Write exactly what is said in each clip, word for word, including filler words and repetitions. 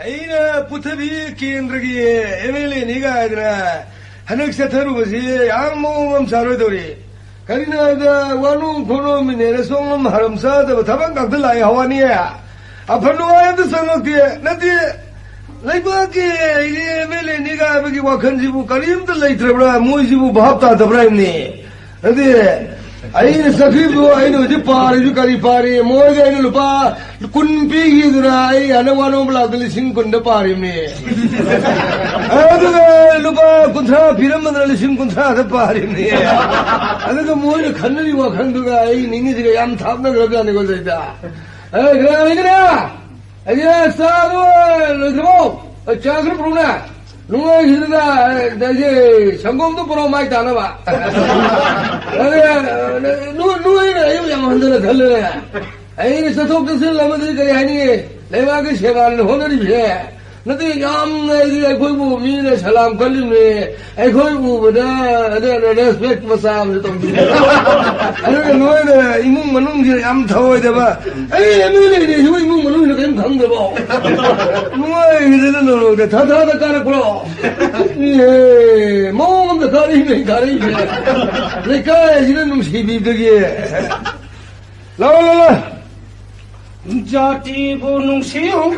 ꯑꯩꯅ ꯄꯨꯊꯕꯤ ꯀꯦꯟꯗ꯭ꯔꯒꯤ M L ꯑꯦꯅꯤ ꯀꯥꯏꯗꯅ ꯍꯟꯗꯛ ꯆꯠꯊꯔꯨꯕꯁꯤ ꯌꯥꯝ ꯃꯑꯣꯡ ꯑꯃ ꯆꯥꯔꯣꯏꯗꯧꯔꯤ꯫ ꯀꯔꯤꯅꯣ ꯍꯥꯏꯕꯗ ꯋꯥꯅꯣꯝ ꯈꯣꯠꯅꯣꯝ ꯃꯤꯅꯦꯅ ꯁꯣꯝ ꯍꯔꯝ ꯆꯥꯗꯕ ꯊꯕꯛ ꯉꯥꯛꯇ ꯂꯥꯛꯑꯦ ꯍꯋꯥꯅꯤ꯫ ꯑꯐ ꯅꯨꯡꯉꯥꯏ ꯑꯝꯇ ꯆꯪꯉꯛꯇꯦ꯫ ꯅꯠꯇꯦ, ꯂꯩꯕꯥꯛꯀꯤ ꯑꯩꯒꯤ ꯑꯦꯝ ꯑꯦꯜ ꯑꯦꯅꯤ ꯀꯥꯏꯕꯒꯤ ꯋꯥꯈꯜꯁꯤꯕꯨ ꯀꯔꯤꯝꯇ ꯂꯩꯇ꯭ꯔꯕ꯭ꯔꯥ? ꯃꯣꯏꯁꯤꯕꯨ ꯚꯥꯞ ꯇꯥꯗꯕ꯭ꯔꯥ ꯍꯥꯏꯕꯅꯤ꯫ ꯑꯗꯨꯗꯤ ꯑꯩꯅ ꯆꯠꯈꯤꯕꯗꯣ ꯑꯩꯅ ꯍꯧꯖꯤꯛ ꯄꯥꯔꯤꯁꯨ ꯀꯔꯤ ꯄꯥꯔꯤ? ꯃꯣꯏꯗ ꯑꯩꯅ ꯂꯨꯄꯥ ꯀꯨꯟ ꯄꯤꯈꯤꯗꯨꯅ ꯑꯩ ꯍꯟꯗꯛ ꯋꯥꯅꯣꯝ ꯂꯥꯛꯇ ꯂꯤꯁꯤꯡ ꯀꯨꯟꯗ ꯄꯥꯔꯤꯕꯅꯤ꯫ ꯑꯗꯨꯒ ꯂꯨꯄꯥ ꯀꯨꯟꯊ꯭ꯔꯥ ꯄꯤꯔꯝꯕꯗꯨꯅ ꯂꯤꯁꯤꯡ ꯀꯨꯟꯊ꯭ꯔꯥꯗ ꯄꯥꯔꯤꯕꯅꯤ꯫ ꯑꯗꯨꯒ ꯃꯣꯏꯅ ꯈꯟꯅꯔꯤ ꯋꯥꯈꯜꯗꯨꯒ ꯑꯩ ꯅꯤꯡꯉꯤꯁꯤꯒ ꯌꯥꯝ ꯊꯥꯞꯅꯈ꯭ꯔꯕꯖꯥꯠꯅꯤꯀꯣ ꯁꯤꯗ꯫ ꯑꯦ, ꯀꯅꯥ ꯂꯩꯒꯦꯅꯦ? ꯑꯩꯒꯤ ꯆꯥꯗꯣ ꯂꯣꯏꯈ꯭ꯔꯕꯣ? ꯑꯩ ꯆꯥ ꯈꯔ ꯄꯨꯔꯛꯎꯅꯦ꯫ ꯅꯨꯡꯉꯥꯏꯈꯤꯗꯅ, ꯑꯗꯒꯤ ꯁꯪꯒꯣꯝꯗꯣ ꯄꯨꯔꯛꯑꯣ ꯃꯥꯏ ꯇꯥꯅꯕ꯫ ꯑꯗꯨꯒ, ꯅꯣꯏ, ꯅꯣꯏꯅ ꯑꯩꯕꯨ ꯌꯥꯝ ꯍꯟꯊꯅ ꯈꯜꯂꯦꯅꯦ꯫ ꯑꯩꯅ ꯆꯠꯊꯣꯛ ꯆꯠꯁꯤꯟ ꯑꯃꯗꯤ ꯀꯔꯤ ꯍꯥꯏꯅꯤ? ꯂꯩꯕꯥꯛꯀꯤ ꯁꯦꯕꯥꯅ ꯍꯣꯠꯅꯔꯤꯕꯁꯦ꯫ ꯅꯠꯇꯦ, ꯌꯥꯝꯅ ꯑꯩꯈꯣꯏꯕꯨ ꯃꯤꯅ ꯁꯂꯥꯝ ꯀꯜꯂꯤꯕꯅꯦ꯫ ꯑꯩꯈꯣꯏ ꯎꯕꯗ ꯑꯗꯨꯅ respect ꯃꯆꯥ ꯑꯃꯁꯨ ꯇꯧꯕꯤꯔꯦ꯫ ꯑꯗꯨꯒ ꯅꯣꯏꯅ ꯏꯃꯨꯡ ꯃꯅꯨꯡꯁꯤꯅ ꯌꯥꯝ ꯊꯑꯣꯏꯗꯕ꯫ ꯑꯩ ꯑꯦꯝ ꯑꯦꯜ ꯑꯦꯅꯦ, ꯁꯤꯕꯨ ꯏꯃꯨꯡ ꯃꯅꯨꯡꯁꯤꯅ ꯀꯔꯤꯝ ꯈꯪꯗꯕ꯫ ꯅꯨꯡꯉꯥꯏꯈꯤꯗꯅ ꯅꯣꯡꯃꯗ ꯊꯥ ꯊꯥꯗ ꯀꯥꯔꯛꯄ꯭ꯔꯣ? ꯏꯍꯦ, ꯃꯑꯣꯡ ꯑꯃꯗ ꯀꯥꯔꯛꯏꯅꯦ, ꯀꯥꯔꯛꯏꯁꯦ꯫ ꯂꯩꯀꯥꯏ ꯑꯁꯤꯅ ꯅꯨꯡꯁꯤꯕꯤꯕꯗꯒꯤ꯫ ꯂꯥꯎ, ꯂꯥꯎ, ꯂꯥꯎ꯫ ꯖꯥꯇꯤꯕꯨ ꯅꯨꯡꯁꯤꯌꯨ,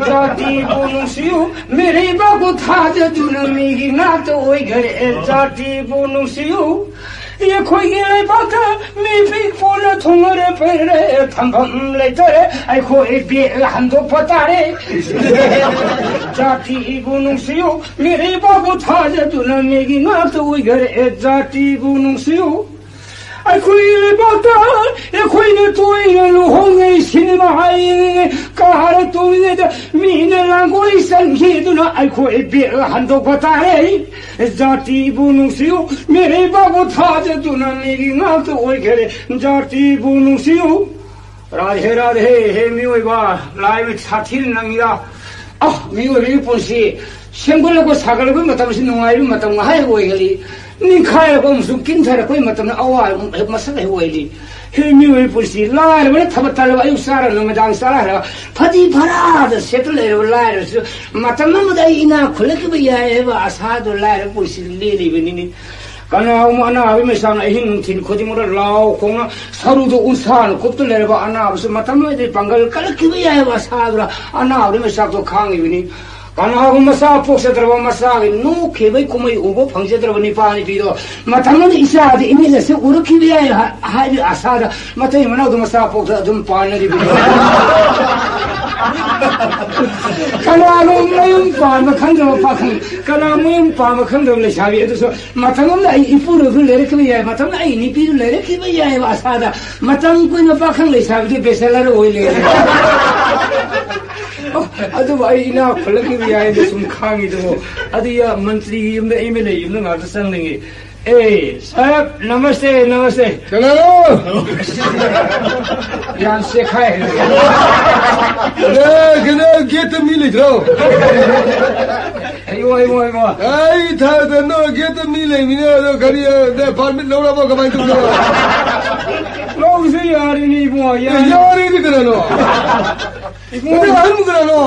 ꯖꯥꯇꯤꯕꯨ ꯅꯨꯡꯁꯤꯌꯨ, ꯃꯤꯔꯩꯕꯥꯛꯄꯨ ꯊꯥꯖꯗꯨꯅ ꯃꯤꯒꯤ ꯉꯥꯛꯇ ꯑꯣꯏꯈꯔꯦ꯫ ꯖꯥꯇꯤꯕꯨ ꯅꯨꯡꯁꯤꯌꯨ, ꯑꯩꯈꯣꯏꯒꯤ ꯂꯩꯕꯥꯛꯇ ꯃꯤ ꯄꯤꯛꯄꯅ ꯊꯨꯡꯉꯔꯦ ꯄꯩꯔꯦ, ꯊꯝꯐꯝ ꯂꯩꯇꯔꯦ, ꯑꯩꯈꯣꯏ ꯕꯦꯛ ꯍꯟꯗꯣꯛꯄ ꯇꯥꯔꯦ꯫ ꯖꯥꯇꯤꯕꯨ ꯅꯨꯡꯁꯤꯌꯨ, ꯃꯤꯔꯩꯕꯥꯛꯄꯨ ꯊꯥꯖꯗꯨꯅ ꯃꯤꯒꯤ ꯉꯥꯛꯇ ꯑꯣꯏꯈꯔꯦ꯫ ꯖꯥꯇꯤꯕꯨ ꯅꯨꯡꯁꯤꯌꯨ, ꯑꯩꯈꯣꯏ ꯂꯩꯕꯥꯛꯇ ꯑꯩꯈꯣꯏꯅ ꯇꯣꯏꯅ ꯂꯨꯍꯣꯡꯉꯤ, ꯁꯤꯅꯦꯃꯥ ꯍꯥꯏꯌꯦ, ꯀꯥꯔ ꯇꯣꯡꯉꯤꯉꯩꯗ ꯃꯤꯅ ꯂꯥꯡꯒꯣꯏ ꯆꯟꯈꯤꯗꯨꯅ ꯑꯩꯈꯣꯏ ꯕꯦꯛ ꯍꯟꯗꯣꯛꯄ ꯇꯥꯔꯦ꯫ ꯖꯥꯇꯤꯕꯨ ꯅꯨꯡꯁꯤꯌꯨ, ꯃꯤꯔꯩꯕꯥꯛꯄꯨ ꯊꯥꯖꯗꯨꯅ ꯃꯤꯒꯤ ꯉꯥꯛꯇ ꯑꯣꯏꯈꯔꯦ꯫ ꯖꯥꯇꯤꯕꯨ ꯅꯨꯡꯁꯤꯌꯨ꯫ ꯔꯥꯙꯦ ꯔꯥꯙꯦ, ꯍꯦ ꯃꯤꯑꯣꯏꯕ, ꯂꯥꯏ ꯃꯤꯠ ꯁꯥꯊꯤꯅ ꯅꯪꯉꯤꯗ꯫ ꯑ, ꯃꯤꯑꯣꯏꯕꯒꯤ ꯄꯨꯟꯁꯤ ꯁꯦꯝꯒꯠꯂꯛꯄ ꯁꯥꯒꯠꯂꯛꯄꯒꯤ ꯃꯇꯝꯁꯤ ꯅꯨꯡꯉꯥꯏꯕ ꯃꯇꯝ ꯉꯥꯏꯍꯥꯛ ꯑꯣꯏꯒꯜꯂꯤ꯫ ꯅꯤꯡꯈꯥꯏꯔꯛꯄ ꯑꯃꯁꯨꯡ ꯀꯤꯟꯊꯔꯛꯄꯒꯤ ꯃꯇꯝꯗ ꯑꯋꯥꯕ ꯃꯁꯛ ꯍꯦꯛ ꯑꯣꯏꯔꯤ꯫ ꯍꯦ, ꯃꯤꯑꯣꯏꯕꯒꯤ ꯄꯨꯟꯁꯤ ꯂꯥꯏꯔꯕꯅ ꯊꯕꯛ ꯇꯜꯂꯕ, ꯑꯌꯨꯛ ꯆꯥꯔ ꯅꯨꯃꯤꯗꯥꯡ ꯆꯥꯔ ꯍꯜꯂꯛꯑ ꯐꯗꯤ ꯐꯔꯥꯗ ꯁꯦꯠꯇ ꯂꯩꯔꯕ ꯂꯥꯏꯔꯕꯁꯨ ꯃꯇꯝ ꯑꯃꯗ ꯑꯩ ꯏꯅꯥꯛ ꯈꯨꯜꯂꯛꯈꯤꯕ ꯌꯥꯏ ꯍꯥꯏꯕ ꯑꯁꯥꯗꯣ ꯂꯥꯏꯔꯕ ꯄꯨꯟꯁꯤ ꯂꯦꯜꯂꯤꯕꯅꯤꯅꯦ꯫ ꯀꯅꯥꯒꯨꯝꯕ ꯑꯅꯥꯕꯒꯤ ꯃꯩꯆꯥꯛꯅ ꯑꯍꯤꯡ ꯅꯨꯡꯊꯤꯜ ꯈꯨꯗꯤꯡꯃꯛꯇ ꯂꯥꯎ ꯈꯣꯡꯅ ꯁꯔꯨꯗ ꯎꯟꯁꯥꯅ ꯀꯨꯞꯇꯨꯅ ꯂꯩꯔꯕ ꯑꯅꯥꯕꯁꯨ ꯃꯇꯝ ꯑꯃꯗꯗꯤ ꯄꯥꯡꯒꯜ ꯀꯜꯂꯛꯈꯤꯕ ꯌꯥꯏ ꯍꯥꯏꯕ ꯑꯁꯥꯗꯨꯅ ꯑꯅꯥꯕꯒꯤ ꯃꯩꯆꯥꯛꯇꯣ ꯈꯥꯡꯉꯤꯕꯅꯤ꯫ ꯀꯅꯥꯒꯨꯝꯕ ꯃꯆꯥ ꯄꯣꯛꯆꯗ꯭ꯔꯕ, ꯃꯆꯥꯒꯤ ꯅꯣꯛꯈꯤꯕꯒꯤ ꯀꯨꯝꯍꯩ ꯎꯕ ꯐꯪꯖꯗ꯭ꯔꯕ ꯅꯤꯄꯥ ꯅꯨꯄꯤꯗꯣ ꯃꯇꯝ ꯑꯃꯗ ꯏꯆꯥꯗꯤ ꯏꯃꯤꯠꯅꯁꯨ ꯎꯔꯛꯈꯤꯕ ꯌꯥꯏ ꯍꯥ-, ꯍꯥꯏꯕꯒꯤ ꯑꯁꯥꯗ ꯃꯇꯩ ꯃꯅꯥꯎꯗꯣ ꯃꯆꯥ ꯄꯣꯛꯇ ꯑꯗꯨꯝ ꯄꯥꯟꯅꯔꯤꯕꯅꯤ꯫ ꯀꯅꯥꯅꯣ ꯃꯌꯨꯝ ꯄꯥꯟꯕ ꯈꯪꯗꯕ ꯄꯥꯈꯪ, ꯀꯅꯥ ꯃꯌꯨꯝ ꯄꯥꯟꯕ ꯈꯪꯗꯕ ꯂꯩꯁꯥꯕꯤ ꯑꯗꯨꯁꯨ ꯃꯇꯝ ꯑꯃꯗ ꯑꯩ ꯏꯄꯨꯔꯣꯏꯕꯗꯨ ꯂꯩꯔꯛꯈꯤꯕ ꯌꯥꯏ, ꯃꯇꯝ ꯑꯃꯗ ꯑꯩ ꯅꯨꯄꯤꯗꯨ ꯂꯩꯔꯛꯈꯤꯕ ꯌꯥꯏꯑꯕ ꯑꯁꯥꯗ꯫ ꯃꯇꯝ ꯀꯨꯏꯅ ꯄꯥꯈꯪ ꯂꯩꯁꯥꯕꯤꯗꯤ bachelor ꯑꯣꯏ ꯂꯩꯔꯦ꯫ ꯑꯣ, ꯑꯗꯨꯕꯨ ꯑꯩ ꯏꯅꯥꯛ ꯈꯨꯜꯂꯛꯈꯤꯕ ꯌꯥꯏꯅ ꯁꯨꯝ ꯈꯥꯡꯉꯤꯗꯨꯕꯨ꯫ ꯑꯗꯨ ꯌꯥ-, ꯃꯟꯇ꯭ꯔꯤꯒꯤ ꯌꯨꯝꯗ, MLA ꯌꯨꯝꯗ ꯉꯥꯛꯇ ꯆꯪꯅꯤꯡꯉꯤ꯫ ꯑꯦ, ꯁꯥꯍꯦꯕ, ꯅꯃꯁꯇꯦ, ꯅꯃꯁꯇꯦ꯫ ꯀꯅꯥꯅꯣ? ꯌꯥꯝ ꯆꯦꯈꯥꯏ꯫ ꯑꯦ, ꯀꯩꯅꯣ, gate ꯇ ꯃꯤ ꯂꯩꯇ꯭ꯔꯣ? ꯑꯩꯉꯣ, ꯑꯩꯉꯣ, ꯑꯩꯉꯣ꯫ ꯑꯩ ꯊꯥꯗ ꯅꯣ gate ꯇ ꯃꯤ ꯂꯩꯃꯤꯅꯦ, ꯑꯗꯣ ꯀꯔꯤ, ꯑ, ꯅ permit ꯂꯧꯔꯕꯣ, ꯀꯃꯥꯏꯅ ꯇꯧꯕꯅꯣ? ꯂꯧꯕꯁꯨ ꯌꯥꯔꯤꯅꯤ, ꯏꯕꯨꯡꯉꯣ, ꯑꯦ, ꯌꯥꯔꯤ꯫ ꯌꯥꯔꯤꯅꯤ ꯀꯅꯥꯅꯣ? ꯏꯕꯨꯡꯉꯣ꯫ ꯅꯪ ꯑꯍꯟ ꯀꯅꯥꯅꯣ?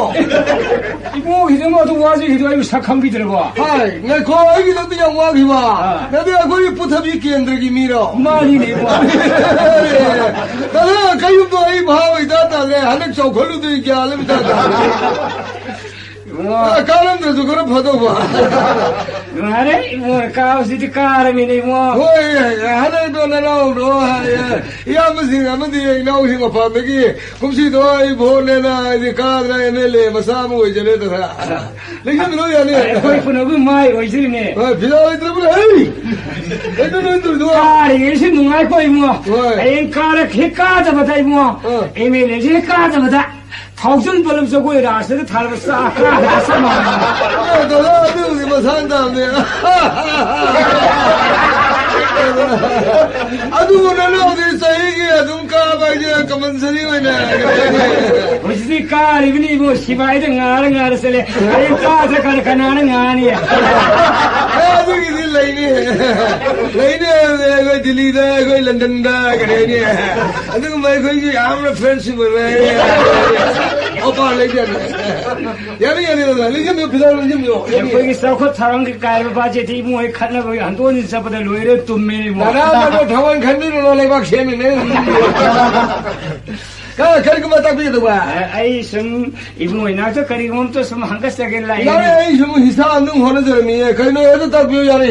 ꯏꯕꯨꯡꯉꯣ, ꯈꯤꯇꯪ ꯑꯗꯨ ꯋꯥꯁꯦ ꯈꯤꯇꯪ ꯑꯩꯕꯨ ꯁꯛ ꯈꯪꯕꯤꯗ꯭ꯔꯕꯣ? ꯍꯥꯏ, ꯉꯥꯏꯈꯣ, ꯑꯩꯒꯤꯗꯃꯛꯇ ꯌꯥꯝ ꯋꯥꯈꯤꯕ꯫ ꯑꯥ꯫ ꯅꯪꯗꯤ ꯑꯩꯈꯣꯏꯒꯤ ꯄꯨꯊꯕꯤ ꯀꯦꯟꯗ꯭ꯔꯒꯤ ꯃꯤꯔꯣ? ꯃꯥꯅꯤꯅꯦ, ꯏꯕꯨꯡꯉꯣ꯫ ꯀꯅꯥ ꯀꯌꯨꯝꯗꯣ ꯑꯩ ꯚꯥꯕ ꯏꯇꯥ ꯇꯥꯗ꯭ꯔꯦ, ꯍꯟꯗꯛ ꯆꯥꯎꯈꯠꯂꯨꯗꯣꯏ ꯒ꯭ꯌꯥꯟ ꯑꯃ ꯏꯇꯥ ꯇꯥꯗ꯭ꯔꯦ꯫ ꯏꯕꯨꯡꯉꯣ꯫ ꯑ, ꯀꯥꯔꯝꯗ꯭ꯔꯁꯨ ꯈꯔ ꯐꯗꯧꯕ꯫ ꯅꯨꯡꯉꯥꯏꯔꯦ, ꯏꯕꯨꯡꯉꯣ, ꯀꯥꯕꯁꯤꯗꯤ ꯀꯥꯔꯃꯤꯅꯦ, ꯏꯕꯨꯡꯉꯣ꯫ ꯍꯣꯏ, ꯍꯟꯗꯛꯇꯣ ꯅꯅꯥꯎꯗꯣ, ꯏꯌꯥꯝꯕꯁꯤꯡ ꯑꯃꯗꯤ ꯏꯅꯥꯎꯁꯤꯡ ꯃꯄꯥꯟꯗꯒꯤ ꯀꯨꯝꯁꯤꯗꯣ ꯑꯩ ꯚꯣꯠꯅꯦꯅ ꯑꯩꯗꯤ ꯀꯥꯗꯅ MLA ꯃꯆꯥ ꯑꯃ ꯑꯣꯏꯖꯔꯦꯗꯅ꯫ ꯂꯦꯡꯁꯤꯟꯕꯤꯔꯣ ꯌꯥꯅꯤ꯫ ꯑꯩꯈꯣꯏ ꯄꯨꯝꯅꯃꯛ ꯃꯥꯏ ꯑꯣꯏꯖꯔꯤꯅꯦ꯫ ꯍꯣꯏ, ꯐꯤꯖꯥ ꯂꯩꯇ꯭ꯔꯕꯅꯦ, ꯍꯩ! ꯀꯩꯅꯣ ꯅꯣꯏ ꯇꯧꯔꯤꯗꯣ? ꯀꯥꯔꯤꯉꯩꯁꯨ ꯅꯨꯡꯉꯥꯏꯀꯣ, ꯏꯕꯨꯡꯉꯣ꯫ ꯍꯣꯏ꯫ ꯍꯌꯦꯡ ꯀꯥꯔꯛ-, ꯍꯦꯛ ꯀꯥꯗꯕꯗ, ꯏꯕꯨꯡꯉꯣ, ꯑꯥ꯫ MLA ꯁꯦ ꯍꯦꯛ ꯀꯥꯗꯕꯗ ꯊꯥꯎꯖꯟ ꯄꯣꯂꯝ ꯖꯒꯣꯏ ꯔꯥꯁꯇꯒ ꯊꯥꯔꯒ ꯆꯥ ꯀꯥꯗꯕ ꯆꯞ ꯃꯥꯟꯅꯩ꯫ ꯑꯦ, ꯗꯥꯗꯥ, ꯑꯗꯨꯕꯨꯗꯤ ꯃꯁꯥꯅ ꯇꯥꯕꯅꯦ꯫ ꯑꯗꯨꯕꯨ ꯅꯅꯥꯎꯗꯤ ꯆꯍꯤꯒꯤ ꯑꯗꯨꯝ ꯀꯥꯕ ꯍꯥꯏꯁꯦ ꯀꯝꯄꯜꯁꯔꯤ ꯑꯣꯏꯅ꯫ ꯍꯧꯖꯤꯛꯇꯤ ꯀꯥꯔꯤꯕꯅꯤ ꯏꯕꯨꯡ, ꯁꯤꯐꯥꯏꯗ ꯉꯥꯔ ꯉꯥꯔ ꯆꯠꯂꯦ꯫ ꯑꯩ ꯀꯥꯗ꯭ꯔ ꯀꯥꯗ ꯀꯅꯥꯅ ꯉꯥꯅꯤ? ꯑꯦ, ꯑꯗꯨꯒꯤꯗꯤ ꯂꯩꯅꯤ꯫ ꯂꯩꯅꯤ ꯍꯥꯏꯕꯅꯦ, ꯑꯩꯈꯣꯏ ꯗꯤꯜꯂꯤꯗ, ꯑꯩꯈꯣꯏ ꯂꯟꯗꯟꯗ, ꯀꯔꯤ ꯍꯥꯏꯅꯤ? ꯑꯗꯨꯒꯨꯝꯕ ꯑꯩꯈꯣꯏꯒꯤ ꯌꯥꯝꯅ ꯐ꯭ꯔꯦꯟꯁꯤꯞ ꯑꯣꯏꯕ ꯑꯣꯄꯥ ꯂꯩꯖꯅꯤ꯫ ꯌꯥꯅꯤ, ꯌꯥꯅꯤ, ꯌꯥꯅꯤ꯫ ꯂꯩꯖꯟꯕꯤꯌꯨ, ꯐꯤꯗꯥ ꯂꯩꯖꯟꯕꯤꯌꯨ꯫ ꯌꯥꯅꯤ꯫ ꯑꯩꯈꯣꯏꯒꯤ ꯆꯥꯎꯈꯠ ꯊꯧꯔꯥꯡꯒꯤ ꯀꯥꯏꯔꯕ ꯕꯥꯖꯦꯠꯇꯤ ꯏꯕꯨꯡ ꯍꯣꯏ ꯈꯠꯅꯕꯒꯤ ꯍꯟꯗꯣꯛ ꯍꯟꯖꯤꯟ ꯆꯠꯄꯗ ꯂꯣꯏꯔꯦ, ꯇꯨꯝꯃꯦ ꯏꯕꯨꯡ꯫ ꯅꯅꯥ ꯃꯗꯨ ꯊꯋꯥꯏ ꯈꯟꯕꯤꯔꯨꯅꯨ, ꯂꯩꯕꯥꯛ ꯁꯦꯝꯃꯤꯅꯦ꯫ ꯀ-, ꯀꯔꯤꯒꯨꯝꯕ ꯇꯥꯛꯄꯤꯒꯗꯧꯕ? ꯑꯩ ꯁꯨꯝ ꯏꯕꯨꯡ ꯍꯣꯏ ꯅꯥꯛꯇ ꯀꯔꯤꯒꯨꯝꯕ ꯑꯝꯇ ꯁꯨꯝ ꯍꯪꯒꯠꯆꯒꯦꯅ ꯂꯥꯛꯏꯅꯦ꯫ ꯌꯥꯔꯦ, ꯑꯩ ꯁꯨꯝ ꯍꯤꯁꯥ ꯑꯗꯨꯝ ꯍꯣꯠꯅꯖꯔꯝꯃꯤꯌꯦ꯫ ꯀꯩꯅꯣ ꯍꯦꯛꯇ ꯇꯥꯛꯄꯤꯌꯨ, ꯌꯥꯔꯦ꯫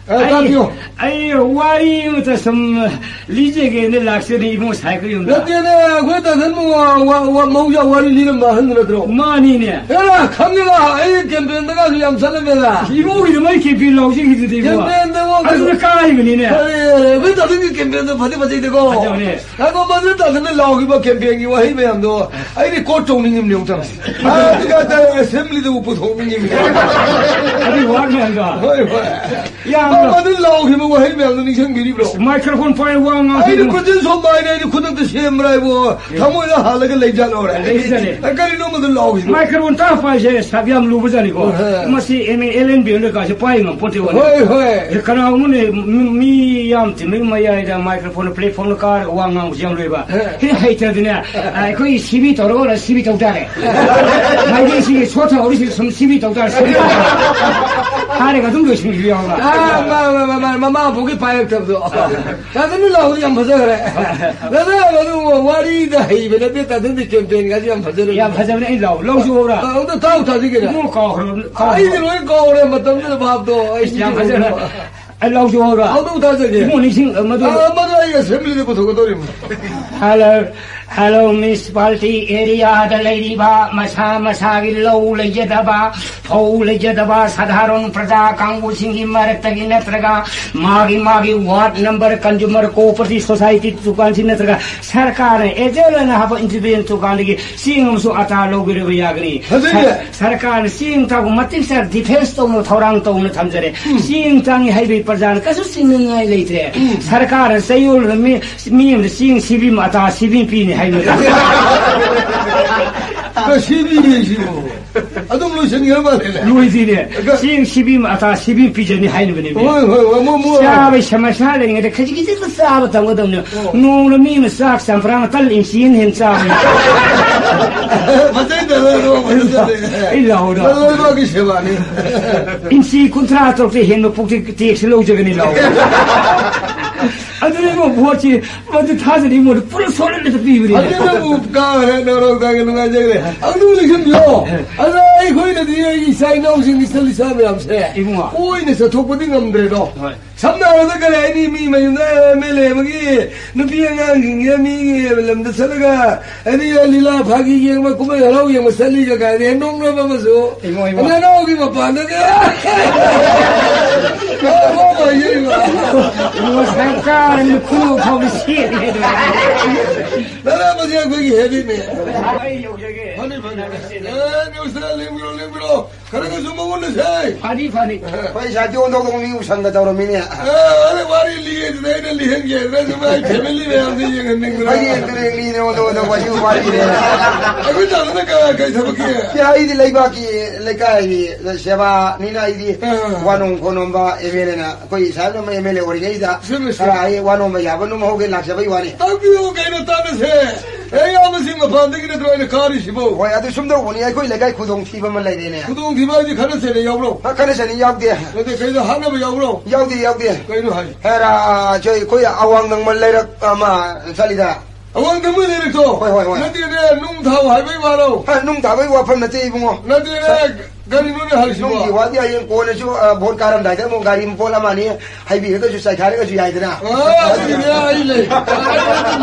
ꯑ, ꯑꯩ, ꯇꯥꯛꯄꯤꯌꯨ꯫ ꯑꯩ ꯋꯥꯔꯤ ꯑꯃꯇ ꯁꯨꯝ ꯂꯤꯖꯒꯦꯅ ꯂꯥꯛꯆꯔꯤ ꯏꯕꯨꯡ ꯁꯥꯏꯀꯜ ꯌꯨꯝꯗ꯫ ꯅꯠꯇꯦꯅꯦ, ꯑꯩꯈꯣꯏ ꯗꯥ ꯙꯟꯕꯨ ꯋꯥ-, ꯋꯥ-, ꯋꯥ-, ꯃꯍꯧꯁꯥ ꯋꯥꯔꯤ ꯂꯤꯔꯝꯕ ꯑꯍꯟꯗꯨ ꯅꯠꯇ꯭ꯔꯣ? ꯃꯥꯅꯤꯅꯦ꯫ ꯍꯦꯔꯥ, ꯈꯪꯉꯦꯗ, ꯑꯩ ꯀꯦꯝꯄꯦꯟꯗꯒꯁꯨ ꯌꯥꯝ ꯆꯠꯂꯝꯃꯦꯗ꯫ ꯏꯕꯨꯡꯒꯤꯗ ꯃꯩ ꯀꯦꯝꯄꯦꯟ ꯂꯥꯎꯖꯈꯤꯗꯨꯗꯤ ꯏꯕꯨꯡ꯫ ꯀꯦꯝꯄꯦꯟꯗꯕꯨ ꯑꯗꯨꯅ ꯀꯥꯔꯤꯕꯅꯤꯅꯦ꯫ ꯑꯔꯦ, ꯑꯔꯦ, ꯑꯩꯈꯣꯏ ꯗꯥ ꯙꯟꯒꯤ ꯀꯦꯝꯄꯦꯟꯗꯣ ꯐꯗꯤ ꯐꯖꯩꯗꯀꯣ꯫ ꯐꯖꯕꯅꯦ꯫ ꯉꯥꯏꯈꯣ, ꯃꯗꯨ ꯇꯥꯗꯅ ꯂꯥꯎꯈꯤꯕ ꯀꯦꯝꯄꯦꯟꯒꯤ ꯋꯥꯍꯩ ꯃꯌꯥꯝꯗꯣ ꯑꯩ ꯔꯦꯀꯣꯔꯠ ꯇꯧꯅꯤꯡꯉꯤꯕꯅꯦ ꯑꯃꯨꯛꯇꯪ꯫ ꯑꯗꯨꯒ ꯑꯦꯁꯦꯝꯕ꯭ꯂꯤꯗꯕꯨ ꯄꯨꯊꯣꯛꯅꯤꯡꯉꯤꯕꯅꯦ꯫ ꯑꯗꯨꯒꯤ ꯋꯥ ꯃꯌꯥꯝꯗꯣ꯫ ꯍꯣꯏ, ꯍꯣꯏ꯫ ꯌꯥꯝꯅ ꯃꯗꯨ ꯂꯥꯎꯈꯤꯕ ꯋꯥꯍꯩ ꯃꯌꯥꯝꯗꯣ ꯅꯤꯡꯁꯤꯡꯕꯤꯔꯤꯕ꯭ꯔꯣ? ꯃꯥꯏꯀ꯭ꯔꯣꯐꯣꯟ ꯄꯥꯏꯔ ꯋꯥ ꯑꯩꯅ ꯉꯥꯡꯊꯣꯛꯏꯕ꯫ ꯈꯨꯖꯤꯟ ꯁꯣꯝꯕ ꯍꯥꯏꯅ ꯑꯩꯅ ꯈꯨꯗꯛꯇ ꯁꯦꯝꯕ꯭ꯔꯥ ꯍꯥꯏꯕꯨ ꯊꯃꯣꯏꯗ ꯍꯥꯜꯂꯒ ꯂꯩꯖꯥꯠꯂꯣꯔꯦ? ꯂꯩꯖꯥꯠꯅꯤ꯫ ꯀꯔꯤꯅꯣ ꯃꯗꯨ ꯂꯥꯎꯈꯤꯕ? ꯃꯥꯏꯀ꯭ꯔꯣꯐꯣꯟ ꯇꯥꯛꯄ ꯍꯥꯏꯁꯦ ꯁꯥꯕ ꯌꯥꯝ ꯂꯨꯕꯖꯥꯠꯅꯤꯀꯣ꯫ ꯍꯣꯏ꯫ ꯃꯁꯤ M A, L N B ꯑꯦꯝꯗ ꯀꯥꯁꯦ ꯄꯥꯏ ꯉꯝꯄꯣꯠꯇꯦ ꯋꯥꯅꯤ꯫ ꯍꯣꯏ, ꯍꯣꯏ꯫ ꯑꯦ, ꯀꯅꯥꯒꯨꯝꯕꯅꯦ, ꯃꯤ, ꯃꯤ ꯌꯥꯝ ꯇꯤꯟꯕꯒꯤ ꯃꯌꯥꯏꯗ ꯃꯥꯏꯀ꯭ꯔꯣꯐꯣꯟ ꯄ꯭ꯂꯦꯠꯐꯣꯔꯝꯗ ꯀꯥꯔꯒ ꯋꯥ ꯉꯥꯡꯕꯁꯦ ꯌꯥꯝ ꯂꯨꯏꯕ꯫ ꯍꯦ꯫ ꯍꯦ, ꯍꯩꯇ꯭ꯔꯗꯤꯅꯦ, ꯑ, ꯑꯩꯈꯣꯏ ꯁꯤꯕꯤ ꯇꯧꯔꯒ ꯁꯤꯕꯤ ꯇꯧ ꯇꯥꯔꯦ꯫ ꯃꯥꯏꯀꯩꯁꯤꯒꯤ ꯁꯣꯠ ꯊꯍꯧꯔꯤꯁꯤ ꯁꯨꯝ ꯁꯤꯕꯤ ꯇꯧ ꯇꯥꯔꯦ, ꯁꯤꯕꯤ ꯇꯧ ꯇꯥꯔꯦ꯫ ꯍꯥꯏꯔꯒ ꯑꯗꯨꯝ ꯂꯣꯏꯁꯤꯟꯈꯤꯕ ꯌꯥꯎꯕ꯫ ꯑ, ꯃ-, ꯃ-, ꯃ-, ꯃ-, ꯃꯃꯥ ꯄꯣꯛꯀꯤ ꯄꯥꯏꯔꯛꯇꯕꯗꯣ꯫ ꯌꯥꯗꯕꯅꯤ ꯂꯥꯎꯕꯗꯤ ꯌꯥꯝ ꯐꯖꯈ꯭ꯔꯦ꯫ ꯗꯥꯗꯥ, ꯃꯗꯨ ꯋꯥꯔꯤꯗ ꯍꯩꯕ ꯅꯠꯇꯦ, ꯇꯥꯗꯨꯗꯤ ꯀꯦꯝꯄꯦꯟꯒꯁꯤ ꯌꯥꯝ ꯐꯖꯔꯦ꯫ ꯌꯥꯝ ꯐꯖꯕꯅꯦ, ꯑꯩ ꯂꯥꯎ-, ꯂꯧꯁꯨ ꯍꯧꯔꯥ꯫ ꯑ, ꯑꯝꯇ ꯇꯥꯎ ꯇꯥꯁꯤ ꯀꯩꯅꯣ꯫ ꯏꯕꯨꯡꯉꯣ ꯀꯥꯎꯈ꯭ꯔꯕ, ꯀꯥꯎꯈ꯭ꯔꯕ꯫ ꯑꯩꯗꯤ ꯂꯣꯏ ꯀꯥꯎꯔꯦ, ꯃꯇꯝꯗꯨꯗ ꯚꯥꯞꯇꯣ꯫ ꯑꯩꯁ, ꯌꯥꯝ ꯐꯖꯅ꯫ ꯑꯩ ꯂꯧꯁꯨ ꯍꯧꯔꯥ꯫ ꯑꯃꯨꯛꯇꯪ ꯇꯥꯖꯒꯦ꯫ ꯏꯕꯨꯡꯉꯣ ꯅꯤꯡꯁꯤꯡ-, ꯃꯗꯨ ꯑ, ꯃꯗꯨ ꯑꯩ ꯑꯦꯁꯦꯝꯕ꯭ꯂꯤꯗ ꯄꯨꯊꯣꯛꯀꯗꯧꯔꯤꯕꯅꯤ꯫ ꯍꯜꯂꯣ꯫ ꯍꯦꯂꯣ, ꯃ꯭ꯌꯨꯅꯤꯁꯤꯄꯥꯂꯤꯇꯤ ꯑꯦꯔꯤꯌꯥꯗ ꯂꯩꯔꯤꯕ ꯃꯁꯥ ꯃꯁꯥꯒꯤ ꯂꯧ ꯂꯩꯖꯗꯕ, ꯐꯧ ꯂꯩꯖꯗꯕ ꯁꯥꯙꯥꯔꯟ ꯄ꯭ꯔꯖꯥ ꯀꯥꯡꯕꯨꯁꯤꯡꯒꯤ ꯃꯔꯛꯇꯒꯤ ꯅꯠꯇ꯭ꯔꯒ ꯃꯥꯒꯤ ꯃꯥꯒꯤ ward number consumer cooperative society ꯗꯨꯀꯥꯟꯁꯤ ꯅꯠꯇ꯭ꯔꯒ ꯁꯔꯀꯥꯔꯅ ꯑꯦꯖꯦꯟ ꯑꯣꯏꯅ ꯍꯥꯞꯄ ꯏꯟꯗꯤꯄꯦꯟꯗꯦꯟ ꯗꯨꯀꯥꯟꯗꯒꯤ ꯆꯦꯡ ꯑꯃꯁꯨ ꯑꯇꯥ ꯂꯧꯕꯤꯔꯕ ꯌꯥꯒꯅꯤ꯫ ꯐꯖꯩꯅꯦ꯫ ꯁꯔ-, ꯁꯔꯀꯥꯔꯅ ꯆꯦꯡ ꯊꯥꯕ ꯃꯇꯤꯛ ꯆꯥꯅ ꯗꯤꯐꯦꯟꯁ ꯇꯧꯅ ꯊꯧꯔꯥꯡ ꯇꯧꯅ ꯊꯝꯖꯔꯦ꯫ ꯎꯝ꯫ ꯆꯦꯡ ꯇꯥꯡꯉꯤ ꯍꯥꯏꯕꯒꯤ ꯄ꯭ꯔꯖꯥꯅ ꯀꯩꯁꯨ ꯆꯤꯡꯅꯅꯤꯡꯉꯥꯏ ꯂꯩꯇ꯭ꯔꯦ꯫ ꯎꯝ꯫ ꯁꯔꯀꯥꯔꯅ ꯆꯌꯣꯜꯗ ꯃꯤ, ꯃꯤ ꯑꯃꯗ ꯆꯦꯡ ꯁꯤꯕꯤ ꯑꯃ ꯑꯇꯥ ꯁꯤꯕꯤ ꯄꯤꯅꯤ ꯍꯥꯏꯅ꯫ ꯀ ꯁꯤꯕꯤ ꯍꯥꯏꯁꯤꯕꯨ? ꯑꯗꯨꯝ ꯂꯣꯏꯁꯤꯟꯈ꯭ꯔ ꯃꯥꯜꯂꯦꯅꯦ꯫ ꯂꯣꯏꯗ꯭ꯔꯤꯅꯦ꯫ ꯀ- ꯆꯦꯡ ꯁꯤꯕꯤ ꯑꯃ ꯑꯇꯥ ꯁꯤꯕꯤ ꯄꯤꯖꯅꯤ ꯍꯥꯏꯅꯕꯅꯦ꯫ ꯍꯣꯏ, ꯍꯣꯏ, ꯍꯣꯏ, ꯃꯣꯏ, ꯃꯣꯏ꯫ ꯆꯥꯕꯩ ꯁꯃꯁ꯭ꯌꯥ ꯂꯩꯔꯤꯉꯩꯗ ꯈꯖꯤꯛ ꯈꯖꯤꯛꯇ ꯆꯥꯕ ꯇꯝꯒꯗꯕꯅꯦ꯫ ꯑꯣ꯫ ꯅꯣꯡꯃꯗ ꯃꯤ ꯑꯃ ꯆꯥꯛ ꯆꯝꯄ꯭ꯔꯥ ꯑꯃ ꯇꯜ ꯏꯟꯆꯤ ꯑꯃ ꯍꯦꯟꯅ ꯆꯥꯕꯅꯦ꯫ ꯐꯖꯩꯗ, ꯅꯪ ꯅꯣꯡꯃꯗ ꯇꯜ꯫ ꯑꯩ ꯂꯥꯎꯔꯣ꯫ ꯅꯪ ꯂꯣꯏꯅꯃꯛꯀꯤ ꯁꯦꯕꯥꯅꯤ꯫ ꯏꯟꯆꯤ ꯀꯨꯟꯊ꯭ꯔꯥ ꯇꯔꯨꯛꯇ ꯍꯦꯟꯕ ꯄꯨꯛꯇꯤ ꯇꯦꯛꯁ ꯂꯧꯖꯒꯅꯤ ꯂꯥꯎ꯫ ꯑꯗꯨꯅ ꯏꯕꯣ ꯚꯣꯠꯁꯤ ꯃꯗꯨ ꯊꯥꯖꯅ ꯏꯕꯣꯗ ꯄꯨꯔꯥ ꯁꯣꯜꯍꯜꯂꯒ ꯄꯤꯕꯅꯦ꯫ ꯑꯗꯨꯅꯕꯨ ꯀꯥꯔꯦ, ꯅꯔꯣꯛꯇꯒꯤ ꯅꯨꯡꯉꯥꯏꯖꯈ꯭ꯔꯦ꯫ ꯑꯗꯨ ꯏꯂꯦꯛꯁꯟꯗꯣ, ꯑꯗ ꯑꯩꯈꯣꯏꯅꯗꯤ ꯑꯩꯒꯤ ꯏꯆꯥ ꯏꯅꯥꯎꯁꯤꯡ, ꯏꯆꯜ ꯏꯆꯥ ꯃꯌꯥꯝꯁꯦ ꯏꯕꯨꯡꯉꯣ꯫ ꯀꯣꯏꯅ ꯆꯠꯊꯣꯛꯄꯗꯤ ꯉꯝꯗ꯭ꯔꯦꯗꯣ꯫ ꯍꯣꯏ꯫ ꯁꯝꯅ ꯍꯥꯏꯔꯕꯗ ꯀꯔꯤ ꯍꯥꯏꯅꯤ, ꯃꯤ ꯃꯌꯨꯝꯗ ꯑꯦꯝ ꯑꯦꯜ ꯑꯦ ꯑꯃꯒꯤ ꯅꯨꯄꯤ ꯑꯉꯥꯡꯁꯤꯡꯁꯦ ꯃꯤꯒꯤ ꯂꯝꯗ ꯆꯠꯂꯒ ꯑꯩꯗꯤ ꯂꯤꯂꯥ ꯐꯥꯒꯤ ꯌꯦꯡꯕ, ꯀꯨꯝꯍꯩ ꯍꯔꯥꯎ ꯌꯦꯡꯕ ꯆꯠꯂꯤꯒ ꯀꯥꯏꯅ ꯍꯦꯛ ꯅꯣꯛꯅꯕ ꯑꯃꯁꯨ꯫ ꯏꯃꯣ, ꯏꯃꯣ꯫ ꯅꯅꯥꯎꯒꯤ ꯃꯄꯥꯟꯗꯒ ꯅꯣꯛꯄ ꯌꯩꯕ꯫ ꯏꯃꯣ, ꯁꯔꯀꯥꯔꯅ ꯈꯨꯅꯣꯛ ꯐꯥꯎꯕ ꯁꯦꯠꯂꯦ ꯑꯗꯨꯃꯥꯏꯅ꯫ ꯅꯅꯥꯎ ꯃꯁꯤ ꯑꯩꯈꯣꯏꯒꯤ ꯍꯦꯕꯤꯠꯅꯦ꯫ ꯑꯩ ꯌꯧꯖꯒꯦ꯫ ꯐꯅꯤ, ꯐꯅꯤ꯫ ꯑꯦ, ꯅꯦ, ꯎꯁꯇꯥꯗ, ꯂꯦꯡꯕꯤꯔꯣ, ꯂꯦꯡꯕꯤꯔꯣ꯫ ꯈꯔ ꯈꯔꯁꯨ ꯃꯉꯣꯟꯗꯁꯦ꯫ ꯐꯅꯤ, ꯐꯅꯤ꯫ ꯑꯩꯈꯣꯏ ꯁꯥꯏꯠꯇꯤ ꯑꯣꯟꯊꯣꯛꯇꯧꯕ ꯃꯤ ꯎꯁꯪꯒ ꯇꯧꯔꯝꯃꯤꯅꯦ꯫ ꯑꯦ, ꯑꯗ ꯋꯥꯔꯤ ꯂꯤꯒꯦꯗꯅ ꯑꯩꯅ ꯂꯤꯍꯟꯒꯦꯗꯅ ꯁꯨꯝ ꯑꯩ ꯐꯦꯃꯤꯂꯤ ꯃꯌꯥꯝꯁꯦ ꯌꯦꯡꯍꯟꯅꯤꯡꯗꯅ꯫ ꯑꯩꯗꯤ ꯑꯦꯛꯇꯔ ꯂꯤꯅꯦ ꯑꯣꯟꯊꯣꯛ ꯑꯣꯟꯊꯣꯛꯄ ꯁꯤ ꯋꯥꯔꯤꯁꯦ꯫ ꯑꯩꯈꯣꯏ ꯇꯥꯃꯣꯅ ꯀ-, ꯀꯩ ꯊꯕꯛꯀꯤ? ꯁꯤ ꯑꯩꯗꯤ ꯂꯩꯕꯥꯛꯀꯤ, ꯂꯩꯀꯥꯏꯒꯤ ꯁꯦꯕꯥꯅꯤꯅ ꯑꯩꯗꯤ ꯑꯥ꯫ ꯋꯥ ꯅꯣꯝ ꯈꯣꯠ ꯅꯣꯝꯕ ꯑꯦꯝ ꯑꯦꯜ ꯑꯦꯅ ꯑꯩꯈꯣꯏ ꯁꯥꯍꯦꯕꯅ ꯑꯦꯝ ꯑꯦꯜ ꯑꯦ ꯑꯣꯏꯔꯤꯉꯩꯗ ꯆꯨꯝꯃꯦ, ꯆꯨꯝꯃꯦ꯫ ꯈꯔ ꯑꯩ ꯋꯥ ꯅꯣꯝꯕ ꯌꯥꯕ ꯅꯣꯝꯍꯧꯒꯦ ꯂꯥꯛꯆꯕꯩ ꯋꯥꯅꯤ꯫ ꯇꯥꯛꯄꯤꯌꯨ ꯀꯩꯅꯣ ꯇꯥꯟꯅꯁꯦ꯫ ꯑꯦ, ꯏꯌꯥꯝꯕꯁꯤꯡ ꯃꯄꯥꯟꯗꯒꯤ ꯅꯠꯇ꯭ꯔꯣ ꯑꯩꯅ ꯀꯥꯔꯤꯁꯤꯕꯣ? ꯍꯣꯏ, ꯑꯗꯨ ꯁꯨꯝ ꯇꯧꯕꯅꯤ, ꯑꯩꯈꯣꯏ ꯂꯩꯀꯥꯏ ꯈꯨꯗꯣꯡꯊꯤꯕ ꯑꯃ ꯂꯩꯔꯦꯅꯦ꯫ ꯈꯨꯗꯣꯡꯊꯤꯕ ꯍꯥꯏꯗꯤ ꯈꯠꯅ ꯆꯩꯅ ꯌꯥꯎꯕ꯭ꯔꯣ? ꯑ, ꯈꯠꯅ ꯆꯩꯅ ꯌꯥꯎꯗꯦ꯫ ꯅꯠꯇꯦ, ꯀꯩꯅꯣ ꯍꯥꯠꯅꯕ ꯌꯥꯎꯕ꯭ꯔꯣ? ꯌꯥꯎꯗꯦ, ꯌꯥꯎꯗꯦ꯫ ꯀꯩꯅꯣ ꯍꯥꯏ? ꯍꯦꯔꯥ, ꯑꯩꯈꯣꯏ ꯑꯋꯥꯡ ꯅꯪꯃ ꯂꯩꯔꯛ ꯑꯃ ꯆꯠꯂꯤꯗ꯫ ꯑꯋꯥꯡ ꯅꯪꯃ ꯂꯩꯔꯛꯇꯣ? ꯍꯣꯏ, ꯍꯣꯏ, ꯍꯣꯏ꯫ ꯅꯠꯇꯦꯅꯦ, ꯅꯨꯡ ꯊꯥꯎ ꯍꯥꯏꯕꯩ ꯋꯥꯔꯣ? ꯑ, ꯅꯨꯡ ꯊꯥꯕꯩ ꯋꯥꯐꯝ ꯅꯠꯇꯦ, ꯏꯕꯨꯡꯉꯣ꯫ ꯅꯠꯇꯦꯅꯦ, ꯀꯔꯤꯅꯣꯅꯦ ꯍꯥꯏꯁꯤꯕꯣ? ꯅꯨꯡꯒꯤ ꯋꯥꯗꯤ ꯍꯌꯦꯡ ꯀꯣꯟꯅꯁꯨ, ꯑ, ꯚꯣꯠ ꯀꯥꯔꯝꯗꯥꯏꯗ ꯑꯃꯨꯛ ꯒꯥꯔꯤ ꯃꯄꯣꯠ ꯑꯃ ꯑꯅꯤ ꯍꯩꯕꯤꯔꯒꯁꯨ ꯆꯥꯏꯈꯥꯏꯔꯒꯁꯨ ꯌꯥꯏꯗꯅ꯫ ꯑ, ꯑꯗꯨꯒꯤꯅꯦ ꯑꯩ ꯂꯩ꯫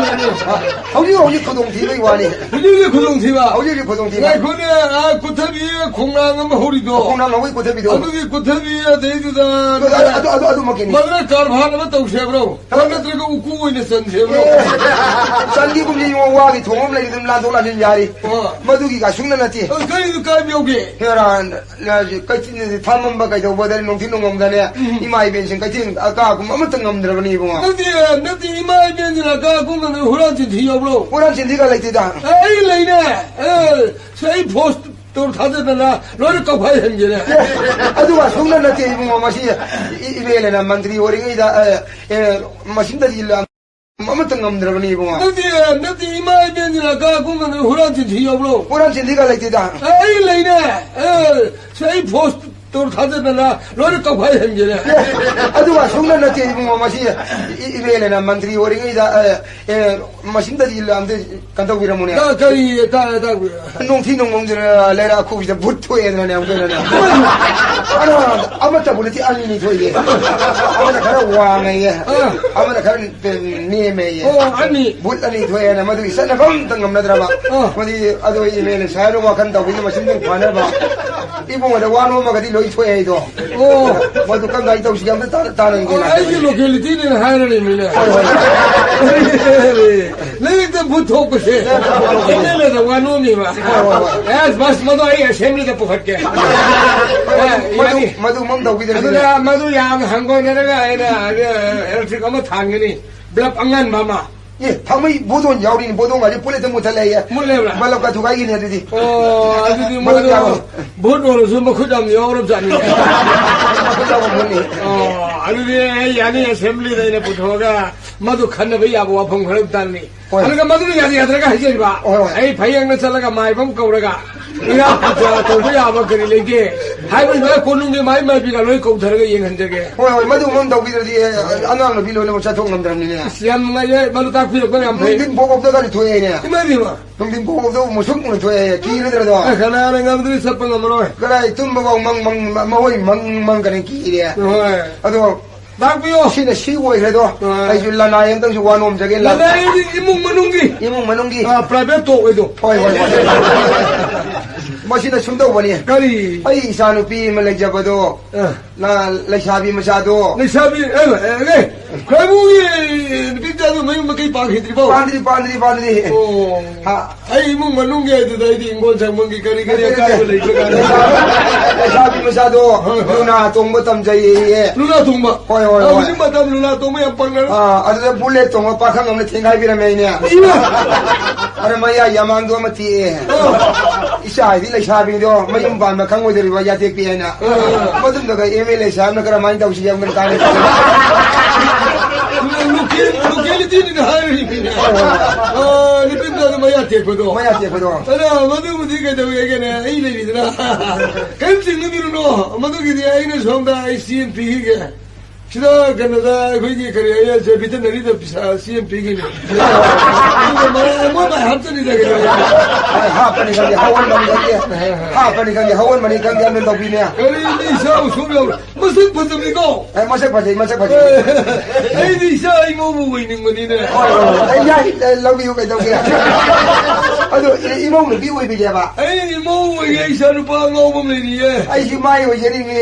ꯍꯧꯖꯤꯛ ꯍꯧꯖꯤꯛ ꯈꯨꯗꯣꯡꯊꯤꯕꯒꯤ ꯋꯥꯅꯤ꯫ ꯍꯧꯖꯤꯛ ꯍꯧꯖꯤꯛ ꯈꯨꯗꯣꯡꯊꯤꯕ꯫ ꯍꯧꯖꯤꯛ ꯍꯧꯖꯤꯛ ꯈꯨꯗꯣꯡꯊꯤꯕ꯫ ꯉꯥꯏꯈꯣꯅꯦ, ꯑ, ꯀꯨꯊꯕꯤ ꯈꯣꯡꯅꯥꯡ ꯑꯃ ꯍꯧꯔꯤꯗꯣ꯫ ꯈꯣꯡꯅꯥꯡ ꯍꯧꯕꯒꯤ ꯀꯨꯊꯕꯤꯗꯣ꯫ ꯑꯗꯨꯒꯤ ꯀꯨꯊꯕꯤ ꯑꯗꯩꯗꯨꯗ ꯑꯗꯨ, ꯑꯗꯨ, ꯑꯗꯨ, ꯑꯗꯨꯃꯛꯀꯤꯅꯤ꯫ ꯃꯗꯨꯅ ꯀꯔꯚꯥꯟ ꯑꯃ ꯇꯧꯁꯦ ꯍꯥꯏꯕ꯭ꯔꯣ? ꯑ, ꯅꯠꯇ꯭ꯔꯒ ꯎꯀꯨ ꯑꯣꯏꯅ ꯆꯟꯁꯦ ꯍꯥꯏꯕ꯭ꯔꯣ? ꯑꯦ, ꯆꯟꯗꯤ ꯀꯨꯝꯁꯤ ꯏꯕꯨꯡꯉꯣ, ꯋꯥꯒꯤ ꯊꯣꯡ ꯑꯃ ꯂꯩꯔꯤ, ꯑꯗꯨꯝ ꯂꯥꯟꯊꯣꯛ ꯂꯥꯟꯁꯤꯟ ꯌꯥꯔꯤ꯫ ꯑ꯫ ꯃꯗꯨꯒꯤ ꯀꯥꯁꯨꯡꯅ ꯅꯠꯇꯦ꯫ ꯑ, ꯀꯔꯤꯅꯣ ꯀꯥꯏ ꯌꯧꯒꯦ? ꯍꯦꯔꯥꯟ, ꯀꯩꯊꯦꯜ ꯐꯝꯃꯝꯕ ꯀꯩꯗꯧꯕꯗ ꯅꯨꯡꯊꯤꯜ ꯅꯨꯡꯃꯝꯗꯅꯦ, ꯎꯝ꯫ ꯏꯃꯥ ꯏꯕꯦꯟꯁꯤꯡ ꯀꯩꯊꯦꯜ ꯑꯀꯥ ꯀꯨꯝ ꯑꯃꯠꯇ ꯉꯝꯗ꯭ꯔꯕꯅꯤ ꯏꯕꯨꯡꯉꯣ꯫ ꯅꯠꯇꯦ, ꯅꯠꯇꯦ, ꯏꯃꯥ ꯏꯕꯦꯟꯁꯤꯡ ꯑꯀꯥ ꯀꯨꯝ ꯉꯝꯗꯅ ꯍꯨꯔꯥꯟ ꯆꯤꯟꯊꯤ ꯌꯥꯎꯕ꯭ꯔꯣ? ꯍꯨꯔꯥꯟ ꯆꯤꯟꯊꯤꯒ ꯂꯩꯇꯦꯗ꯫ ꯑꯦ, ꯑꯩ ꯂꯩꯅꯦ꯫ ꯑꯦ, ꯁꯤ ꯑꯩ ꯐꯣꯁ ꯇꯧꯔ ꯊꯥꯖꯗꯅ ꯂꯣꯏꯅ ꯀꯧꯈꯥꯏ ꯍꯟꯒꯦꯅꯦ꯫ ꯑꯦ, ꯑꯗꯨꯒ ꯁꯨꯡꯅ ꯅꯠꯇꯦ ꯏꯕꯨꯡꯉꯣ, ꯃꯁꯤ ꯏ-, ꯏꯕꯦꯜꯂꯅ ꯃꯟꯇ꯭ꯔꯤ ꯑꯣꯏꯔꯤꯉꯩꯗ, ꯑꯦ, ꯑꯦ, ꯃꯁꯤꯡꯗꯗꯤ ꯂ-, ꯑꯃꯠꯇ ꯉꯝꯗ꯭ꯔꯕꯅꯤ ꯏꯕꯨꯡꯉꯣ꯫ ꯅꯠꯇꯦ, ꯅꯠꯇꯦ, ꯏꯃꯥ ꯏꯕꯦꯟꯁꯤꯡ ꯑꯀꯥ ꯀꯨꯝ ꯉꯝꯗꯅ ꯍꯨꯔꯥꯟ ꯆꯤꯟꯊꯤ ꯌꯥꯎꯕ꯭ꯔꯣ? ꯍꯨꯔꯥꯟ ꯆꯤꯟꯊꯤꯒ ꯂꯩꯇꯦꯗ꯫ ꯑꯦ, ꯑꯩ ꯂꯩꯅꯦ꯫ ꯑꯦ, ꯁꯤ ꯑꯩ ꯐꯣꯁ ꯇꯧꯔ ꯊꯥꯖꯗꯅ ꯂꯣꯏꯅ ꯀꯧꯈꯥꯏ ꯍꯟꯒꯦꯅꯦ꯫ ꯑꯦ, ꯑꯗꯨꯒ ꯁꯨꯡꯅ ꯅꯠꯇꯦ ꯏꯕꯨꯡꯉꯣ, ꯃꯁꯤ ꯏ-, ꯏꯕꯦꯜꯂꯅ ꯃꯟꯇ꯭ꯔꯤ ꯑꯣꯏꯔꯤꯉꯩꯗ, ꯑꯦ, ꯑꯦ, ꯃꯁꯤꯡꯗꯗꯤ ꯑꯝꯇ ꯀꯩꯅꯣ ꯇꯧꯕꯤꯔꯝꯃꯨꯅꯦ꯫ ꯀ-, ꯀꯔꯤ ꯇꯥ-, ꯇꯥ-, ꯅꯨꯡꯊꯤ ꯅꯨꯡꯃꯣꯡꯗꯨꯅ ꯂꯩꯔꯛ ꯑꯈꯨꯕꯁꯤꯗ ꯕꯨꯠ ꯊꯣꯛꯑꯦꯗꯅꯅꯦ ꯑꯃꯨꯛꯀ ꯍꯦꯟꯅꯅꯦ꯫ ꯑꯗꯣ ꯑꯃꯠꯇꯕꯨ ꯅꯠꯇꯦ, ꯑꯅꯤꯅꯤ ꯊꯣꯛꯏꯁꯦ꯫ ꯑꯃꯅ ꯈꯔ ꯋꯥꯡꯉꯦꯌꯦ, ꯑꯥ꯫ ꯑꯃꯅ ꯈꯔ ꯅꯦꯝꯃꯦꯌꯦ꯫ ꯑꯣ, ꯑꯅꯤ꯫ ꯕꯨꯠ ꯑꯅꯤ ꯊꯣꯛꯑꯦꯅ ꯃꯗꯨꯒꯤ ꯆꯠꯅꯕ ꯑꯝꯇ ꯉꯝꯅꯗ꯭ꯔꯕ꯫ ꯑꯥ꯫ ꯃꯗꯨꯒꯤ ꯑꯗꯨ ꯏꯃꯦꯜꯅ ꯁꯍꯔ ꯋꯥꯈꯜ ꯇꯧꯕꯒꯤ ꯃꯆꯤꯟꯗꯨ ꯐꯅꯕ꯫ ꯏꯕꯨꯡꯉꯣꯗ ꯋꯥ ꯅꯣꯝꯃꯒꯗꯤ ꯂꯣꯏ ꯊꯣꯛꯑꯦ ꯑꯩꯗꯣ꯫ ꯑꯣ꯫ ꯃꯗꯨ ꯀꯝꯗꯥꯏ ꯇꯧꯁꯤꯒꯦ ꯑꯝꯇ ꯇꯥ-, ꯇꯥꯅ ꯑꯣ, ꯌꯦꯡꯒꯦꯅ꯫ ꯑꯩꯒꯤ locality ꯅꯦꯅ ꯍꯥꯏꯔꯅꯤ ꯃꯤꯅ꯫ ꯍꯣꯏ, ꯍꯣꯏ꯫ ꯂꯩꯔꯛꯇ ꯕꯨꯠ ꯊꯣꯛꯄꯁꯦ꯫ ꯂꯩꯔꯛꯇ ꯕꯨꯠ ꯊꯣꯛꯄꯁꯦ꯫ ꯑꯦꯝ ꯑꯦꯜ ꯑꯦꯗ ꯋꯥ ꯅꯣꯝꯃꯤꯕ꯫ ꯍꯣꯏ, ꯍꯣꯏ, ꯍꯣꯏ꯫ ꯑꯦꯁ, ꯕꯁ, ꯃꯗꯨ ꯑꯩ assembly ꯗ ꯄꯨꯈꯠꯀꯦ꯫ ꯃꯗꯨ, ꯑꯦ, ꯃꯗꯨ, ꯌꯥꯅꯤ꯫ ꯃꯗꯨ ꯃꯝ ꯇꯧꯕꯤꯗꯅ ꯑꯗꯨꯗ ꯃꯗꯨ ꯌꯥꯝ ꯍꯪꯒꯣꯏꯅꯔꯒ ꯑꯩꯅ, ꯑ, electric ꯑꯃ ꯊꯥꯟꯒꯅꯤ꯫ Bulb ꯑꯉꯥꯟꯕ ꯑꯃ꯫ ꯑꯦ, ꯊꯥꯡꯃꯩ ꯕꯣꯗꯣꯟ ꯌꯥꯎꯔꯤꯅꯤ, ꯕꯣꯗꯣꯟꯒꯁꯦ ꯄꯨꯂꯤꯁꯇ ꯃꯨꯊꯠꯂꯛꯑꯦ꯫ ꯃꯨꯠꯂꯦꯕ꯭ꯔꯥ? ꯕꯂꯞꯀ ꯊꯨꯒꯥꯏꯈꯤꯅꯤ ꯑꯗꯨꯗꯤ꯫ ꯑꯣ, ꯑꯗꯨꯗꯤ ꯕꯂꯞ ꯃꯣꯏꯗꯣ ꯌꯥꯎꯔꯣꯏ꯫ ꯚꯣꯠ ꯑꯣꯏꯔꯁꯨ ꯃꯈꯨꯠ ꯌꯥꯝ ꯌꯥꯎꯔꯕꯖꯥꯠꯅꯤ꯫ ꯃꯈꯨꯠ ꯌꯥꯎꯕ ꯚꯣꯠꯅꯤ꯫ ꯑꯣ, ꯑꯗꯨꯗꯤ ꯑꯩ ꯌꯥꯅꯤ, assembly ꯗ ꯑꯩꯅ ꯄꯨꯊꯣꯛꯑꯒ ꯃꯗꯨ ꯈꯟꯅꯕ ꯌꯥꯕ ꯋꯥꯐꯝ ꯈꯔ ꯇꯥꯅꯤ꯫ ꯍꯣꯏ꯫ ꯑꯗꯨꯒ ꯃꯗꯨꯅ ꯌꯥꯗ ꯌꯥꯗ꯭ꯔꯒ ꯍꯥꯏꯖꯔꯤꯕ, ꯍꯣꯏ, ꯍꯣꯏ꯫ ꯑꯩ ꯐꯌꯦꯡꯅ ꯆꯠꯂꯒ ꯃꯥꯏꯕ ꯑꯃ ꯀꯧꯔꯒ, ꯏꯔꯥ ꯄꯨꯖꯥ ꯇꯧꯕ ꯌꯥꯕ ꯀꯔꯤ ꯂꯩꯒꯦ? ꯍꯥꯏꯕꯗꯤ ꯅꯣꯏ ꯀꯣꯅꯨꯡꯒꯤ ꯃꯥꯏ ꯃꯥꯏꯕꯤꯒ ꯂꯣꯏ ꯀꯧꯊꯔꯒ ꯌꯦꯡꯍꯟꯖꯒꯦ꯫ ꯍꯣꯏ, ꯍꯣꯏ, ꯃꯗꯨꯒꯨꯝꯕ ꯑꯃ ꯇꯧꯕꯤꯗ꯭ꯔꯗꯤ, ꯑꯦ, ꯑꯉꯥꯡ ꯅꯨꯄꯤ ꯂꯣꯏꯅꯃꯛ ꯆꯠꯊꯣꯛ ꯉꯝꯗ꯭ꯔꯕꯅꯤꯅꯦ꯫ ꯑꯁ, ꯌꯥꯝ ꯅꯨꯡꯉꯥꯏꯖꯔꯦ꯫ ꯃꯗꯨ ꯇꯥꯛꯄꯤꯔꯛꯄ ꯌꯥꯝ ꯐꯩ꯫ ꯅꯨꯡꯊꯤꯟ ꯐꯥꯎꯕꯗꯒꯗꯤ ꯊꯣꯛꯑꯦꯅꯦ꯫ ꯏꯃꯥ ꯏꯕꯦꯝꯃ꯫ ꯅꯨꯡꯊꯤꯟ ꯐꯥꯎꯕꯗ ꯃꯨꯁꯨꯛ ꯃꯨꯅ ꯊꯣꯛꯑꯦ꯫ ꯀꯤꯔꯗ꯭ꯔꯗꯣ? ꯑꯦ, ꯀꯅꯥꯅ ꯉꯝꯗ꯭ꯔꯤ? ꯆꯠꯄ ꯉꯝꯃꯔꯣꯏ꯫ ꯀꯗꯥꯏ ꯇꯨꯝꯕꯐꯥꯎ ꯃꯪ, ꯃꯪ, ꯃꯍꯣꯏ ꯃꯪ, ꯃꯪ ꯀꯅꯤ ꯀꯤꯔꯦ꯫ ꯍꯣꯏ꯫ ꯑꯗꯣ ꯇꯥꯛꯄꯤꯌꯣ꯫ ꯁꯤꯅ ꯁꯤ ꯑꯣꯏꯈ꯭ꯔꯦꯗꯣ꯫ ꯑꯥ꯫ ꯑꯩꯁꯨ ꯂꯅꯥꯏ ꯑꯃꯇꯪꯁꯨ ꯋꯥ ꯅꯣꯝꯖꯒꯦ꯫ ꯂꯅꯥꯏ ꯍꯥꯏꯗꯤ ꯏꯃꯨꯡ ꯃꯅꯨꯡꯒꯤ꯫ ꯏꯃꯨꯡ ꯃꯅꯨꯡꯒꯤ꯫ ꯑꯥ, private talk ꯑꯣꯏꯗꯣ꯫ ꯍꯣꯏ, ꯍꯣꯏ, ꯍꯣꯏ꯫ ꯃꯁꯤꯅ ꯁꯨꯝ ꯇꯧꯕꯅꯤ꯫ ꯀꯔꯤ? ꯑꯩ ꯏꯆꯥ ꯅꯨꯄꯤ ꯑꯃ ꯂꯩꯖꯕꯗꯣ, ꯑꯥ꯫ ꯅ-, ꯂꯩꯁꯥꯕꯤ ꯃꯆꯥꯗꯣ꯫ ꯂꯩꯁꯥꯕꯤ, ꯑꯦ, ꯑꯦ, ꯑꯦ, ꯈꯣꯏꯃꯨꯒꯤ ꯅꯨꯄꯤ ꯃꯆꯥꯗꯣ ꯃꯌꯨꯝ ꯃꯀꯩ ꯄꯥꯟꯈꯤꯗ꯭ꯔꯤꯕꯣ? ꯄꯥꯟꯗ꯭ꯔꯤ, ꯄꯥꯟꯗ꯭ꯔꯤ, ꯄꯥꯟꯗ꯭ꯔꯤ꯫ ꯑꯣ꯫ ꯍꯥ? ꯑꯩ ꯏꯃꯨꯡ ꯃꯅꯨꯡꯒꯤ ꯍꯥꯏꯗꯨꯗ ꯑꯩꯗꯤ ꯍꯤꯡꯒꯣꯜ ꯁꯝꯕꯜꯒꯤ ꯀꯔꯤ ꯀꯔꯤ ꯅꯠꯇꯦ, ꯅꯠꯇꯦ꯫ ꯑꯀꯥꯏꯕ ꯂꯩꯕ꯭ꯔꯥ ꯀꯥꯏꯅ꯫ ꯂꯩꯁꯥꯕꯤ ꯃꯆꯥꯗꯣ ꯍꯣꯏ, ꯍꯣꯏ꯫ ꯂꯨꯅꯥ ꯇꯣꯡꯕ ꯇꯝꯖꯩꯌꯦ꯫ ꯂꯨꯅꯥ ꯇꯣꯡꯕ? ꯍꯣꯏ, ꯍꯣꯏ, ꯑ, ꯍꯣꯏ꯫ ꯍꯧꯖꯤꯛ ꯃꯇꯝ ꯂꯨꯅꯥ ꯇꯣꯡꯕ ꯌꯥꯝ ꯄꯪꯅꯔꯦ꯫ ꯑꯥ, ꯑꯗꯨꯗ bullet ꯇꯣꯡꯕ ꯄꯥꯈꯪ ꯑꯃꯅ ꯊꯦꯡꯒꯥꯏꯕꯤꯔꯝꯃꯦ ꯑꯩꯅꯦ꯫ ꯏꯃꯥ! ꯑꯗ ꯃꯌꯥ ꯌꯥꯃꯥꯡꯗꯣ ꯑꯃ ꯇꯦꯛꯑꯦ꯫ ꯑꯥ꯫ ꯏꯆꯥ ꯍꯥꯏꯗꯤ ꯂꯩꯁꯥꯕꯤꯗꯣ ꯃꯌꯨꯝ ꯄꯥꯟꯕ ꯈꯪꯉꯣꯏꯗꯧꯔꯤꯕ ꯌꯥꯇꯦꯛꯄꯤ ꯍꯥꯏꯅ꯫ ꯑꯥ꯫ ꯃꯗꯨꯝꯗꯒ MLA ꯁꯥꯍꯦꯕꯅ ꯀꯔꯝꯍꯥꯏꯅ ꯇꯧꯁꯤꯒꯦ ꯑꯃꯨꯛꯇ ꯇꯥꯟꯅꯁꯤ꯫ Local-, localityꯅꯤꯅ ꯍꯥꯏꯔꯤꯕꯅꯤꯅꯦ꯫ ꯍꯣꯏ, ꯍꯣꯏ, ꯍꯣꯏ꯫ ꯑꯥ, ꯅꯨꯄꯤ ꯃꯆꯥꯗꯣ ꯃꯌꯥ ꯇꯦꯛꯄꯗꯣ꯫ ꯃꯌꯥ ꯇꯦꯛꯄꯗꯣ꯫ ꯑꯗꯣ ꯃꯗꯨꯕꯨꯗꯤ ꯀꯩꯗꯧꯋꯦꯒꯦꯅꯦ? ꯑꯩ ꯂꯩꯔꯤꯗꯅ꯫ ꯀꯔꯤꯝ ꯆꯤꯡꯅꯕꯤꯔꯨꯅꯣ꯫ ꯃꯗꯨꯒꯤꯗꯤ ꯑꯩꯅ ꯁꯣꯝꯗ ꯑꯩ ꯆꯦ ꯑꯃ ꯄꯤꯈꯤꯒꯦ꯫ ꯁꯤꯗ ꯀꯩꯅꯣꯗ ꯑꯩꯈꯣꯏꯒꯤ ꯀꯔꯤ ꯍꯥꯏꯌꯦ, veterineryꯗ ꯄꯩꯁꯥ ꯆꯦ ꯑꯃ ꯄꯤꯈꯤꯅꯦ꯫ ꯑꯗꯨꯒ ꯃꯣꯏ, ꯃꯣꯏ ꯃꯥꯏ ꯍꯥꯞꯆꯅꯤꯗ ꯀꯩꯅꯣ꯫ ꯍꯣꯏ, ꯍꯥꯞꯄꯅꯤ ꯈꯪꯗꯦ, ꯍꯧꯍꯟꯕꯅꯤ ꯈꯪꯗꯦ꯫ ꯍꯥꯞꯄꯅꯤ ꯈꯪꯗꯦ, ꯍꯧꯍꯟꯕꯅꯤ ꯈꯪꯗꯦ, ꯑꯗꯨꯝ ꯇꯧꯕꯤꯅꯦ꯫ ꯀꯔꯤꯗꯤ ꯏꯆꯥ ꯎꯁꯣꯞ ꯌꯥꯎꯔ-, ꯃꯁꯛ ꯐꯖꯕꯤꯀꯣ꯫ ꯑꯦ, ꯃꯁꯛ ꯐꯖꯩ, ꯃꯁꯛ ꯐꯖꯩ꯫ ꯑꯩꯗꯤ ꯏꯆꯥ ꯏꯃꯧꯕꯨ ꯑꯣꯏꯅꯤꯡꯕꯅꯤꯅꯦ꯫ ꯍꯣꯏ, ꯍꯣꯏ, ꯍꯣꯏ꯫ ꯑꯩ ꯌꯥꯏ, ꯑꯦ, ꯂꯧꯕꯤꯌꯨ ꯀꯩꯗꯧꯒꯦ꯫ ꯑꯗꯣ ꯏ-, ꯏꯃꯧ ꯅꯨꯄꯤ ꯑꯣꯏꯕꯤꯒꯦꯕ꯫ ꯑꯩ ꯏꯃꯧ ꯑꯣꯏꯒꯦ, ꯏꯆꯥ ꯅꯨꯄꯥ ꯑꯉꯥꯎꯕ ꯑꯃ ꯂꯩꯔꯤꯌꯦ꯫ ꯑꯩꯁꯨ ꯃꯥꯏ ꯑꯣꯏꯖꯔꯤꯅꯦ꯫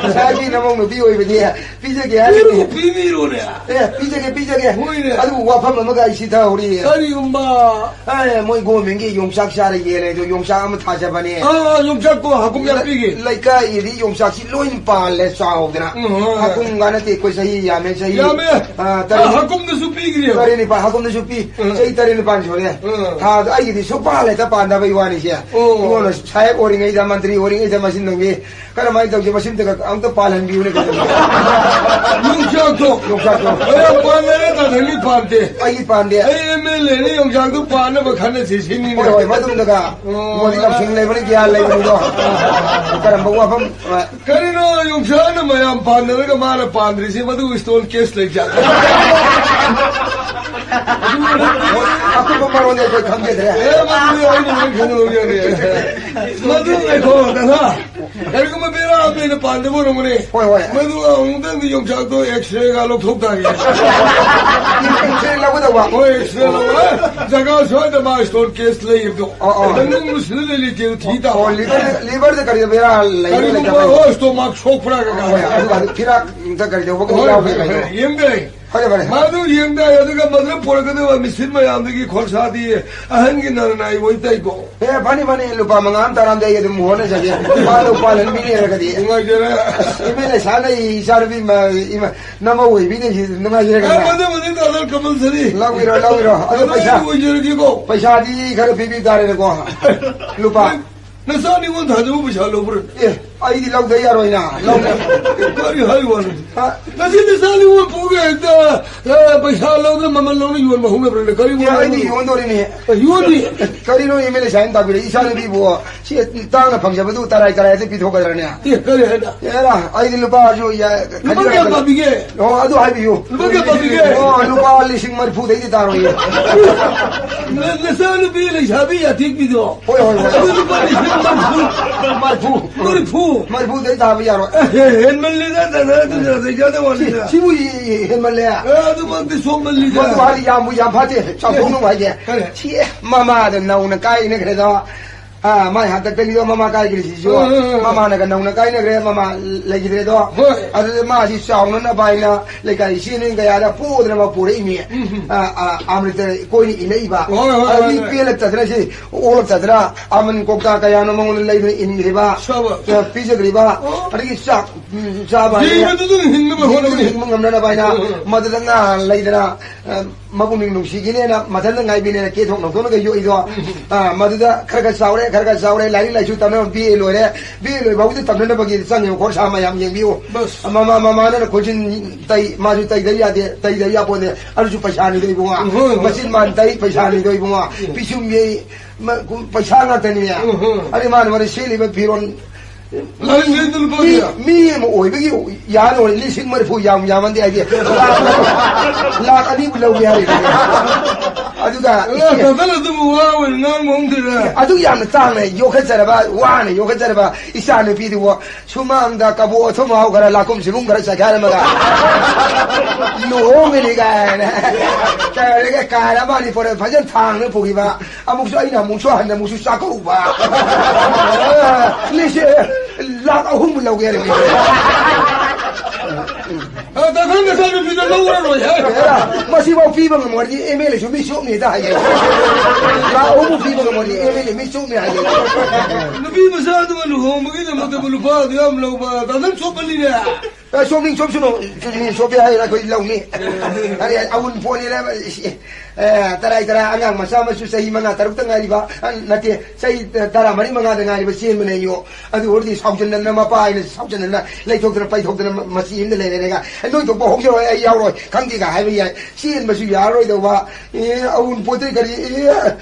ꯏꯆꯥꯒꯤ ꯅꯃꯧ ꯅꯨꯄꯤ ꯑꯣꯏꯕꯗꯤ ꯄꯤꯖꯒꯦ ꯍꯥꯏꯔꯤꯅꯦ꯫ ꯄꯤꯕꯤꯔꯣ, ꯄꯤꯕꯤꯔꯣꯅꯦ꯫ ꯑꯦ, ꯄꯤꯖꯒꯦ, ꯄꯤꯖꯒꯦ꯫ ꯍꯣꯏꯅꯦ꯫ ꯑꯗꯨꯕꯨ ꯋꯥꯐꯝ ꯑꯃꯒ ꯑꯩ ꯁꯤꯊꯍꯧꯔꯤ꯫ ꯀꯔꯤꯒꯨꯝꯕ? ꯑꯦ, ꯃꯣꯏ governmentꯀꯤ ꯌꯣꯡꯆꯥꯛ ꯆꯥꯔ ꯌꯦꯜꯂꯦ ꯑꯗꯣ ꯌꯣꯡꯆꯥꯛ ꯑꯃ ꯊꯥꯖꯕꯅꯦ꯫ ꯑꯥ, ꯌꯣꯡꯆꯥꯛꯇꯣ ꯍꯥꯀꯨꯝ ꯌꯥꯝ ꯄꯤꯒꯦ꯫ ꯂꯩꯀꯥꯏꯒꯤꯗꯤ ꯌꯣꯡꯆꯥꯛꯁꯤ ꯂꯣꯏ ꯄꯥꯜꯂꯦ ꯆꯥꯎꯗꯅ꯫ ꯎꯝ꯫ ꯍꯥꯀꯨꯝꯒ ꯅꯠꯇꯦ, ꯑꯩꯈꯣꯏ ꯆꯍꯤ ꯌꯥꯝꯃꯦ, ꯆꯍꯤ, ꯌꯥꯝꯃꯦ꯫ ꯑꯥ, ꯇꯔꯦꯠ꯫ ꯑꯥ, ꯍꯥꯀꯨꯝꯗꯁꯨ ꯄꯤꯈ꯭ꯔꯦꯕ꯫ ꯇꯔꯦꯠ ꯅꯤꯄꯥꯜ ꯍꯥꯀꯨꯝꯗꯁꯨ ꯄꯤ꯫ ꯎꯝ꯫ ꯆꯍꯤ ꯇꯔꯦꯠ ꯅꯤꯄꯥꯜ ꯁꯨꯔꯦ꯫ ꯎꯝ꯫ ꯊꯥꯗ ꯑꯩ ꯁꯤꯗꯤ ꯁꯨꯛꯄꯥꯟ ꯍꯦꯛꯇ ꯄꯥꯟꯗꯕꯩ ꯋꯥꯅꯤꯁꯦ꯫ ꯑꯣ꯫ ꯑꯩꯉꯣꯟꯗ ꯁꯥꯍꯦꯕ ꯑꯣꯏꯔꯤꯉꯩꯗ, ꯃꯟꯇ꯭ꯔꯤ ꯑꯣꯏꯔꯤꯉꯩꯗ ꯃꯁꯤꯡꯗꯪꯗꯤ ꯀꯔꯝꯍꯥꯏꯅ ꯇꯧꯁꯦ, ꯃꯁꯤꯝꯇꯒ ꯑꯝꯇ ꯄꯥꯜꯍꯟꯕꯤꯌꯨꯅꯦ ꯀꯩꯅꯣ꯫ ꯌꯣꯡꯆꯥꯛꯇꯣ꯫ ꯌꯣꯡꯆꯥꯛꯇꯣ꯫ ꯃꯌꯥꯝ ꯄꯥꯟꯅꯔꯦ, ꯇꯥ ꯅꯪꯗꯤ ꯄꯥꯟꯗꯦ꯫ ꯑꯩꯗꯤ ꯄꯥꯟꯗꯦ꯫ ꯑꯩ ꯑꯦꯝ ꯑꯦꯜ ꯑꯦꯅꯤ, ꯌꯣꯡꯆꯥꯛꯇꯣ ꯄꯥꯟꯅꯕ ꯈꯟꯅꯁꯤ ꯁꯤꯅꯤꯅꯦ꯫ ꯍꯣꯏ, ꯍꯣꯏ, ꯃꯗꯨꯝꯗꯒ꯫ ꯑꯣ꯫ ꯃꯣꯏꯗꯤ ꯂꯧꯁꯤꯡ ꯂꯩꯕꯅꯤ, ꯒ꯭ꯌꯥꯟ ꯂꯩꯕꯅꯤꯗꯣ꯫ ꯀꯔꯝꯕ ꯋꯥꯐꯝ? ꯀꯔꯤꯅꯣ ꯌꯣꯡꯆꯥꯛꯅ ꯃꯌꯥꯝ ꯄꯥꯟꯅꯔꯒ ꯃꯥꯅ ꯄꯥꯟꯗ꯭ꯔꯤꯁꯦ? ꯃꯗꯨ ꯏꯁꯇꯣꯟ ꯀꯦꯁ ꯂꯩꯖꯥꯠꯂ? ꯑꯀꯨꯞꯄ ꯃꯔꯣꯜꯗꯤ ꯑꯩꯈꯣꯏ ꯈꯪꯖꯗ꯭ꯔꯦ꯫ ꯑꯦ, ꯃꯗꯨꯗꯤ ꯑꯩꯅ ꯂꯣꯏ ꯈꯪꯍꯧꯖꯔꯦ꯫ ꯃꯗꯨ ꯉꯥꯏꯈꯣ, ꯗꯥꯗꯥ꯫ ꯀꯔꯤꯒꯨꯝꯕ ꯕꯦꯔꯥ ꯑꯃ ꯂꯩꯅ ꯄꯥꯟꯗꯕ ꯑꯣꯏꯔꯝꯒꯅꯤ꯫ ꯍꯣꯏ, ꯍꯣꯏ꯫ ꯃꯗꯨ ꯑꯃꯨꯛꯇꯪꯗꯤ ꯌꯣꯡꯆꯥꯛꯇꯣ ꯑꯦꯛꯁꯔꯦꯒ ꯂꯧꯊꯣꯛ ꯇꯥꯔꯦ꯫ ꯑꯦꯛꯁꯔꯦ ꯂꯧꯒꯗꯧꯕ? ꯍꯣꯏ, ꯑꯦꯛꯁꯔꯦ ꯂꯧꯔꯦ꯫ ꯖꯒꯥ ꯁ꯭ꯋꯥꯏꯗ ꯃꯥ ꯏꯁꯇꯣꯟ ꯀꯦꯁ ꯂꯩꯕꯗꯣ꯫ ꯑꯣ, ꯑꯣ꯫ ꯃꯅꯨꯡꯗ ꯁꯤꯗ ꯂꯩ ꯂꯩꯇꯦ ꯊꯤ ꯇꯥꯕ꯫ ꯑꯣ, ꯂꯤꯚꯔꯗ, ꯂꯤꯚꯔꯗ ꯀꯔꯤꯗ ꯕꯦꯔꯥ ꯂꯩꯕ꯭ꯔꯥ ꯀꯔꯤꯒꯨꯝꯕ ꯂꯩꯇꯕ꯭ꯔꯥ? ꯍꯣꯏ, ꯏꯁꯇꯣꯃꯥꯛ ꯁꯣꯛꯄ꯭ꯔꯥ ꯀꯩꯀꯥ꯫ ꯍꯣꯏ, ꯑꯗꯨꯒ ꯑꯗꯨ ꯐꯤꯔꯥꯛꯇ ꯀꯔꯤꯗ ꯍꯣꯏ, ꯌꯥꯎꯒꯦ ꯍꯣꯏ, ꯀꯩꯅꯣ? ꯍꯣꯏ, ꯌꯦꯡꯗꯦ꯫ ꯐꯔꯦ, ꯐꯔꯦ꯫ ꯃꯗꯨ ꯌꯦꯡꯗꯦ, ꯑꯗꯨꯒ ꯃꯗꯨꯗ ꯄꯨꯔꯛꯀꯗꯕ ꯃꯦꯆꯤꯟ ꯃꯌꯥꯝꯗꯒꯤ ꯈꯣꯔꯁꯥꯗꯤ ꯑꯍꯟꯒꯤ ꯅꯔꯅꯥꯏ ꯑꯣꯏ ꯇꯩꯀꯣ꯫ ꯑꯦ, ꯐꯅꯤ, ꯐꯅꯤ, ꯂꯨꯄꯥ ꯃꯉꯥ ꯑꯃ ꯇꯔꯥ ꯑꯃꯗꯤ ꯑꯩ ꯑꯗꯨꯝ ꯍꯣꯠꯅꯖꯒꯦ꯫ ꯃꯥꯗꯣ ꯄꯥꯜꯍꯟꯕꯤꯅꯤ ꯍꯥꯏꯔꯒꯗꯤ꯫ ꯅꯨꯡꯉꯥꯏꯖꯔꯦ꯫ ꯑꯦꯝ ꯑꯦꯜ ꯑꯦ ꯁꯥꯅ ꯑꯩ ꯏꯆꯥꯅꯨꯄꯤ ꯃ-, ꯏꯃ-, ꯅꯃꯧ ꯑꯣꯏꯕꯤꯅꯤ ꯁꯤ ꯅꯨꯡꯉꯥꯏꯖꯔꯦ ꯑꯦ, ꯀꯩꯅꯣ꯫ ꯃꯗꯨ, ꯃꯗꯨ ꯇꯥꯗ ꯀꯝꯄꯜꯁꯔꯤ꯫ ꯂꯧꯕꯤꯔꯣ, ꯂꯧꯕꯤꯔꯣ꯫ ꯑꯗꯨ ꯀꯩꯅꯣ, ꯄꯩꯁꯥ, ꯑꯩ ꯑꯣꯏꯖꯔꯒꯦꯀꯣ꯫ ꯄꯩꯁꯥꯗꯤ ꯈꯔ ꯄꯤꯕꯤ ꯇꯥꯔꯦꯅꯦꯀꯣ꯫ ꯂꯨꯄꯥ꯫ ꯅꯆꯥ ꯅꯤꯉꯣꯜ ꯊꯥꯗꯣꯛꯄ ꯄꯩꯁꯥ ꯂꯧꯕ꯭ꯔꯥ? ꯑꯦ, ꯑꯩꯗꯤ ꯂꯧꯗ ꯌꯥꯔꯣꯏꯅ꯫ ꯂꯧꯗ꯫ ꯀꯔꯤ ꯍꯥꯏ ꯋꯥꯅꯣ? ꯍꯥ? ꯅꯆꯤꯟ ꯅꯆꯥ ꯅꯤꯉꯣꯜ ꯄꯣꯛꯑꯒ ꯍꯦꯛꯇ, ꯑ, ꯄꯩꯁꯥ ꯂꯧꯗꯅ ꯃꯃꯜ ꯂꯧꯅ ꯌꯣꯟꯕ ꯍꯧꯅꯕ꯭ꯔꯅꯦ? ꯀꯔꯤ ꯑꯦ, ꯋꯥꯅꯣ? ꯑꯩꯗꯤ ꯌꯣꯟꯗꯣꯔꯤꯅꯦ꯫ ꯑ, ꯌꯣꯟꯅꯤ? ꯀꯔꯤꯅꯣ ꯑꯦꯝ ꯑꯦꯜ ꯑꯦ ꯁꯥꯏꯟ ꯇꯥꯕꯤꯔꯛꯏ? ꯏꯆꯥꯅꯨꯄꯤꯕꯨ ꯁꯤ ꯇꯥꯡꯅ ꯐꯪꯖꯕꯗꯨ ꯇꯔꯥꯏ ꯇꯔꯥꯏꯗ ꯄꯤꯊꯣꯛꯀꯗ꯭ꯔꯅꯦ? ꯑꯦ, ꯀꯔꯤ ꯍꯥꯏꯅ? ꯑꯦꯔꯥ, ꯑꯩꯗꯤ ꯂꯨꯄꯥꯁꯨ ꯌꯥ-, ꯂꯨꯄꯥ ꯈꯖꯤꯛ ꯀꯌꯥ ꯈꯛꯇꯅꯤ꯫ ꯄꯥꯝꯕꯤꯒꯦ? ꯑꯣ, ꯑꯗꯨ ꯍꯥꯏꯕꯤꯌꯨ꯫ ꯂꯨꯄꯥ ꯀꯌꯥ ꯄꯥꯝꯕꯤꯒꯦ? ꯑꯣ, ꯂꯨꯄꯥ ꯂꯤꯁꯤꯡ ꯃꯔꯤꯐꯨꯗꯩꯗꯤ ꯇꯥꯔꯣꯏꯌꯦ꯫ ꯅ-, ꯅꯆꯥꯅꯨꯄꯤ ꯂꯩꯁꯥꯕꯤ ꯑꯊꯦꯛꯄꯤꯗꯣ? ꯍꯣꯏ, ꯍꯣꯏ, ꯍꯣꯏ꯫ ꯑꯗꯨ ꯂꯨꯄꯥ ꯂꯤꯁꯤꯡ ꯃꯔꯤꯐꯨ꯫ ꯃꯔꯤꯐꯨ꯫ ꯃꯔꯤꯐꯨ꯫ ꯃꯔꯤꯐꯨꯗꯩ ꯇꯥꯕ ꯌꯥꯔꯣꯏ꯫ ꯑꯦ, ꯍꯦꯟꯃꯜꯂꯤꯗ, ꯗꯥꯗꯥ, ꯑꯗꯨ ꯂꯩꯖꯥꯗ ꯁꯤ-, ꯋꯥꯅꯤꯗ꯫ ꯁꯤꯕꯨ ꯍꯦꯟꯃꯜꯂꯦ꯫ ꯑꯦ, ꯑꯗꯨꯃꯛꯇꯤ ꯁꯣꯝꯃꯜꯂꯤꯗ꯫ ꯃꯗꯨ ꯍꯥꯏꯗꯤ ꯌꯥꯝꯕꯨ ꯌꯥꯝ ꯐꯠꯇꯦ꯫ ꯆꯥꯎꯊꯣꯛꯅꯕ ꯍꯥꯏꯒꯦ꯫ ꯀꯔꯤ? ꯁꯤ ꯃꯃꯥꯗ ꯅꯧꯅ ꯀꯥꯏꯅꯈ꯭ꯔꯦꯗꯣ꯫ ꯑꯥ, ꯃꯥꯏ ꯍꯟꯗꯛꯇꯒꯤꯗꯣ ꯃꯃꯥ ꯀꯥꯏꯈ꯭ꯔꯤꯁꯤꯁꯨ꯫ ꯑꯥ, ꯑꯥ, ꯑꯥ꯫ ꯃꯃꯥꯅꯒ ꯅꯧꯅ ꯀꯥꯏꯅꯈ꯭ꯔꯦ, ꯃꯃꯥ ꯂꯩꯈꯤꯗ꯭ꯔꯦꯗꯣ꯫ ꯍꯣꯏ꯫ ꯑꯗꯨꯗ ꯃꯥꯁꯤ ꯆꯥꯎꯅꯅꯕ ꯍꯥꯏꯅ ꯂꯩꯀꯥꯏ ꯏꯆꯦ ꯅꯣꯏ ꯀꯌꯥꯗ ꯄꯣꯗꯅ ꯃꯥ ꯄꯨꯔꯛꯏꯅꯦ꯫ ꯎꯝ, ꯎꯝ꯫ ꯑꯥ, ꯑꯥ, ꯑꯃ꯭ꯔꯤꯇ ꯀꯣꯏꯅ ꯏꯅꯛꯏꯕ꯫ ꯍꯣꯏ, ꯍꯣꯏ, ꯑꯗꯨꯗꯤ ꯍꯣꯏ, ꯍꯣꯏ꯫ ꯄꯦꯜꯂꯛꯇꯗꯅ ꯁꯤ ꯑꯣꯛꯂꯛꯇꯗꯅ ꯑꯃꯟ ꯀꯧꯇꯥ ꯀꯌꯥꯅꯣ ꯃꯉꯣꯟꯗ ꯂꯩꯗꯨꯅ ꯏꯟꯈ꯭ꯔꯤꯕ, ꯁꯕꯥꯁ꯫ ꯑ, ꯄꯤꯖꯈ꯭ꯔꯤꯕ, ꯑꯣ꯫ ꯑꯗꯒꯤ ꯆꯥꯛ, ꯎꯝ, ꯆꯥꯕ ꯍꯥꯏꯗꯅ ꯖꯤꯕꯗꯨꯗ ꯍꯤꯡꯅꯕ ꯖꯤꯕꯗꯨꯗ ꯍꯣꯠꯅꯕꯅꯤ꯫ ꯍꯤꯡꯕ ꯉꯝꯅꯅꯕ ꯍꯥꯏꯅ ꯎꯝ, ꯎꯝ꯫ ꯃꯗꯨꯗ ꯉꯥ ꯂꯩꯗꯅ, ꯑ, ꯃꯄꯨꯛꯅꯤꯡ ꯅꯨꯡꯁꯤꯒꯤꯅꯦꯅ ꯃꯊꯟꯇ ꯉꯥꯏꯕꯤꯅꯦꯅ ꯀꯦꯊꯣꯛ ꯅꯧꯊꯣꯛꯅꯒ ꯌꯣꯛꯏꯗꯣ꯫ ꯑ, ꯃꯗꯨꯗ ꯈꯔ ꯈꯔ ꯆꯥꯎꯔꯦ, ꯈꯔ ꯈꯔ ꯆꯥꯎꯔꯦ, ꯂꯥꯏꯔꯤꯛ ꯂꯥꯏꯁꯨ ꯇꯝꯅꯕ ꯕꯤ ꯑꯦ ꯂꯣꯏꯔꯦ꯫ ꯕꯤ ꯑꯦ ꯂꯣꯏꯕ ꯐꯥꯎꯗ ꯇꯝꯅꯅꯕꯒꯤ ꯆꯪꯉꯤꯕ ꯈꯣꯔꯁꯥ ꯃꯌꯥꯝ ꯌꯦꯡꯕꯤꯌꯨ꯫ ꯕꯁ꯫ ꯃꯃꯥ, ꯃꯃꯥꯅ ꯈꯣꯟꯖꯤꯟ ꯇꯩ, ꯃꯥꯁꯨ ꯇꯩꯗꯕ ꯌꯥꯗꯦ, ꯇꯩꯗꯕ ꯌꯥꯄꯣꯟꯇꯦ꯫ ꯑꯗꯨꯁꯨ ꯄꯩꯁꯥꯅꯤꯗꯣ ꯏꯕꯨꯡꯉꯣ꯫ ꯎꯝ, ꯍꯣꯏ, ꯍꯣꯏ꯫ ꯃꯆꯤꯟ ꯃꯥꯟ ꯇꯩ, ꯄꯩꯁꯥꯅꯤꯗꯣ ꯏꯕꯨꯡꯉꯣ꯫ ꯎꯝ꯫ ꯄꯤꯁꯨꯝ ꯌꯩ, ꯃ-, ꯄꯩꯁꯥ ꯉꯥꯛꯇꯅꯤꯅꯦ꯫ ꯎꯝ, ꯍꯣꯏ꯫ ꯑꯗꯩ ꯃꯥꯅ ꯃꯔꯩ ꯁꯦꯠꯂꯤꯕ ꯐꯤꯔꯣꯜ ꯂꯥꯏꯔꯤꯛ ꯂꯩꯇꯅ ꯃꯤ, ꯐꯪꯉꯦ꯫ ꯃꯤ ꯑꯃ ꯑꯣꯏꯕꯒꯤ ꯌꯥꯅ ꯑꯣꯏ ꯂꯤꯁꯤꯡ ꯃꯔꯤꯐꯨ ꯌꯥꯝ ꯌꯥꯝꯃꯟꯗꯦ ꯍꯥꯏꯗꯤ ꯂꯥꯛ, ꯂꯥꯛ ꯑꯅꯤꯕꯨ ꯂꯧꯒꯦ ꯍꯥꯏꯔꯤꯕꯅꯦ꯫ ꯑꯗꯨꯒ ꯑꯦ, ꯏꯆꯦ ꯇꯥꯇꯟ ꯑꯗꯨꯕꯨ ꯋꯥ ꯑꯣꯏꯅ ꯉꯥꯡꯕ ꯍꯧꯅꯗꯦꯗ꯫ ꯑꯗꯨꯛ ꯌꯥꯝꯅ ꯇꯥꯡꯅ ꯌꯣꯛꯈꯠꯆꯔꯕ, ꯋꯥꯅ ꯌꯣꯛꯈꯠꯆꯔꯕ ꯏꯆꯥ ꯅꯨꯄꯤꯗꯨꯕꯨ ꯁꯨꯃꯥꯡꯗ ꯀꯕꯣꯛ ꯑꯊꯨꯝ ꯑꯍꯥꯎ ꯈꯔ, ꯂꯥꯛꯀꯨꯝ ꯁꯤꯒꯨꯝ ꯈꯔ ꯆꯥꯏꯈꯥꯏꯔꯝꯃꯒ ꯂꯨꯍꯣꯡꯒꯅꯤ ꯀꯥꯏꯅ ꯇꯧꯔꯒ ꯀꯥꯔ ꯑꯃ ꯑꯅꯤ ꯄꯣꯔꯛꯑ ꯐꯖꯅ ꯊꯥꯡꯅ ꯄꯨꯈꯤꯕ꯫ ꯑꯃꯨꯛꯁꯨ ꯑꯩꯅ ꯑꯃꯨꯛꯁꯨ ꯍꯟꯅ ꯑꯃꯨꯛꯁꯨ ꯆꯥꯛꯀꯧꯕ꯫ ꯂꯤꯁꯤꯡ ꯂꯥꯛ ꯑꯍꯨꯝ ꯂꯧꯒꯦ ꯍꯥꯏꯔꯝꯃꯤ꯫ ꯑ, ꯇꯥꯇꯟ ꯅꯆꯥꯅꯨꯄꯤꯗꯣ ꯂꯧꯔꯔꯣꯏ ꯍꯥꯏ꯫ ꯑꯦꯔꯥ, ꯃꯁꯤꯐꯥꯎ ꯄꯤꯕ ꯉꯝꯃꯣꯏꯗꯤ ꯑꯦꯝ ꯑꯦꯜ ꯑꯦꯁꯨ ꯃꯤ ꯆꯣꯞꯅꯤꯗ ꯍꯥꯏꯌꯦ꯫ ꯂꯥꯛ ꯑꯍꯨꯝ ꯄꯤꯕ ꯉꯝꯃꯣꯏꯗꯤ ꯑꯦꯝ ꯑꯦꯜ ꯑꯦ ꯃꯤ ꯆꯣꯞꯅꯤ ꯍꯥꯏꯌꯦ꯫ ꯅꯨꯄꯤ ꯃꯆꯥꯗꯨꯒ ꯂꯨꯍꯣꯡꯕꯒꯤꯗꯃꯛꯇꯕꯨ ꯂꯨꯄꯥ ꯑꯗꯨ ꯌꯥꯝ ꯂꯧꯕ ꯇꯥꯇꯟ ꯆꯣꯞꯄꯅꯤꯅꯦ꯫ ꯑꯦ, ꯁꯣꯛꯅꯤꯡ ꯁꯣꯛꯁꯅꯨ, ꯁꯣꯛꯅꯤꯡ ꯁꯣꯛꯄ ꯌꯥꯏ, ꯑꯩꯈꯣꯏ ꯂꯧꯅꯤ꯫ ꯑꯗꯩ ꯑꯋꯨꯟꯄꯣꯠꯅꯤꯅ, ꯑꯦ, ꯇꯔꯥꯏ ꯇꯔꯥ ꯑꯉꯥꯡ ꯃꯆꯥ ꯃꯁꯨ ꯆꯍꯤ ꯃꯉꯥ ꯇꯔꯨꯛꯇ ꯉꯥꯏꯔꯤꯕ, ꯑ, ꯅꯠꯇꯦ, ꯆꯍꯤ ꯇꯔꯥꯃꯔꯤ ꯃꯉꯥꯗ ꯉꯥꯏꯔꯤꯕ ꯆꯦꯟꯕꯅꯦ ꯑꯌꯣ꯫ ꯑꯗꯨ ꯑꯣꯏꯔꯗꯤ ꯁꯥꯎꯖꯟꯅꯅ ꯃꯄꯥ ꯍꯥꯏꯅ ꯁꯥꯎꯖꯟꯅꯅ ꯂꯩꯊꯣꯛꯇꯅ ꯄꯩꯊꯣꯛꯇꯅ ꯃ-, ꯃꯆꯤ ꯑꯃꯗ ꯂꯩꯔꯦꯒ, "ꯅꯣꯏ ꯊꯣꯛꯄ ꯍꯧꯖꯔꯣꯏ, ꯑꯩ ꯌꯥꯎꯔꯣꯏ, ꯈꯪꯗꯦꯒ" ꯍꯥꯏꯕ ꯌꯥꯏ꯫ ꯆꯦꯟꯕꯁꯨ ꯌꯥꯔꯔꯣꯏꯗꯧꯕ, ꯑꯦ, ꯑꯋꯨꯟꯄꯣꯠꯇꯩ ꯀꯔꯤ, ꯑꯦ,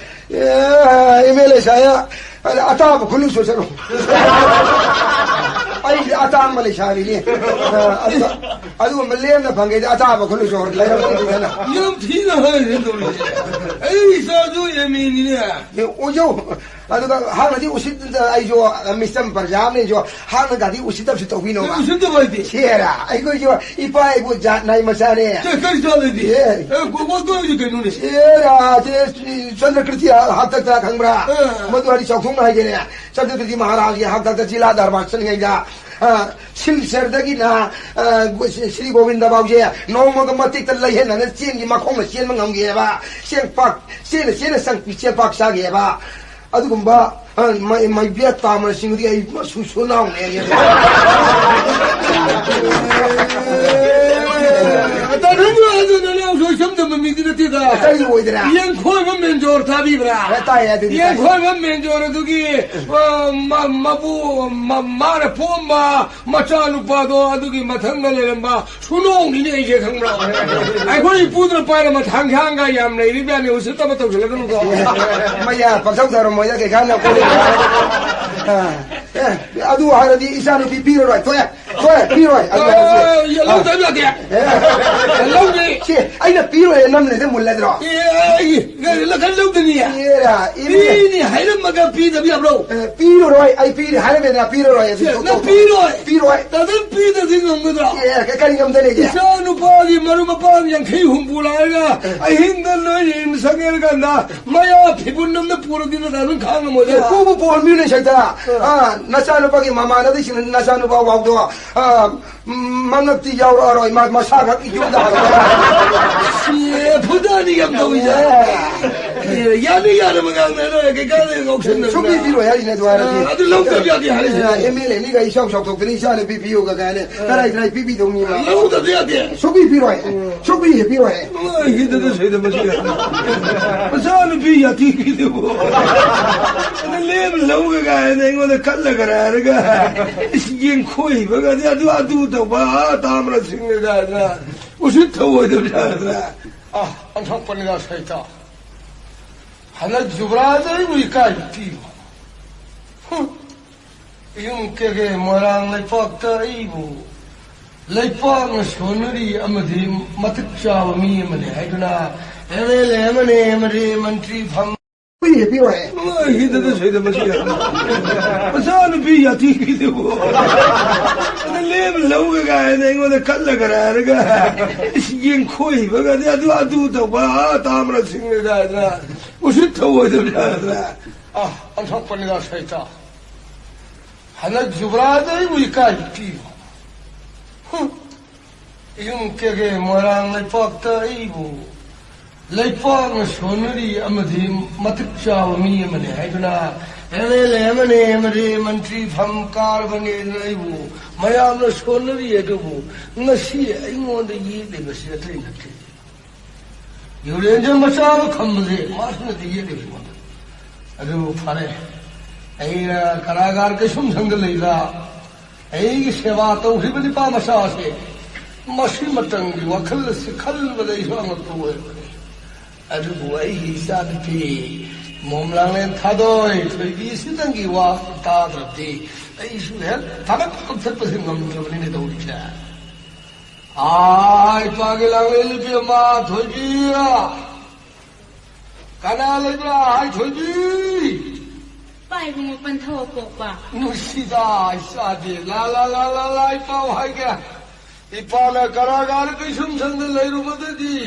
ꯑꯦ, ꯑꯦꯝ ꯑꯦꯜ ꯑꯦ ꯁꯥꯏ, ꯑꯗ ꯑꯇꯥꯕ ꯈꯨꯜꯂꯨ ꯆꯠꯂꯣ꯫ ꯑꯩꯗꯤ ꯑꯇꯥꯡꯕ ꯂꯩꯁꯥꯕꯤꯅꯤ꯫ ꯑ, ꯑꯗꯨꯒ, ꯑꯗꯨꯒꯨꯝꯕ ꯂꯦꯝꯅ ꯐꯪꯒꯦꯗꯤ ꯑꯇꯥꯕ ꯈꯨꯜꯂꯨ ꯆꯠꯂꯣ꯫ ꯂꯩꯔꯝꯃꯣꯏ ꯑꯗꯨꯗꯅ꯫ ꯌꯥꯝ ꯊꯤꯅ ꯍꯥꯏꯔꯦ ꯇꯧꯔꯤꯁꯦ꯫ ꯑꯩ ꯏꯆꯥꯁꯨ ꯑꯦꯝ ꯑꯦꯅꯤꯅꯦ꯫ ꯑꯦ, ꯑꯣꯏꯖꯧ꯫ ꯑꯗꯨꯒ ꯍꯥꯟꯅꯗꯤ ꯎꯁꯤꯠꯇ ꯑꯩꯁꯨ, ꯑ, ꯃꯤꯁꯇꯔ ꯄ꯭ꯔꯖꯥ ꯑꯃꯅ ꯑꯩꯁꯨ ꯍꯥꯟꯅꯒꯗꯤ ꯎꯁꯤꯠꯇꯕꯁꯨ ꯇꯧꯕꯤꯅꯣꯕ꯫ ꯎꯁꯤꯠꯇꯕ ꯍꯥꯏꯗꯤ? ꯁꯤ ꯍꯦꯔꯥ, ꯑꯩꯈꯣꯏꯁꯨ ꯏꯄꯥ ꯏꯄꯨ ꯖꯥꯠ ꯅꯥꯏ ꯃꯆꯥꯅꯦ꯫ ꯀꯩ, ꯀꯔꯤ ꯖꯥꯠ ꯂꯩꯗꯤ? ꯑꯦ꯫ ꯑꯦ, ꯒꯣ-, ꯒꯣ-, ꯒꯣ-, ꯍꯥꯏꯗꯤ ꯀꯩꯅꯣꯅꯦ? ꯁꯤ ꯍꯦꯔꯥ, ꯁꯤ ꯆꯟꯗ꯭ꯔꯀ꯭ꯔꯤꯇꯤ ꯍꯥꯛꯇꯛꯇ ꯈꯪꯕ꯭ꯔꯥ? ꯑꯥ꯫ ꯃꯗꯨ ꯍꯥꯏꯗꯤ ꯆꯥꯎꯊꯣꯛꯅ ꯍꯥꯏꯒꯦꯅꯦ꯫ ꯆꯟꯗ꯭ꯔꯀ꯭ꯔꯤꯇꯤ ꯃꯍꯥꯔꯥꯖꯒꯤ ꯍꯥꯛꯇꯛꯇ ꯖꯤꯂꯥ ꯗꯔꯕꯥꯔ ꯆꯠꯂꯤꯉꯩꯗ, ꯑ, ꯁꯤꯜꯆꯔꯗꯒꯤꯅ, ꯑ, ꯒꯣ-, ꯁꯤ-, ꯁ꯭ꯔꯤ ꯒꯣꯕꯤꯟꯗ ꯐꯥꯎꯁꯦ ꯅꯣꯡꯃꯒ ꯃꯇꯦꯛꯇ ꯂꯩꯍꯦꯟꯅꯅ ꯆꯦꯟꯒꯤ ꯃꯈꯣꯡꯅ ꯆꯦꯟꯕ ꯉꯝꯒꯦꯕ꯫ ꯆꯦꯡꯄꯥꯛ, ꯆꯦꯟꯅ ꯆꯦꯟꯅ ꯆꯪ-, ꯆꯦꯡꯄꯥꯛ ꯆꯥꯒꯦꯕ꯫ ꯑꯗꯨꯒꯨꯝꯕ, ꯑ, ꯃꯩ-, ꯃꯩꯕꯦꯠ ꯇꯥꯃꯅꯁꯤꯡꯗꯨꯗꯤ ꯑꯩ ꯃꯁꯨ ꯁꯨ ꯅꯥꯎꯅꯦ꯫ ꯇꯥꯅꯤꯡꯕ꯭ꯔꯣ ꯑꯗꯨ ꯅꯅꯥꯎ ꯁꯣꯏꯁꯝꯗ ꯃꯤꯗꯤ ꯅꯠꯇꯦꯗ꯫ ꯀꯔꯤ ꯑꯣꯏꯗꯅ? ꯌꯦꯡꯈꯣꯏꯕ ꯃꯦꯟꯖꯣꯔ ꯇꯥꯕꯤꯕ꯭ꯔꯥ? ꯑꯦ, ꯇꯥꯏꯌꯦ, ꯑꯗꯨꯗꯤ ꯇꯥꯏ꯫ ꯌꯦꯡꯈꯣꯏꯕ ꯃꯦꯟꯖꯣꯔ ꯑꯗꯨꯒꯤ, ꯑ, ꯃ-, ꯃꯄꯨ, ꯃ-, ꯃꯥꯅ ꯄꯣꯛꯑꯝꯕ ꯃꯆꯥꯅꯨꯄꯥꯗꯣ ꯑꯗꯨꯒꯤ ꯃꯊꯪꯗ ꯂꯩꯔꯝꯕ ꯁꯨꯅꯣꯡꯅꯤꯅꯦ ꯑꯩꯁꯦ, ꯈꯪꯕ꯭ꯔꯥ? ꯑꯩꯈꯣꯏ ꯏꯄꯨꯗꯨꯅ ꯄꯥꯏꯔꯝꯕ ꯊꯥꯡꯁꯥꯡꯒ ꯌꯥꯝ ꯂꯩꯔꯤꯕ ꯌꯥꯅꯤ, ꯎꯁꯤꯠꯇꯕ ꯇꯧꯁꯤꯜꯂꯒꯅꯨꯀꯣ꯫ ꯃꯌꯥ ꯄꯪꯊꯧ ꯊꯧꯔꯝꯃꯣꯏꯗ ꯀꯩꯀꯥꯟꯗ ꯑꯩꯈꯣꯏ꯫ ꯑ, ꯑꯦ, ꯑꯗꯨ ꯍꯥꯏꯔꯗꯤ ꯏꯆꯥꯅꯨꯄꯤ ꯄꯤꯔꯔꯣꯏ, ꯊꯣꯛꯑꯦ꯫ ꯍꯣꯏ, ꯄꯤꯔꯣꯏ꯫ ꯑꯗꯨ ꯑ, ꯍꯥꯏꯔꯁꯤ꯫ ꯑ, ꯂꯧꯗꯕ ꯌꯥꯗꯦ꯫ ꯑꯦ꯫ ꯂꯧꯅꯤ꯫ ꯁꯤ ꯑꯩꯅ ꯄꯤꯔꯣꯏ ꯅꯝꯂꯦꯗ ꯃꯨꯜꯂꯗ꯭ꯔꯣ? ꯑꯦ, ꯑꯩ, ꯂꯧꯗꯅꯤ꯫ ꯑꯦꯔꯥ, ꯏꯃꯦ꯫ ꯄꯤꯅꯤ ꯍꯥꯏꯔꯝꯃꯒ ꯄꯤꯗꯕ ꯌꯥꯕ꯭ꯔꯣ? ꯑꯦ, ꯄꯤꯔꯔꯣꯏ, ꯑꯩ ꯄꯤꯔꯦ ꯍꯥꯏꯔꯝꯃꯦꯗꯅ, ꯄꯤꯔꯔꯣꯏ꯫ ꯑꯗꯨ ꯁꯦ, ꯅꯪ ꯇꯣꯛꯊꯣꯛ-, ꯄꯤꯔꯣꯏ꯫ ꯄꯤꯔꯣꯏ꯫ ꯇꯗ ꯄꯤꯗ꯭ꯔꯗꯤ ꯉꯝꯒꯗ꯭ꯔꯣ? ꯑꯦ, ꯀ-, ꯀꯔꯤ ꯉꯝꯗ ꯂꯩꯒꯦ? ꯏꯆꯥ ꯅꯨꯄꯥꯒꯤ ꯃꯔꯨꯞ ꯃꯄꯥꯡ ꯌꯥꯡꯈꯩ ꯍꯨꯝꯐꯨ ꯂꯥꯛꯑꯒ ꯑꯍꯤꯡꯗ ꯅꯣꯏ ꯌꯦꯡ ꯁꯪꯉꯦ ꯀꯥꯟꯗ ꯃꯌꯥ ꯐꯤꯕꯨꯟ ꯑꯃꯗ ꯄꯨꯔꯗꯤ ꯅꯠꯇ꯭ꯔ ꯑꯗꯨꯝ ꯈꯥꯡꯉꯝꯃꯣꯏꯗ꯫ ꯑꯦ, ꯄꯨꯕꯨ ꯄꯨꯍꯟꯕꯤꯌꯨꯅꯦ ꯁꯩꯇ꯫ ꯑ꯫ ꯑ, ꯅꯆꯥꯅꯨꯄꯥꯒꯤ ꯃꯃꯥꯟꯅꯕꯁꯤꯡ ꯅꯆꯥꯅꯨꯄꯥ ꯐꯥꯎꯗꯣ, ꯑ, ꯎꯝ, ꯃꯉꯛꯇꯤ ꯌꯥꯎꯔꯛꯑꯔꯣꯏ, ꯃꯥ ꯃꯁꯥꯈꯛ ꯌꯨꯝꯗ ꯍꯜꯂꯛꯑꯔꯣꯏ꯫ ꯁꯤ ꯐꯨꯗꯥꯅꯤ ꯌꯥꯝ ꯇꯧꯏꯗ꯫ ꯑꯦ꯫ ꯑꯦ, ꯌꯥꯅꯤ ꯌꯥꯅꯕ ꯉꯥꯡꯅꯔꯣꯏ, ꯀꯩꯀꯥꯟꯗ ꯉꯥꯎꯁꯟꯅꯗꯅ꯫ ꯁꯨꯛꯄꯤ ꯄꯤꯔꯣꯏ ꯍꯥꯏꯔꯤꯅꯦ ꯑꯗꯨ ꯍꯥꯏꯔꯗꯤ꯫ ꯑ, ꯑꯗꯨ ꯂꯧꯗꯕ ꯌꯥꯗꯦ ꯍꯥꯏꯔꯤꯁꯤꯅꯦ꯫ ꯑꯦ, ꯑꯦꯝ ꯑꯦꯜ ꯑꯦꯅꯤꯒ ꯏꯆꯥꯎ ꯆꯥꯎꯊꯣꯛꯇꯅ ꯏꯆꯥꯅ ꯄꯤꯕꯤꯌꯨꯒ ꯀꯥꯏꯅ ꯀꯔꯥꯏ ꯀꯔꯥꯏ ꯄꯤꯕꯤꯗꯧ ꯃꯤ ꯃꯥ꯫ ꯂꯧꯗꯕ ꯌꯥꯗꯦ꯫ ꯁꯨꯛꯄꯤ ꯄꯤꯔꯣꯏ꯫ ꯁꯨꯛꯄꯤ ꯍꯦꯛ ꯄꯤꯔꯣꯏ꯫ ꯃꯥ ꯍꯤꯗꯗ ꯁꯣꯏꯗ ꯃꯁꯤ ꯌꯥꯗꯦ꯫ ꯃꯆꯥꯅꯨꯄꯤ ꯌꯥꯊꯤ ꯄꯤꯗꯨꯕꯨ꯫ ꯑꯗ ꯂꯦꯝ ꯂꯧꯒ ꯀꯥꯏꯅ ꯑꯩꯉꯣꯟꯗ ꯀꯠꯂꯒ ꯍꯥꯏꯔꯒ꯫ ꯏꯁ, ꯌꯦꯡꯈꯣꯏꯕꯒꯗꯤ ꯑꯗꯨ, ꯑꯗꯨ ꯇꯧꯕ, ꯑꯥ, ꯇꯥꯃꯔ ꯁꯤꯡꯒ ꯀꯥꯏꯅ꯫ ꯎꯁꯤꯠ ꯊꯧꯑꯣꯏꯗꯕ ꯌꯥꯗ꯭ꯔꯥ? ꯑꯥ, ꯑꯣꯟꯊꯣꯛꯄꯅꯤꯗ ꯁꯩꯇ꯫ ꯍꯟꯗꯛ ꯖꯨꯕ꯭ꯔꯥꯖ ꯑꯩꯕꯨ ꯏꯀꯥꯏꯕ ꯄꯤꯕ꯫ ꯍꯨꯝ꯫ ꯌꯨꯝ ꯀꯦꯒꯦ ꯃꯣꯏꯔꯥꯡ ꯂꯩꯄꯥꯛꯇ ꯑꯩꯕꯨ ꯂꯩꯄꯥꯛꯅ ꯁꯣꯟꯅꯔꯤ ꯑꯃꯗꯤ ꯃꯇꯤꯛ ꯆꯥꯕ ꯃꯤ ꯑꯃꯅꯤ ꯍꯥꯏꯗꯨꯅ ꯑꯦꯝ ꯑꯦꯜ ꯑꯦ ꯑꯃꯅꯤ ꯑꯃꯗꯤ ꯃꯟꯇ꯭ꯔꯤ ꯐꯝ ꯍꯨꯏ ꯍꯦꯛ ꯄꯤꯔꯣꯏ꯫ ꯍꯤꯗꯗ ꯁꯣꯏꯗ ꯃꯁꯤ ꯌꯥꯝ-, ꯃꯆꯥꯅꯨꯄꯤ ꯌꯥꯊꯤ ꯄꯤꯗꯨꯕꯨ꯫ ꯑꯗ ꯂꯦꯝ ꯂꯧꯒ ꯀꯥꯏꯅ ꯑꯩꯉꯣꯟꯗ ꯀꯠꯂꯒ ꯍꯥꯏꯔꯒ ꯏꯁ ꯌꯦꯡꯈꯣꯏꯕꯒꯗꯤ ꯑꯗꯨ ꯑꯗꯨ ꯇꯧꯕ, ꯑꯥ, ꯇꯥꯃꯔ ꯁꯤꯡꯒ ꯀꯥꯏꯅ ꯎꯁꯤꯠ ꯊꯧꯑꯣꯏꯗꯕ ꯌꯥꯗ꯭ꯔꯥ? ꯑꯥ, ꯑꯣꯟꯊꯣꯛꯄꯅꯤꯗ ꯁꯩꯇ꯫ ꯍꯟꯗꯛ ꯖꯨꯕ꯭ꯔꯥꯖ ꯑꯩꯕꯨ ꯏꯀꯥꯏꯕ ꯄꯤꯕ꯫ ꯍꯨꯝ꯫ ꯌꯨꯝ ꯀꯦꯒꯦ ꯃꯣꯏꯔꯥꯡ ꯂꯩꯄꯥꯛꯇ ꯑꯩꯕꯨ ꯂꯩꯄꯥꯛꯅ ꯁꯣꯟꯅꯔꯤ ꯑꯃꯗꯤ ꯃꯇꯤꯛ ꯆꯥꯕ ꯃꯤ ꯑꯃꯅꯤ ꯍꯥꯏꯗꯨꯅ ꯑꯦꯝ ꯑꯦꯜ ꯑꯦ ꯑꯃꯅꯤ ꯑꯃꯗꯤ ꯃꯟꯇ꯭ꯔꯤ ꯐꯝ ꯀꯥꯔꯕꯅꯦꯅ ꯑꯩꯕꯨ ꯃꯌꯥꯝꯅ ꯁꯣꯟꯅꯔꯤ ꯑꯗꯨꯕꯨ ꯉꯁꯤ ꯑꯩꯉꯣꯟꯗ ꯌꯦꯠꯂꯤꯕꯁꯤ ꯑꯇꯩ ꯅꯠꯇꯦ꯫ ꯌꯨꯔꯦꯟꯁꯦ ꯃꯆꯥ ꯑꯃ ꯊꯝꯕꯁꯦ ꯃꯥꯁꯤꯅꯗꯤ ꯌꯦꯠꯂꯤꯕ ꯑꯩꯉꯣꯟꯗ꯫ ꯑꯗꯨꯕꯨ ꯐꯔꯦ, ꯑꯩꯅ ꯀꯔꯥꯒꯥꯔ ꯀꯩꯁꯨꯝꯁꯪꯗ ꯂꯩꯕ ꯑꯩꯒꯤ ꯁꯦꯕꯥ ꯇꯧꯈ꯭ꯔꯤꯕ ꯅꯤꯄꯥ ꯃꯆꯥ ꯑꯁꯦ ꯃꯁꯤꯃꯇꯪꯒꯤ ꯋꯥꯈꯜ ꯑꯁꯤ ꯈꯜꯂꯨꯕꯗ ꯑꯩꯁꯨ ꯑꯉꯛꯄ ꯑꯣꯏꯔꯕꯅꯤ꯫ ꯑꯗꯨꯕꯨ ꯑꯩꯒꯤ ꯏꯆꯥꯅꯨꯄꯤ ꯃꯣꯝ ꯂꯥꯡꯂꯦꯟ ꯊꯥꯗꯣꯏ ꯊꯣꯏꯕꯤꯁꯤꯗꯪꯒꯤ ꯋꯥ ꯇꯥꯗ꯭ꯔꯕꯗꯤ ꯑꯩꯁꯨ ꯍꯦꯛ ꯊꯥꯒꯠꯄ ꯀꯛꯊꯠꯄꯁꯦ ꯉꯝꯗ꯭ꯔꯕꯅꯤꯅꯦ ꯇꯧꯔꯤꯁꯦ꯫ ꯑꯥ, ꯏꯄꯥꯒꯤ ꯂꯥꯡꯂꯦꯟ ꯅꯨꯄꯤ ꯑꯃ ꯊꯣꯏꯕꯤ꯫ ꯀꯅꯥ ꯂꯩꯕ꯭ꯔꯥ, ꯍꯥꯏ ꯊꯣꯏꯕꯤ? ꯄꯥꯏꯕꯨꯡꯉꯣ ꯄꯟꯊꯧ ꯑꯄꯣꯛꯄ꯫ ꯅꯨꯡꯁꯤꯗ ꯏꯆꯥꯗꯤ꯫ ꯂꯥ, ꯂꯥ, ꯂꯥ, ꯂꯥ, ꯂꯥ, ꯏꯄꯥꯎ ꯍꯥꯏꯒꯦ꯫ ꯏꯄꯥꯅ ꯀꯔꯥꯒꯥꯔ ꯀꯩꯁꯨꯝꯁꯪꯗ ꯂꯩꯔꯨꯕꯗꯒꯤ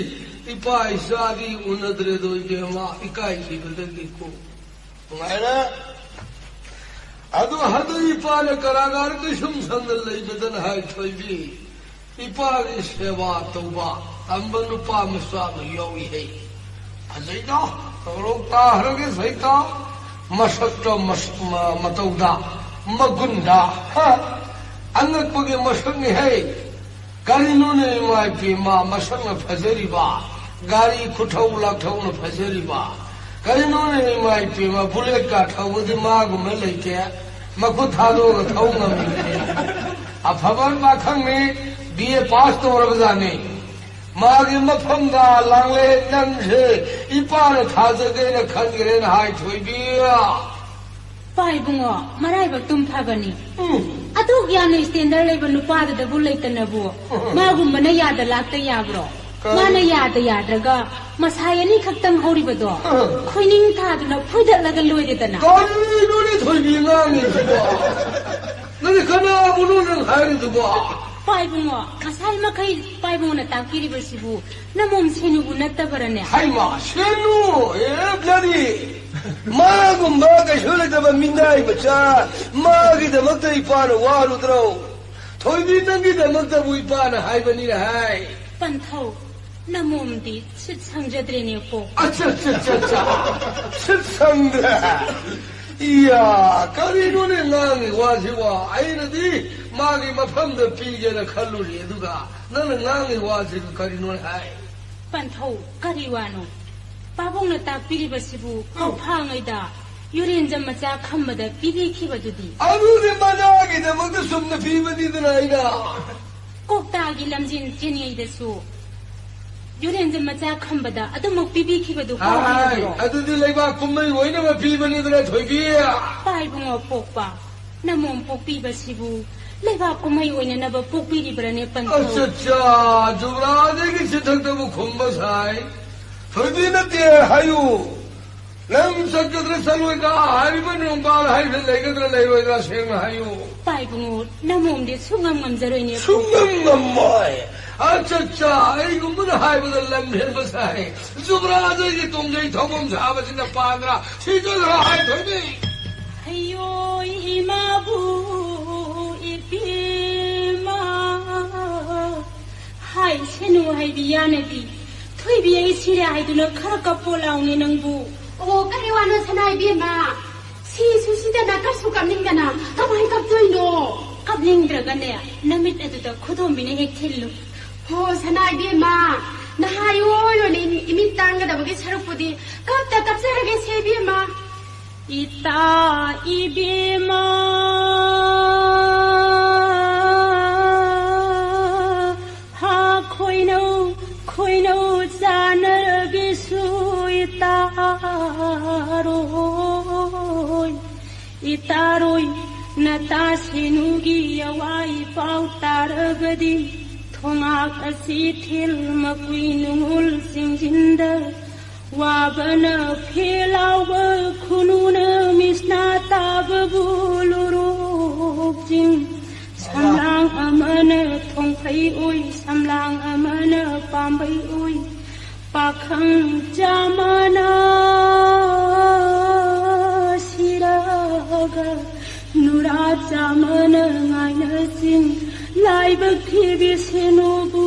ꯏꯄꯥ ꯏꯆꯥꯗꯤ ꯎꯅꯗ꯭ꯔꯦꯗꯣ ꯏꯕꯦꯝꯃ, ꯏꯀꯥꯏꯈꯤꯕꯗꯒꯤꯀꯣ꯫ ꯅꯨꯡꯉꯥꯏꯔꯦ꯫ ꯑꯗꯨ ꯍꯟꯗꯛ ꯏꯄꯥꯅ ꯀꯔꯥꯒꯥꯔ ꯀꯩꯁꯨꯝꯁꯪꯗ ꯂꯩꯕꯗꯅ ꯍꯥꯏ ꯊꯣꯏꯕꯤ, ꯏꯄꯥꯒꯤ ꯁꯦꯕꯥ ꯇꯧꯕ ꯇꯝꯕ ꯅꯨꯄꯥ ꯃꯆꯥ ꯑꯃ ꯌꯥꯎꯏ ꯍꯩ꯫ ꯐꯖꯩꯗ, ꯇꯧꯔꯣꯛ ꯇꯥꯈ꯭ꯔꯒꯦ ꯁꯩꯇ, ꯃꯁꯛꯇ ꯃꯁ-, ꯃ-, ꯃꯇꯧꯗ, ꯃꯒꯨꯟꯗ, ꯍ? ꯑꯉꯛꯄꯒꯤ ꯃꯁꯛꯅꯤ ꯍꯩ꯫ ꯀꯔꯤꯅꯣꯅꯦ ꯏꯃꯥ ꯏꯄꯦꯝꯃ, ꯃꯁꯛꯅ ꯐꯖꯔꯤꯕ, ꯒꯥꯔꯤ ꯈꯨꯊꯧ ꯂꯥꯛꯊꯧꯅ ꯐꯖꯔꯤꯕ? ꯀꯔꯤꯅꯣꯅꯦ ꯏꯃꯥ ꯏꯄꯦꯝꯃ, ꯕꯨꯂꯦꯠꯀ ꯊꯧꯕꯗꯤ ꯃꯥꯒꯨꯝꯕ ꯂꯩꯇꯦ, ꯃꯈꯨꯠ ꯊꯥꯗꯣꯛꯑꯒ ꯊꯧ ꯉꯝꯃꯤꯕꯅꯦ꯫ ꯑꯐꯕ ꯄꯥꯈꯪꯅꯤ, ꯕꯤ ꯑꯦ ꯄꯥꯁ ꯇꯧꯔꯕꯖꯥꯠꯅꯤ꯫ ꯃꯥꯒꯤ ꯃꯐꯝꯗ ꯂꯥꯡꯂꯦ ꯅꯪꯁꯦ ꯏꯄꯥꯅ ꯊꯥꯖꯒꯦꯅ ꯈꯟꯈ꯭ꯔꯦꯅ ꯍꯥꯏ ꯊꯣꯏꯕꯤ꯫ ꯄꯥꯏꯕꯨꯡꯉꯣ, ꯃꯔꯥꯏꯕꯛꯇꯨꯝ ꯐꯕꯅꯤ꯫ ꯎꯝ꯫ ꯑꯗꯨꯛ ꯌꯥꯝꯅ ꯁ꯭ꯇꯦꯟꯗꯔ ꯂꯩꯕ ꯅꯨꯄꯥꯗꯨꯗꯕꯨ ꯂꯩꯇꯅꯕꯨ ꯎꯝ꯫ ꯃꯥꯒꯨꯝꯕꯅ ꯌꯥꯗ ꯂꯥꯛꯇ ꯌꯥꯕ꯭ꯔꯣ? ꯀꯔꯤ? ꯃꯥꯅ ꯌꯥꯗ ꯌꯥꯗ꯭ꯔꯒ ꯃꯁꯥꯏ ꯑꯅꯤꯈꯛꯇꯪ ꯍꯧꯔꯤꯕꯗꯣ ꯎꯝ꯫ ꯈꯣꯏꯅꯤꯡ ꯊꯥꯗꯨꯅ ꯐꯣꯏꯗꯠꯂꯒ ꯂꯣꯏꯔꯦꯗꯅ꯫ ꯀꯔꯤꯅꯣꯅꯦ ꯊꯣꯏꯕꯤ ꯉꯥꯡꯉꯤꯗꯨꯕꯣ? ꯅꯪꯗꯤ ꯀꯅꯥꯕꯨꯅꯣ ꯅꯪ ꯍꯥꯏꯔꯤꯗꯨꯕꯣ? ꯄꯥꯏꯕꯨꯡꯉꯣ, ꯉꯁꯥꯏ ꯃꯈꯩ ꯄꯥꯏꯕꯨꯡꯉꯣꯅ ꯇꯥꯛꯄꯤꯔꯤꯕꯁꯤꯕꯨ ꯅꯃꯣꯝ ꯁꯦꯅꯨꯕꯨ ꯅꯠꯇꯕꯔꯅꯦ? ꯍꯩꯃꯥ, ꯁꯦꯅꯨ! ꯑꯦ, ꯕ꯭ꯂꯗꯤ! ꯃꯥꯒꯨꯝꯕ ꯀꯩꯁꯨ ꯂꯩꯇꯕ ꯃꯤꯅꯥꯏ ꯃꯆꯥ, ꯃꯥꯒꯤꯗꯃꯛꯇ ꯏꯄꯥꯅ ꯋꯥꯔꯨꯗ꯭ꯔꯣ? ꯊꯣꯏꯕꯤ, ꯅꯪꯒꯤꯗꯃꯛꯇꯕꯨ ꯏꯄꯥꯅ ꯍꯥꯏꯕꯅꯤꯅ ꯍꯥꯏ꯫ ꯄꯟꯊꯧ, ꯅꯃꯣꯝꯗꯤ ꯁꯤꯠ ꯁꯪꯖꯗ꯭ꯔꯦꯅꯦꯀꯣ꯫ ꯑꯆꯥ, ꯑꯆꯥ, ꯑꯆꯥ, ꯑꯆꯥ꯫ ꯁꯤꯠ ꯁꯪꯗ꯭ꯔꯦ꯫ ꯏꯌꯥ, ꯀꯔꯤꯅꯣꯅꯦ ꯉꯥꯡꯉꯤ ꯋꯥꯁꯤꯕꯣ? ꯑꯩꯅꯗꯤ ꯃꯥꯒꯤ ꯃꯐꯝꯗ ꯄꯤꯒꯦꯅ ꯈꯜꯂꯨꯔꯤ, ꯑꯗꯨꯒ ꯅꯪꯅ ꯉꯥꯡꯉꯤ ꯋꯥꯁꯤꯕꯨ ꯀꯔꯤꯅꯣ ꯍꯥꯏ? ꯄꯟꯊꯧ, ꯀꯔꯤ ꯋꯥꯅꯣ? ꯄꯥꯕꯨꯡꯅ ꯇꯥꯛꯄꯤꯔꯤꯕꯁꯤꯕꯨ ꯀꯧꯐꯥꯉꯩꯗ ꯌꯨꯔꯦꯟꯖꯝ ꯃꯆꯥ ꯈꯝꯕꯗ ꯄꯤꯕꯤꯈꯤꯕꯗꯨꯗꯤ? ꯑꯗꯨꯗꯤ ꯃꯅꯥꯒꯤꯗꯃꯛꯇ ꯆꯨꯝꯅ ꯄꯤꯕꯅꯤꯗꯅ ꯑꯩꯅ꯫ ꯀꯣꯛꯇꯥꯒꯤ ꯂꯝꯖꯦꯟ ꯆꯦꯟꯉꯩꯗꯁꯨ ꯌꯨꯔꯦꯟꯖꯝ ꯃꯆꯥ ꯈꯝꯕꯗ ꯑꯗꯨꯃꯛ ꯄꯤꯕꯤꯈꯤꯕꯗꯨ ꯍꯥꯏ, ꯀꯥꯎꯕꯤꯔꯕ꯭ꯔꯣ? ꯑꯗꯨꯗꯤ ꯂꯩꯕꯥꯛ ꯀꯨꯝꯍꯩ ꯑꯣꯏꯅꯕ ꯄꯤꯕꯅꯤꯗꯅ, ꯊꯣꯏꯕꯤ꯫ ꯄꯥꯏꯕꯨꯡꯉꯣ ꯄꯣꯛꯄ, ꯅꯃꯣꯝ ꯄꯣꯛꯄꯤꯕꯁꯤꯕꯨ ꯂꯩꯕꯥꯛ ꯀꯨꯝꯍꯩ ꯑꯣꯏꯅꯅꯕ ꯄꯣꯛꯄꯤꯔꯤꯕ꯭ꯔꯅꯦ, ꯄꯟꯊꯧ? ꯑꯆꯥ, ꯆꯥ, ꯖꯨꯕ꯭ꯔꯥꯖꯒꯤ ꯆꯤꯊꯛꯇꯕꯨ ꯈꯨꯝꯕ ꯁꯥꯏ꯫ ꯊꯣꯏꯕꯤ ꯅꯠꯇꯦ ꯍꯥꯏꯌꯨ꯫ ꯅꯪ ꯆꯠꯀꯗ꯭ꯔꯥ ꯆꯠꯂꯣꯏꯗ꯭ꯔꯥ ꯍꯥꯏꯔꯤꯕ ꯅꯣꯡꯕꯥꯜ ꯍꯥꯏꯁꯦ ꯂꯩꯒꯗ꯭ꯔꯥ ꯂꯩꯔꯣꯏꯗ꯭ꯔꯥ ꯁꯦꯡꯅ ꯍꯥꯏꯌꯨ꯫ ꯄꯥꯏꯕꯨꯡꯉꯣ, ꯅꯃꯣꯝꯗꯤ ꯁꯨꯡꯉꯝ ꯉꯝꯖꯔꯣꯏꯅꯦ꯫ ꯁꯨꯡꯉꯝ ꯉꯝꯃꯣꯏ꯫ ꯑꯆꯥ, ꯆꯥ, ꯑꯩꯒꯨꯝꯕꯅ ꯍꯥꯏꯕꯗ ꯂꯝ ꯍꯦꯟꯕ ꯁꯥꯏ꯫ ꯖꯨꯕ꯭ꯔꯥꯖꯒꯤ ꯇꯣꯡꯖꯩ ꯊꯧꯐꯝ ꯁꯥꯕꯁꯤꯅ ꯄꯥꯟꯗ꯭ꯔꯥ ꯁꯤꯗ꯭ꯔꯥ ꯍꯥꯏ ꯊꯣꯏꯕꯤ꯫ ꯍꯩꯌꯣꯏ ꯏꯃꯥꯕꯨ ꯏꯕꯦꯝꯃ꯫ ꯍꯥꯏ ꯁꯦꯅꯨ ꯍꯥꯏꯕꯤ ꯌꯥꯅꯕꯤ꯫ ꯊꯣꯏꯕꯤ ꯑꯩ ꯁꯤꯔꯦ ꯍꯥꯏꯗꯨꯅ ꯈꯔ ꯀꯞꯄꯣ ꯂꯥꯎꯅꯦ ꯅꯪꯕꯨ꯫ ꯑꯣ, ꯀꯔꯤ ꯋꯥꯅꯣ ꯁꯅꯥ ꯏꯕꯦꯝꯃ? ꯁꯤꯁꯨ ꯁꯤꯗꯅ ꯀꯞꯁꯨ ꯀꯞꯅꯤꯡꯗꯅ ꯀꯃꯥꯏ ꯀꯞꯇꯣꯏꯅꯣ? ꯀꯞꯅꯤꯡꯗ꯭ꯔꯒꯅꯦ, ꯅꯃꯤꯠ ꯑꯗꯨꯗ ꯈꯨꯗꯣꯝꯕꯤꯅ ꯍꯦꯛ ꯊꯤꯜꯂꯨ꯫ ꯍꯣ, ꯁꯅꯥ ꯏꯕꯦꯝꯃ, ꯅꯍꯥ ꯏꯑꯣꯏ ꯑꯣꯏꯅ ꯏꯃꯤꯠ ꯇꯥꯡꯒꯗꯕꯒꯤ ꯁꯔꯨꯛꯄꯨꯗꯤ ꯀꯞꯇ ꯀꯞꯆꯔꯒꯦꯁꯦ ꯏꯕꯦꯝꯃ꯫ ꯏꯇꯥ ꯏꯕꯦꯝꯃ, ꯍꯥ ꯈꯣꯏꯅꯧ ꯈꯣꯏꯅꯧ ꯆꯥꯅꯔꯕꯤꯁꯨ ꯏꯇꯥꯔꯣꯏ, ꯏꯇꯥꯔꯣꯏ ꯅꯇꯥ ꯁꯦꯅꯨꯒꯤ ꯑꯋꯥ ꯏꯄꯥꯎ ꯇꯥꯔꯕꯗꯤ ꯊꯣꯉꯥꯛ ꯑꯁꯤ ꯊꯤꯜ ꯃꯀꯨꯏ ꯅꯨꯡꯉꯨꯜ ꯆꯤꯡꯁꯤꯟꯗ ꯋꯥꯕꯅ ꯐꯦ ꯂꯥꯎꯕ ꯈꯨꯅꯨꯅ ꯃꯤꯁꯅꯥ ꯇꯥꯕꯕꯨ ꯂꯣꯔꯣꯛ ꯆꯤꯡ꯫ ꯁꯝꯂꯥꯡ ꯑꯃꯅ ꯊꯣꯡꯐꯩ ꯑꯣꯏ, ꯁꯝꯂꯥꯡ ꯑꯃꯅ ꯄꯥꯝꯕꯩ ꯑꯣꯏ꯫ ꯄꯥꯈꯪ ꯆꯥꯃꯅ ꯁꯤꯔꯒ ꯅꯨꯔꯥ ꯆꯥꯃꯅ ꯉꯥꯏꯅꯁꯤꯡ꯫ ꯂꯥꯏꯕꯛ ꯊꯤꯕꯤ ꯁꯦꯅꯨꯕꯨ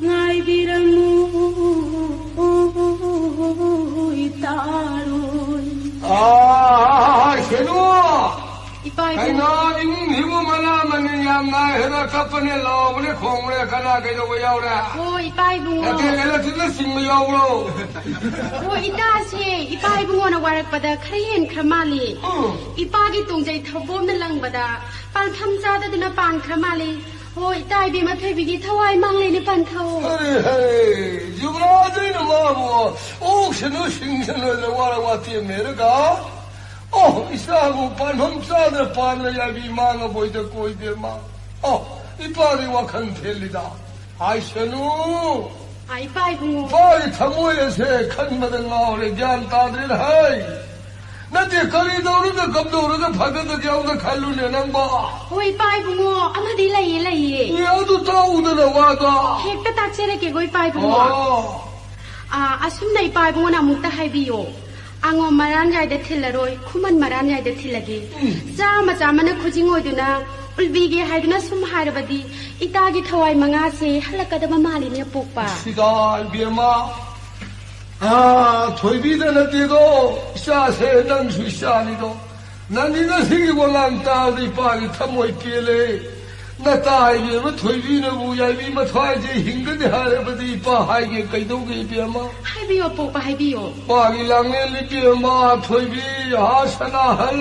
ꯉꯥꯏꯕꯤꯔꯝꯃꯨ ꯏꯇꯥꯔꯣꯏ꯫ ꯑꯥ, ꯁꯦꯅꯨ! ꯏꯄꯥ ꯏꯕꯨꯡ꯫ ꯀꯩꯅꯣ, ꯏꯃꯨꯡꯁꯤꯕꯨ ꯃꯅꯥ ꯃꯅꯤꯟ ꯌꯥꯝ ꯅꯥꯏ ꯍꯥꯏꯅ ꯀꯞꯄꯅꯦ, ꯂꯥꯎꯕꯅꯦ, ꯈꯣꯡꯕꯅꯦ, ꯀꯅꯥ ꯀꯩꯗꯧꯕ ꯌꯥꯎꯔꯦ? ꯍꯣ, ꯏꯄꯥ ꯏꯕꯨꯡꯉꯣ꯫ ꯅꯠꯇꯦ, ꯅꯠꯇꯦ, ꯅꯆꯤꯟꯅ ꯆꯤꯡꯕ ꯌꯥꯎꯕ꯭ꯔꯣ? ꯍꯣ, ꯏꯇꯥꯁꯦ ꯏꯄꯥ ꯏꯕꯨꯡꯉꯣꯅ ꯋꯥꯔꯛꯄꯗ ꯈꯔ ꯍꯦꯟꯈ꯭ꯔ ꯃꯥꯜꯂꯤ꯫ ꯎꯝ꯫ ꯏꯄꯥꯒꯤ ꯇꯣꯡꯖꯩ ꯊꯧꯕꯣꯝꯅ ꯂꯪꯕꯗ ꯄꯥꯟꯐꯝ ꯆꯥꯗꯗꯨꯅ ꯄꯥꯟꯈ꯭ꯔ ꯃꯥꯜꯂꯤ꯫ ꯍꯣ, ꯏꯇꯥ ꯏꯕꯦꯝꯃ ꯊꯣꯏꯕꯤꯒꯤ ꯊꯋꯥꯏ ꯃꯥꯡꯂꯦꯅꯦ ꯄꯟꯊꯧ꯫ ꯍꯔꯦ, ꯍꯔꯦ, ꯌꯨꯕꯔꯥꯖꯩꯅ ꯃꯥꯕꯨ ꯑꯣꯛꯁꯅꯨ, ꯁꯤꯡꯁꯅꯨ ꯍꯥꯏꯅ ꯋꯥꯔ ꯋꯥꯇꯦꯝ ꯍꯦꯔꯒ, ꯑꯣ, ꯏꯆꯥꯕꯨ ꯄꯥꯟꯐꯝ ꯆꯥꯗꯅ ꯄꯥꯟꯕ ꯌꯥꯏꯕꯤ ꯃꯥꯡꯉꯕꯣꯏꯗ ꯀꯣꯏꯗꯦ ꯃꯥ꯫ ꯑꯣ, ꯏꯄꯥꯗꯤ ꯋꯥꯈꯜ ꯊꯦꯜꯂꯤꯗ꯫ ꯍꯥꯏꯁꯅꯨ꯫ ꯑꯥ, ꯏꯄꯥ ꯏꯕꯨꯡꯉꯣ꯫ ꯏꯄꯥꯒꯤ ꯊꯃꯣꯏ ꯑꯁꯦ ꯈꯟꯕꯗ ꯉꯥꯎꯔꯦ, ꯒ꯭ꯌꯥꯟ ꯇꯥꯗ꯭ꯔꯦꯅ ꯍꯥꯏ꯫ ꯅꯠꯇꯦ, ꯀꯔꯤ ꯇꯧꯔꯒ ꯀꯝꯗꯧꯔꯒ ꯐꯒꯗꯒꯦ ꯑꯃꯨꯛꯇ ꯈꯜꯂꯨꯅꯦ ꯅꯪꯕꯣ꯫ ꯍꯣꯏ, ꯏꯄꯥ ꯏꯕꯨꯡꯉꯣ, ꯑꯃꯗꯤ ꯂꯩꯌꯦ, ꯂꯩꯌꯦ꯫ ꯑꯦ, ꯑꯗꯨ ꯇꯥꯛꯎꯗꯅ ꯋꯥꯗꯣ꯫ ꯍꯦꯛꯇ ꯇꯥꯛꯆꯔꯛꯀꯦꯀꯣ, ꯏꯄꯥ ꯏꯕꯨꯡꯉꯣ꯫ ꯑꯣ꯫ ꯑꯥ, ꯑꯁꯨꯝꯅ ꯏꯄꯥ ꯏꯕꯨꯡꯉꯣꯅ ꯑꯃꯨꯛꯇ ꯍꯥꯏꯕꯤꯌꯣ꯫ ꯑꯉꯣꯝ ꯃꯔꯥꯟ ꯌꯥꯏꯗ ꯊꯤꯜꯂꯔꯣꯏ, ꯈꯨꯃꯟ ꯃꯔꯥꯟ ꯌꯥꯏꯗ ꯊꯤꯜꯂꯒꯦ꯫ ꯎꯝ꯫ ꯆꯥꯃ ꯆꯥꯃꯅ ꯈꯨꯖꯤꯡ ꯑꯣꯏꯗꯨꯅ ꯎꯜꯕꯤꯒꯦ ꯍꯥꯏꯗꯨꯅ ꯁꯨꯝ ꯍꯥꯏꯔꯕꯗꯤ ꯏꯇꯥꯒꯤ ꯊꯋꯥꯏ ꯃꯉꯥꯁꯦ ꯍꯜꯂꯛꯀꯗꯕ ꯃꯥꯜꯂꯤꯅꯦ, ꯑꯄꯣꯛꯄ꯫ ꯁꯤꯗ ꯏꯕꯦꯝꯃ, ꯑꯥ, ꯊꯣꯏꯕꯤꯗ ꯅꯠꯇꯦꯗꯣ, ꯏꯆꯥꯁꯦ ꯅꯪꯁꯨ ꯏꯆꯥꯅꯤꯗꯣ꯫ ꯅꯪꯗꯤ ꯉꯁꯤꯒꯤ ꯋꯥꯉꯥꯡ ꯇꯥꯕꯗ ꯏꯄꯥꯒꯤ ꯊꯃꯣꯏ ꯄꯦꯜꯂꯦ꯫ ꯅꯇꯥ ꯏꯕꯦꯝꯃ ꯊꯣꯏꯕꯤꯅꯕꯨ ꯌꯥꯏꯕꯤ ꯃꯊ꯭ꯋꯥꯏꯁꯦ ꯍꯤꯡꯒꯅꯤ ꯍꯥꯏꯔꯕꯗꯤ ꯏꯄꯥ ꯍꯥꯏꯒꯦ ꯀꯩꯗꯧꯒꯦ ꯏꯕꯦꯝꯃ? ꯍꯥꯏꯕꯤꯌꯣ, ꯄꯣꯛꯄ, ꯍꯥꯏꯕꯤꯌꯣ꯫ ꯏꯄꯥꯒꯤ ꯂꯥꯡꯂꯦꯟ ꯏꯕꯦꯝꯃ ꯊꯣꯏꯕꯤ, ꯍꯥ ꯁꯅꯥꯍꯜ꯫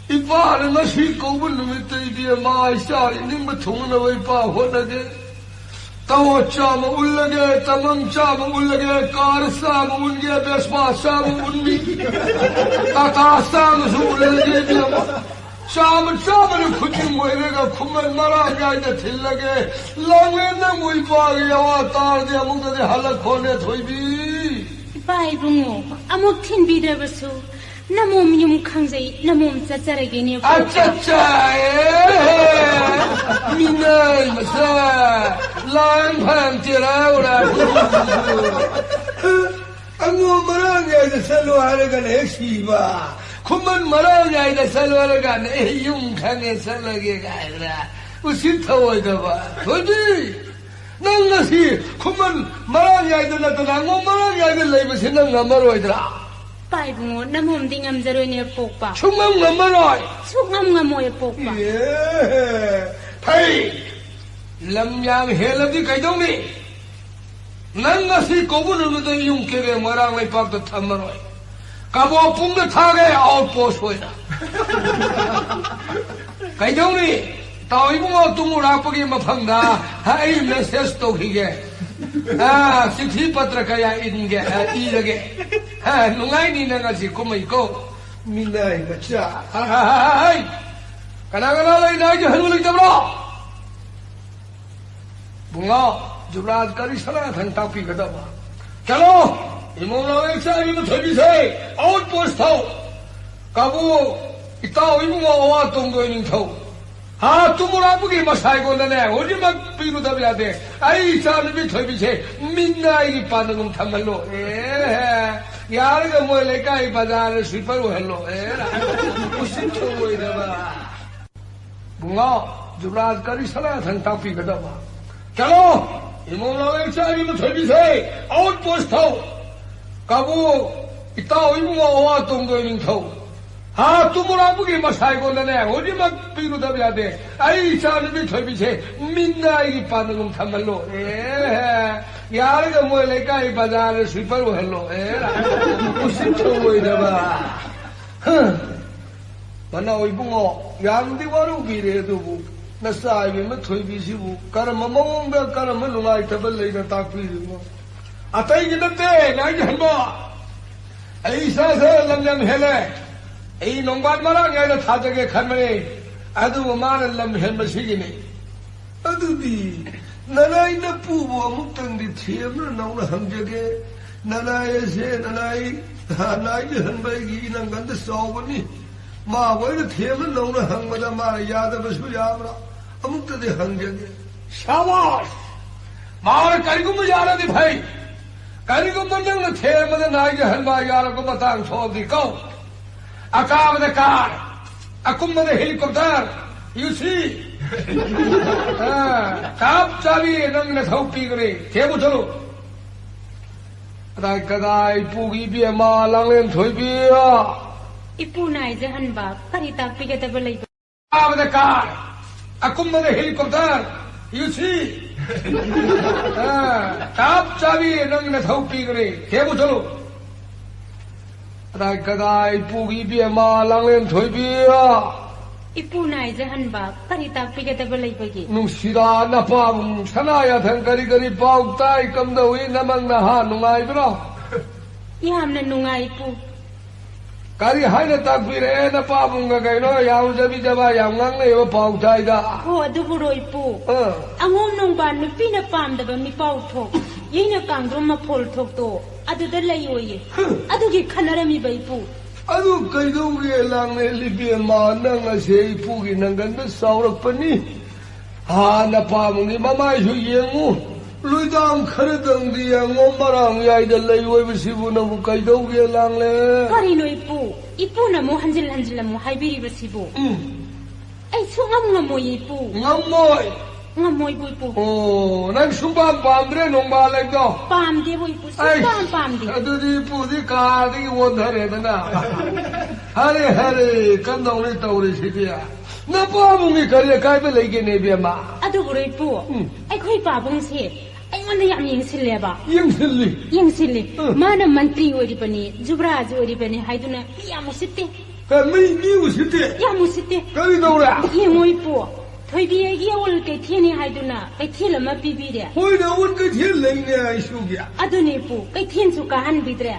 ꯏꯄꯥꯅ ꯉꯁꯤ ꯀꯧꯕ ꯅꯨꯃꯤꯠꯇ ꯏꯕꯦꯝꯃ ꯏꯆꯥꯒꯤ ꯅꯤꯡꯕ ꯊꯨꯡꯅꯕ ꯏꯄꯥ ꯍꯣꯠꯅꯒꯦ꯫ ꯇꯋꯣ ꯆꯥꯃ ꯎꯜꯂꯒꯦ, ꯇꯃꯪ ꯆꯥꯃ ꯎꯜꯂꯒꯦ, ꯀꯥꯔ ꯆꯥꯃ ꯎꯟꯒꯦ, ꯕꯦꯁꯄꯥ ꯆꯥꯃ ꯎꯟꯅꯤ, ꯇꯥꯇꯥ ꯆꯥꯃꯁꯨ ꯎꯜꯂꯒꯦ ꯏꯕꯦꯝꯃ꯫ ꯆꯥꯃ ꯆꯥꯃꯅ ꯈꯨꯖꯤꯡ ꯑꯣꯏꯔꯒ ꯈꯨꯃꯟ ꯃꯔꯥꯡ ꯌꯥꯏꯗ ꯊꯤꯜꯂꯒꯦ꯫ ꯂꯥꯡꯂꯦꯟ ꯅꯪꯕꯨ ꯏꯄꯥꯒꯤ ꯌꯥꯋꯥ ꯇꯥꯔꯗꯤ ꯑꯃꯨꯛꯇꯗꯤ ꯍꯜꯂꯛꯈꯣꯅꯦ ꯊꯣꯏꯕꯤ꯫ ꯏꯄꯥ ꯏꯕꯨꯡꯉꯣ, ꯑꯃꯨꯛ ꯊꯤꯟꯕꯤꯗ꯭ꯔꯕꯁꯨ ꯅꯃꯣꯝ ꯌꯨꯝ ꯈꯪꯖꯩ, ꯅꯃꯣꯝ ꯆꯠꯆꯔꯒꯦꯅꯦ, ꯄꯣꯛꯄ꯫ ꯑꯆꯥ, ꯑꯆꯥ, ꯑꯦ, ꯃꯤꯅꯥꯏ ꯃꯆꯥ, ꯂꯥꯡ ꯐꯥꯝ ꯆꯦꯔꯥꯎꯔꯥ, ꯑꯉꯣꯝ ꯃꯔꯥꯡ ꯌꯥꯏꯗ ꯆꯠꯂꯣ ꯍꯥꯏꯔꯒꯅ ꯍꯦꯛ ꯁꯤꯕ, ꯈꯨꯃꯟ ꯃꯔꯥꯡ ꯌꯥꯏꯗ ꯆꯠꯂꯣ ꯍꯥꯏꯔꯒꯅ ꯑꯦ ꯌꯨꯝ ꯈꯪꯉꯦ ꯆꯠꯂꯒꯦ ꯀꯥꯏꯗꯅ ꯎꯁꯤꯠ ꯊꯑꯣꯏꯗꯕ꯫ ꯊꯣꯏꯕꯤ, ꯅꯪ ꯉꯁꯤ ꯈꯨꯃꯟ ꯃꯔꯥꯡ ꯌꯥꯏꯗ ꯅꯠꯇꯅ ꯑꯉꯣꯝ ꯃꯔꯥꯡ ꯌꯥꯏꯗ ꯂꯩꯕꯁꯤ ꯅꯪ ꯉꯝꯃꯔꯣꯏꯗ꯭ꯔꯥ? ꯄꯥꯏꯕꯨꯡꯉꯣ, ꯅꯃꯣꯝꯗꯤ ꯉꯝꯖꯔꯣꯏꯅꯦ ꯑꯄꯣꯛꯄ꯫ ꯁꯨꯡꯉꯝ ꯉꯝꯃꯔꯣꯏ꯫ ꯁꯨꯡꯉꯝ ꯉꯝꯃꯣꯏ ꯑꯄꯣꯛꯄ꯫ ꯑꯦ, ꯐꯩ꯫ ꯂꯝ ꯌꯥꯝ ꯍꯦꯜꯂꯗꯤ ꯀꯩꯗꯧꯅꯤ? ꯅꯪ ꯉꯁꯤ ꯀꯧꯕ ꯅꯨꯃꯤꯠꯇ ꯌꯨꯝ ꯀꯦꯔꯦ ꯃꯣꯏꯔꯥꯡ ꯂꯩꯄꯥꯛꯇ ꯊꯝꯃꯔꯣꯏ꯫ ꯀꯕꯣꯛꯄꯨꯡꯗ ꯊꯥꯒꯦ, ꯑꯥꯎꯠ ꯄꯣꯁ ꯑꯣꯏꯅ꯫ ꯀꯩꯗꯧꯅꯤ? ꯇꯥꯎ ꯏꯕꯨꯡꯉꯣ, ꯇꯨꯡ ꯎꯔꯥꯛꯄꯒꯤ ꯃꯐꯝꯗ ꯑꯩ ꯃꯦꯁꯦꯖ ꯇꯧꯈꯤꯒꯦ꯫ ꯑꯥ, ꯆꯤꯊꯤ ꯄꯇ꯭ꯔ ꯀꯌꯥ ꯏꯟꯒꯦ, ꯑꯥ, ꯏꯔꯒꯦ꯫ ꯑꯥ, ꯅꯨꯡꯉꯥꯏꯅꯤ ꯅꯪ ꯉꯁꯤ ꯀꯨꯝꯍꯩꯀꯣ꯫ ꯃꯤꯅꯥꯏ ꯃꯆꯥ꯫ ꯍꯥꯏ, ꯍꯥꯏ, ꯍꯥꯏ, ꯍꯥꯏ꯫ ꯀꯅꯥ ꯀꯅꯥ ꯂꯩ? ꯅꯥꯏꯒꯤ ꯍꯅꯨ ꯂꯩꯇꯕ꯭ꯔꯣ? ꯕꯨꯡꯉꯣ, ꯖꯨꯕꯔꯥꯖ ꯀꯔꯤ ꯁꯅꯥꯊꯪ ꯇꯥꯛꯄꯤꯒꯗꯕ? ꯆꯠꯂꯣ, ꯏꯃꯣꯝ ꯂꯥꯡꯂꯦꯟ ꯆꯥꯕꯤ ꯃꯊꯣꯏꯕꯤꯁꯦ ꯑꯥꯎꯠ ꯄꯣꯁ ꯊꯧ꯫ ꯀꯥꯕꯨ, ꯏꯇꯥꯎ ꯏꯕꯨꯡꯉꯣ ꯑꯋꯥ ꯇꯣꯡꯗꯣꯏ ꯅꯤꯡꯊꯧ꯫ ꯍꯥ, ꯇꯨꯃꯨꯔꯥꯕꯨꯒꯤ ꯃꯁꯥꯏꯒꯣꯟꯗꯅꯦ, ꯍꯧꯖꯤꯛꯃꯛ ꯄꯤꯔꯨꯗꯕ ꯌꯥꯗꯦ꯫ ꯑꯩ ꯏꯆꯥꯅꯨꯄꯤ ꯊꯣꯏꯕꯤꯁꯦ ꯃꯤꯅꯥꯏꯒꯤ ꯄꯥꯟꯗꯝ ꯊꯝꯍꯜꯂꯣ꯫ ꯑꯦ, ꯌꯥꯔꯒ ꯃꯣꯏ ꯂꯩꯀꯥꯏ ꯕꯖꯥꯔꯗ ꯁ꯭ꯋꯤꯄꯔ ꯑꯣꯏꯍꯜꯂꯣ꯫ ꯑꯦ, ꯎꯁꯤꯠ ꯊꯑꯣꯏꯗꯕ꯫ ꯕꯨꯡꯉꯣ, ꯖꯨꯕꯔꯥꯖ ꯀꯔꯤ ꯁꯅꯥꯊꯪ ꯇꯥꯛꯄꯤꯒꯗꯕ? ꯆꯠꯂꯣ! ꯏꯃꯣꯝ ꯂꯥꯡꯂꯦꯟ ꯆꯥꯕꯤ ꯃꯊꯣꯏꯕꯤꯁꯦ ꯑꯥꯎꯠ ꯄꯣꯁ ꯊꯧ꯫ ꯀꯥꯕꯨ, ꯏꯇꯥꯎ ꯏꯕꯨꯡꯉꯣ ꯑꯋꯥ ꯇꯣꯡꯗꯣꯏ ꯅꯤꯡꯊꯧ꯫ ꯍꯥ, ꯇꯨꯃꯨꯔꯥꯕꯨꯒꯤ ꯃꯁꯥꯏꯒꯣꯟꯗꯅꯦ, ꯍꯧꯖꯤꯛꯃꯛ ꯄꯤꯔꯨꯗꯕ ꯌꯥꯗꯦ꯫ ꯑꯩ ꯏꯆꯥꯅꯨꯄꯤ ꯊꯣꯏꯕꯤꯁꯦ ꯃꯤꯅꯥꯏꯒꯤ ꯄꯥꯟꯗꯝ ꯊꯝꯍꯜꯂꯣ꯫ ꯑꯦ, ꯌꯥꯔꯒ ꯃꯣꯏ ꯂꯩꯀꯥꯏ ꯕꯖꯥꯔꯗ ꯁ꯭ꯋꯤꯄꯔ ꯑꯣꯏꯍꯜꯂꯣ꯫ ꯑꯦ, ꯎꯁꯤꯠ ꯊꯑꯣꯏꯗꯕ꯫ ꯍ꯫ ꯃꯅꯥꯎ ꯏꯕꯨꯡꯉꯣ, ꯌꯥꯝꯅꯗꯤ ꯋꯥꯔꯧꯕꯤꯔꯦ, ꯑꯗꯨꯕꯨ ꯅꯆꯥ ꯏꯕꯦꯝꯃ ꯊꯣꯏꯕꯤꯁꯤꯕꯨ ꯀꯔꯝꯕ ꯃꯑꯣꯡꯗ, ꯀꯔꯝꯕ ꯅꯨꯡꯉꯥꯏꯇꯕ ꯂꯩꯅ ꯇꯥꯛꯄꯤꯔꯤꯕꯅꯣ? ꯑꯇꯩꯒꯤ ꯅꯠꯇꯦ, ꯅꯥꯏꯒꯤ ꯍꯟꯕ꯫ ꯑꯩ ꯏꯆꯥꯁꯦ ꯂꯝ ꯌꯥꯝ ꯍꯦꯜꯂꯦ꯫ ꯑꯩ ꯅꯣꯡꯕꯥꯜ ꯃꯔꯥꯡ ꯌꯥꯏꯗ ꯊꯥꯖꯒꯦ ꯈꯟꯕꯅꯤ, ꯑꯗꯨꯕꯨ ꯃꯥꯅ ꯂꯝ ꯍꯦꯟꯕꯁꯤꯒꯤꯅꯤ꯫ ꯑꯗꯨꯗꯤ ꯅꯅꯥꯏ ꯅꯄꯨꯕꯨ ꯑꯃꯨꯛꯇꯪꯗꯤ ꯊꯦꯝꯅ ꯅꯧꯅ ꯍꯪꯖꯒꯦ꯫ ꯅꯅꯥꯏ ꯑꯁꯦ, ꯅꯅꯥꯏ, ꯅꯥꯏꯒꯤ ꯍꯟꯕ ꯑꯩꯒꯤ ꯏꯅꯪꯒꯟꯗ ꯆꯥꯎꯕꯅꯤ꯫ ꯃꯥꯕꯨ ꯑꯩꯅ ꯊꯦꯝꯅ ꯅꯧꯅ ꯍꯪꯕꯗ ꯃꯥꯅ ꯌꯥꯗꯕꯁꯨ ꯌꯥꯕ꯭ꯔꯥ? ꯑꯃꯨꯛꯇꯗꯤ ꯍꯪꯖꯒꯦ꯫ ꯁꯥꯕꯥꯁ! ꯃꯥꯅ ꯀꯔꯤꯒꯨꯝꯕ ꯌꯥꯔꯗꯤ ꯐꯩ꯫ ꯀꯔꯤꯒꯨꯝꯕ ꯅꯪꯅ ꯊꯦꯝꯕꯗ ꯅꯥꯏꯒꯤ ꯍꯟꯕ ꯌꯥꯔꯛꯄ ꯃꯇꯥꯡ ꯊꯣꯛꯑꯗꯤ ꯀꯧ꯫ ꯑꯀꯥꯕꯗ ꯀꯥꯔ, ꯑꯀꯨꯝꯕꯗ ꯍꯦꯂꯤꯀꯣꯞꯇꯔ, you see? ꯑꯥ, ꯆꯞ ꯆꯥꯕꯤ ꯅꯪ ꯅꯊꯧ ꯄꯤꯒꯅꯤ꯫ ꯊꯦꯝꯃꯨ ꯆꯠꯂꯨ꯫ ꯀꯗꯥꯏ ꯀꯗꯥꯏ ꯏꯄꯨꯒꯤ ꯏꯕꯦꯝꯃ ꯂꯥꯡꯂꯦꯟ ꯊꯣꯏꯕꯤ? ꯏꯄꯨꯅ ꯍꯥꯏꯖꯍꯟꯕ ꯀꯔꯤ ꯇꯥꯛꯄꯤꯒꯗꯕ ꯂꯩꯕ? ꯀꯥꯕꯗ ꯀꯥꯔ, ꯑꯀꯨꯝꯕꯗ ꯍꯦꯂꯤꯀꯣꯞꯇꯔ, you see? ꯑ, ꯆꯞ ꯆꯥꯕꯤ ꯅꯪ ꯅꯊꯧ ꯄꯤꯒꯅꯤ꯫ ꯊꯦꯡꯉꯨ ꯆꯠꯂꯨ꯫ ꯀꯗꯥꯏ ꯀꯗꯥꯏ ꯏꯄꯨꯒꯤ ꯏꯕꯦꯝꯃ ꯂꯥꯡꯂꯦꯟ ꯊꯣꯏꯕꯤ? ꯏꯄꯨꯅ ꯍꯥꯏꯖꯍꯟꯕ ꯀꯔꯤ ꯇꯥꯛꯄꯤꯒꯗꯕ ꯂꯩꯕꯒꯦ? ꯅꯨꯡꯁꯤꯔꯥ ꯅꯄꯥꯕꯨꯡ ꯁꯅꯥ ꯌꯥꯊꯪ ꯀꯔꯤ ꯀꯔꯤ ꯄꯥꯎ ꯇꯥꯏ? ꯀꯝꯗꯧꯏ? ꯅꯃꯪ ꯅꯍꯥ ꯅꯨꯡꯉꯥꯏꯕ꯭ꯔꯣ? ꯌꯥꯝꯅ ꯅꯨꯡꯉꯥꯏ, ꯏꯄꯨ꯫ ꯀꯔꯤ ꯍꯥꯏꯅ ꯇꯥꯛꯄꯤꯔꯛꯑꯦ ꯅꯄꯥꯕꯨꯡꯒ? ꯀꯩꯅꯣ ꯌꯥꯝ ꯖꯕꯤ ꯖꯕꯥ ꯌꯥꯝ ꯉꯥꯡꯅꯩꯕ ꯄꯥꯎ ꯇꯥꯏꯗ꯫ ꯍꯣ, ꯑꯗꯨꯕꯨꯔꯣ, ꯏꯄꯨ? ꯑꯥ꯫ ꯑꯉꯣꯝ ꯅꯣꯡꯕꯥꯟ ꯅꯨꯄꯤꯅ ꯄꯥꯝꯗꯕ ꯃꯤꯄꯥꯎ ꯊꯣꯛ, ꯌꯩꯅ ꯀꯥꯡꯗ꯭ꯔꯨꯝ ꯃꯐꯣꯜ ꯊꯣꯛꯇꯣ ꯑꯗꯨꯗ ꯂꯩꯌꯣꯌꯦ꯫ ꯍꯝ꯫ ꯑꯗꯨꯒꯤ ꯈꯟꯅꯔꯝꯃꯤꯕ, ꯏꯄꯨ꯫ ꯑꯗꯨ ꯀꯩꯗꯧꯒꯦ ꯂꯥꯡꯂꯦꯟ ꯏꯕꯦꯝꯃ? ꯅꯪ ꯑꯁꯦ ꯏꯄꯨꯒꯤ ꯅꯪꯒꯟꯗ ꯆꯥꯎꯔꯛꯄꯅꯤ꯫ ꯍꯥ, ꯅꯄꯥꯕꯨꯡꯒꯤ ꯃꯃꯥꯏꯁꯨ ꯌꯦꯡꯉꯨ꯫ ꯂꯨꯏꯗꯥꯡ ꯈꯔꯗꯪꯗꯤ ꯌꯦꯡꯉꯣ, ꯃꯔꯥꯡ ꯌꯥꯏꯗ ꯂꯩ ꯑꯣꯏꯕꯁꯤꯕꯨ ꯅꯪꯕꯨ ꯀꯩꯗꯧꯒꯦ ꯂꯥꯡꯂꯦꯟ? ꯀꯔꯤꯅꯣ, ꯏꯄꯨ? ꯏꯄꯨꯅ ꯑꯃꯨꯛ ꯍꯟꯖꯤꯜ ꯍꯟꯖꯤꯜ ꯑꯃꯨꯛ ꯍꯥꯏꯕꯤꯔꯤꯕꯁꯤꯕꯨ? ꯎꯝ꯫ ꯑꯩ ꯁꯨꯡꯉꯝ ꯉꯝꯃꯣꯏ, ꯏꯄꯨ꯫ ꯉꯝꯃꯣꯏ? ꯉꯝꯃꯣꯏꯕꯨ, ꯏꯄꯨ꯫ ꯑꯣ, ꯅꯪ ꯁꯨꯡꯄꯥꯝ ꯄꯥꯝꯗ꯭ꯔꯦ ꯅꯣꯡꯕꯥꯜ ꯂꯩꯗꯣ? ꯄꯥꯝꯗꯦꯕꯨ, ꯏꯄꯨ, ꯑꯩ, ꯁꯨꯡꯄꯥꯝ ꯄꯥꯝꯗꯦ꯫ ꯑꯗꯨꯗꯤ ꯏꯄꯨꯗꯤ ꯀꯥꯗꯒꯤ ꯑꯣꯟꯊꯔꯦꯗꯅ꯫ ꯍꯔꯦ, ꯍꯔꯦ, ꯀꯝꯗꯧꯅꯤ ꯇꯧꯔꯤꯁꯤꯗꯤ? ꯅꯄꯥꯕꯨꯡꯒꯤ ꯀꯔꯤ ꯑꯀꯥꯏꯕ ꯂꯩꯒꯦꯅꯦ, ꯏꯕꯦꯝꯃ? ꯑꯗꯨꯕꯨꯔꯣ, ꯏꯄꯨ, ꯎꯝ꯫ ꯑꯩꯈꯣꯏ ꯄꯥꯕꯨꯡꯁꯦ ꯑꯩꯉꯣꯟꯗ ꯌꯥꯝ ꯌꯦꯡꯁꯤꯜꯂꯦꯕ꯫ ꯌꯦꯡꯁꯤꯜꯂꯤ? ꯌꯦꯡꯁꯤꯜꯂꯤ꯫ ꯎꯝ꯫ ꯃꯥꯅ ꯃꯟꯇ꯭ꯔꯤ ꯑꯣꯏꯔꯤꯕꯅꯤ, ꯖꯨꯕꯔꯥꯖ ꯑꯣꯏꯔꯤꯕꯅꯤ ꯍꯥꯏꯗꯨꯅ ꯃꯤ ꯌꯥꯝ ꯎꯁꯤꯠꯇꯦ꯫ ꯀ-, ꯃꯤ, ꯃꯤ ꯎꯁꯤꯠꯇꯦ? ꯌꯥꯝ ꯎꯁꯤꯠꯇꯦ꯫ ꯀꯔꯤ ꯇꯧꯔꯦ? ꯌꯦꯡꯉꯣ, ꯏꯄꯨ, ꯊꯣꯏꯕꯤ ꯑꯩꯒꯤ ꯑꯋꯜ ꯀꯩꯊꯦꯜꯅꯤ ꯍꯥꯏꯗꯨꯅ ꯀꯩꯊꯦꯜ ꯑꯃ ꯄꯤꯕꯤꯔꯦ꯫ ꯍꯣꯏꯅꯦ, ꯑꯋꯜ ꯀꯩꯊꯦꯜ ꯂꯩꯅꯦ ꯑꯩꯁꯨꯒꯤ꯫ ꯑꯗꯨꯅꯤ, ꯏꯄꯨ, ꯀꯩꯊꯦꯜꯁꯨ ꯀꯥꯍꯟꯕꯤꯗ꯭ꯔꯦ꯫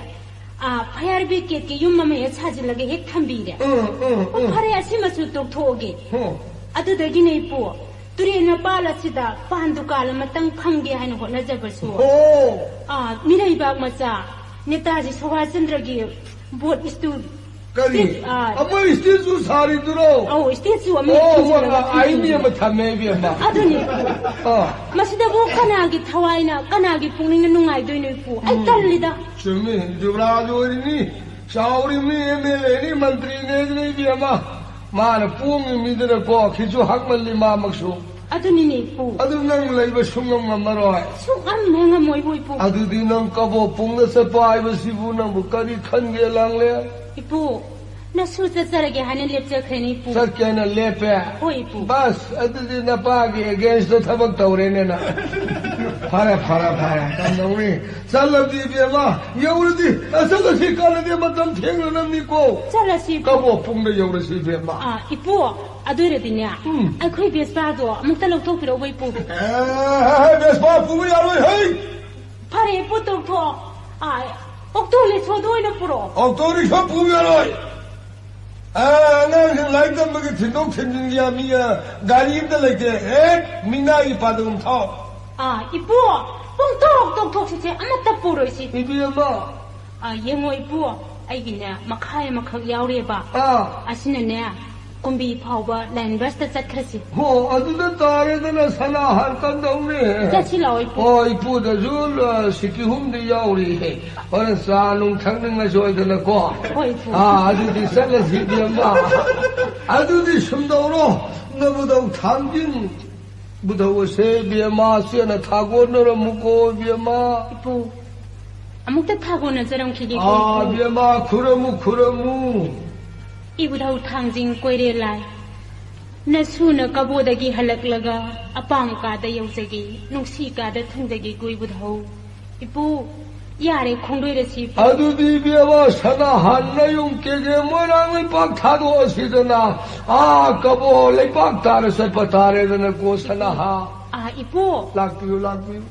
ꯑꯥ, fire brigade ꯀꯤ ꯌꯨꯝ ꯑꯃ ꯍꯦꯛ ꯁꯥꯖꯤꯜꯂꯒ ꯍꯦꯛ ꯊꯝꯕꯤꯔꯦ꯫ ꯎꯝ, ꯎꯝ, ꯑꯣ, ꯎꯝ꯫ ꯐꯔꯦ, ꯑꯁꯤꯃꯁꯨ ꯇꯣꯛꯊꯣꯛꯑꯒꯦ꯫ ꯍꯣ꯫ ꯑꯗꯨꯗꯒꯤꯅꯦ, ꯏꯄꯨ, ꯇꯨꯔꯦꯜ ꯃꯄꯥꯜ ꯑꯁꯤꯗ ꯄꯥꯟ ꯗꯨꯀꯥꯟ ꯑꯃꯇꯪ ꯐꯝꯒꯦ ꯍꯥꯏꯅ ꯍꯣꯠꯅꯖꯕꯁꯨ, ꯍꯣ꯫ ꯑꯥ, ꯃꯤꯔꯩꯕꯥꯛ ꯃꯆꯥ ꯅꯦꯇꯥꯖꯤ ꯁꯨꯚꯥꯁ ꯆꯟꯗ꯭ꯔꯒꯤ ꯕꯣꯠ ꯏꯁꯇꯨ-, ꯀꯔꯤ? ꯏꯁꯇꯦ-, ꯑꯥ, ꯑꯃ ꯏꯁꯇꯦꯆꯨ ꯁꯥꯔꯤꯗꯨꯔꯣ? ꯑꯧ, ꯏꯁꯇꯦꯆꯨ ꯑꯃ ꯑꯣ, ꯊꯝꯖꯤꯜꯂꯒ ꯑꯣ, ꯑꯥꯏ ꯃꯤ ꯊꯝꯖꯤꯜꯂꯒ꯫ ꯑꯃ ꯊꯝꯃꯦ, ꯏꯕꯦꯝꯃ꯫ ꯑꯗꯨꯅꯤ꯫ ꯑꯥ꯫ ꯃꯁꯤꯗꯕꯨ ꯀꯅꯥꯒꯤ ꯊꯋꯥꯏꯅ, ꯀꯅꯥꯒꯤ ꯄꯨꯛꯅꯤꯡꯅ ꯅꯨꯡꯉꯥꯏꯗꯣꯏꯅꯣ, ꯏꯄꯨ? ꯑꯩ ꯎꯝ꯫ ꯇꯜꯂꯤꯗ꯫ ꯆꯨꯝꯃꯤ, ꯖꯨꯕꯔꯥꯖ ꯑꯣꯏꯔꯤꯅꯤ, ꯆꯥꯎꯔꯤꯃꯤ, ꯑꯦꯝ ꯑꯦꯜ ꯑꯦꯅꯤ, ꯃꯟꯇ꯭ꯔꯤꯅꯦ ꯑꯗꯨꯅ, ꯏꯕꯦꯝꯃ꯫ ꯃꯥꯅ ꯄꯣꯡꯉꯤ ꯃꯤꯗꯨꯅꯀꯣ, ꯈꯤꯁꯨ ꯍꯛꯃꯜꯂꯤ ꯃꯥꯃꯛꯁꯨ꯫ ꯑꯗꯨꯅꯤꯅꯦ, ꯏꯄꯨ꯫ ꯑꯗꯨ ꯅꯪ ꯂꯩꯕ ꯁꯨꯡꯉꯝ ꯉꯝꯃꯔꯣꯏ꯫ ꯁꯨꯡꯉꯝ ꯍꯦꯛ ꯉꯝꯃꯣꯏꯕꯨ, ꯏꯄꯨ꯫ ꯑꯗꯨꯗꯤ ꯅꯪ ꯀꯕꯣꯛ ꯄꯨꯡꯗ ꯆꯠꯄ ꯍꯥꯏꯕꯁꯤꯕꯨ ꯅꯪꯕꯨ ꯀꯔꯤ ꯈꯟꯒꯦ, ꯂꯥꯡꯂꯦ? ꯏꯄꯨ, ꯅꯁꯨ ꯆꯠꯆꯔꯒꯦ ꯍꯥꯏꯅ ꯂꯦꯞꯆꯈ꯭ꯔꯦꯅꯦ, ꯏꯄꯨ꯫ ꯆꯠꯀꯦꯅ ꯂꯦꯞꯄꯦ? ꯍꯣꯏ, ꯏꯄꯨ꯫ ꯕꯁ, ꯑꯗꯨꯗꯤ ꯅꯄꯥꯒꯤ against ꯊꯕꯛ ꯇꯧꯔꯦꯅꯦ ꯅꯪ꯫ ꯐꯔꯦ, ꯐꯔꯦ, ꯐꯔꯦ, ꯀꯝꯗꯧꯅꯤ? ꯆꯠꯂꯗꯤ, ꯏꯕꯦꯝꯃ, ꯌꯧꯔꯗꯤ, ꯑ, ꯆꯠꯂꯁꯤ, ꯀꯥꯟꯅꯗꯦ, ꯃꯇꯝ ꯊꯦꯡꯅꯅꯕꯅꯤꯀꯣ꯫ ꯆꯠꯂꯁꯤ, ꯏꯄꯨ꯫ ꯀꯕꯣꯛ ꯄꯨꯡꯗ ꯌꯧꯔꯁꯤ, ꯏꯕꯦꯝꯃ꯫ ꯑꯥ, ꯏꯄꯨ, ꯑꯗꯨ ꯑꯣꯏꯔꯗꯤꯅꯦ, ꯎꯝ꯫ ꯑꯩꯈꯣꯏ ꯕꯦꯁꯄꯥꯗꯣ ꯑꯃꯨꯛꯇ ꯂꯧꯊꯣꯛꯄꯤꯔꯛꯎꯕ, ꯏꯄꯨ꯫ ꯑꯦ, ꯕꯦꯁꯄꯥ ꯄꯨꯕ ꯌꯥꯔꯣꯏ, ꯍꯩ! ꯐꯔꯦ, ꯏꯄꯨ, ꯇꯣꯛꯊꯣꯛꯑꯣ꯫ ꯑꯥ, ꯑꯣꯛꯇꯣ ꯔꯤꯛꯁꯣꯗꯣ ꯑꯣꯏꯅ ꯄꯨꯔꯛꯑꯣ꯫ ꯑꯣꯛꯇꯣ ꯔꯤꯛꯁꯣ ꯄꯨꯕ ꯌꯥꯔꯣꯏ꯫ ꯑꯥ, ꯑꯉꯥꯡꯁꯤꯡ ꯂꯥꯏꯔꯤꯛ ꯇꯝꯕꯒꯤ ꯊꯤꯟꯗꯣꯛ ꯊꯤꯟꯖꯤꯟꯒꯤ ꯌꯥꯝ ꯃꯤ, ꯑꯥ, ꯒꯥꯔꯤ ꯑꯝꯇ ꯂꯩꯇꯦ꯫ ꯍꯦꯛ ꯃꯤꯅꯥꯏꯒꯤ ꯄꯥꯗꯒꯨꯝ ꯊꯥꯎ꯫ ꯑꯥ, ꯏꯄꯨ, ꯄꯨꯡ ꯇꯔꯨꯛ ꯇꯣꯛꯊꯣꯛꯁꯤꯁꯦ, ꯑꯃꯠꯇ ꯄꯨꯔꯣꯏꯁꯤ꯫ ꯏꯕꯦꯝꯃ꯫ ꯑꯥ, ꯌꯦꯡꯉꯣ, ꯏꯄꯨ, ꯑꯩꯒꯤꯅꯦ ꯃꯈꯥꯏ ꯑꯃꯈꯛ ꯌꯥꯎꯔꯤꯑꯕ꯫ ꯑꯥ꯫ ꯑꯁꯤꯅꯅꯦ, ꯀꯨꯝꯕꯤ ꯐꯥꯎꯕ ꯂꯥꯏꯟ ꯕꯁꯇ ꯆꯠꯈ꯭ꯔꯁꯤ꯫ ꯍꯣ, ꯑꯗꯨꯗ ꯇꯥꯔꯦꯗꯅ ꯁꯅꯥꯍꯥꯟ ꯀꯝꯗꯧꯅꯤ? ꯆꯠꯁꯤ ꯂꯥꯛꯑꯣ, ꯏꯄꯨ꯫ ꯍꯣ, ꯏꯄꯨꯗꯁꯨ, ꯑ, ꯁꯤꯀꯤ ꯑꯍꯨꯝꯗꯤ ꯌꯥꯎꯔꯤꯍꯦ꯫ ꯍꯣꯔꯦꯟ ꯆꯥ ꯅꯨꯡ ꯊꯛꯅꯤꯡꯉꯁꯨ ꯑꯣꯏꯗꯅꯀꯣ꯫ ꯍꯣꯏ, ꯏꯄꯨ꯫ ꯑꯥ, ꯑꯗꯨꯗꯤ ꯆꯠꯂꯁꯤ, ꯏꯕꯦꯝꯃ꯫ ꯑꯗꯨꯗꯤ ꯁꯨꯝ ꯇꯧꯔꯣ, ꯅꯕꯨꯙꯧ ꯊꯥꯡꯖꯤꯡ ꯕꯨꯙꯧ ꯑꯁꯦ, ꯏꯕꯦꯝꯃ, ꯆꯦꯅ ꯊꯥꯒꯣꯟꯅꯔꯝꯃꯨꯀꯣ, ꯏꯕꯦꯝꯃ꯫ ꯏꯄꯨ, ꯑꯃꯨꯛꯇ ꯊꯥꯒꯣꯟꯅꯖꯔꯝꯈꯤꯒꯦꯀꯣ, ꯑꯥ, ꯏꯄꯨ꯫ ꯏꯕꯦꯝꯃ, ꯈꯨꯔꯨꯝꯃꯨ, ꯈꯨꯔꯨꯝꯃꯨ꯫ ꯏꯕꯨꯙꯧ ꯊꯥꯡꯖꯤꯡ ꯀꯣꯏꯔꯦꯜ ꯂꯥꯏ, ꯅꯁꯨꯅ ꯀꯕꯣꯗꯒꯤ ꯍꯜꯂꯛꯂꯒ ꯑꯄꯥꯝ ꯀꯥꯗ ꯌꯧꯖꯒꯦ, ꯅꯨꯡꯁꯤ ꯀꯥꯗ ꯊꯨꯡꯖꯒꯦꯀꯣ, ꯏꯕꯨꯙꯧ꯫ ꯏꯄꯨ, ꯌꯥꯔꯦ, ꯈꯣꯡꯗꯣꯏꯔꯁꯤ, ꯏꯄꯨ꯫ ꯑꯗꯨꯗꯤ ꯏꯕꯦꯝꯃ, ꯁꯅꯥꯍꯥꯟ ꯅꯌꯨꯝ ꯀꯦꯒꯦ ꯃꯣꯏꯔꯥꯡ ꯂꯩꯄꯥꯛ ꯊꯥꯗꯣꯛꯑꯁꯤꯗꯅ, ꯑꯥ, ꯀꯕꯣ ꯂꯩꯄꯥꯛ ꯇꯥꯔ ꯆꯠꯄ ꯇꯥꯔꯦꯗꯅꯀꯣ, ꯁꯅꯥꯍꯥ꯫ ꯑꯥ, ꯏꯄꯨ꯫ ꯂꯥꯛꯄꯤꯌꯨ, ꯂꯥꯛꯄꯤꯌꯨ꯫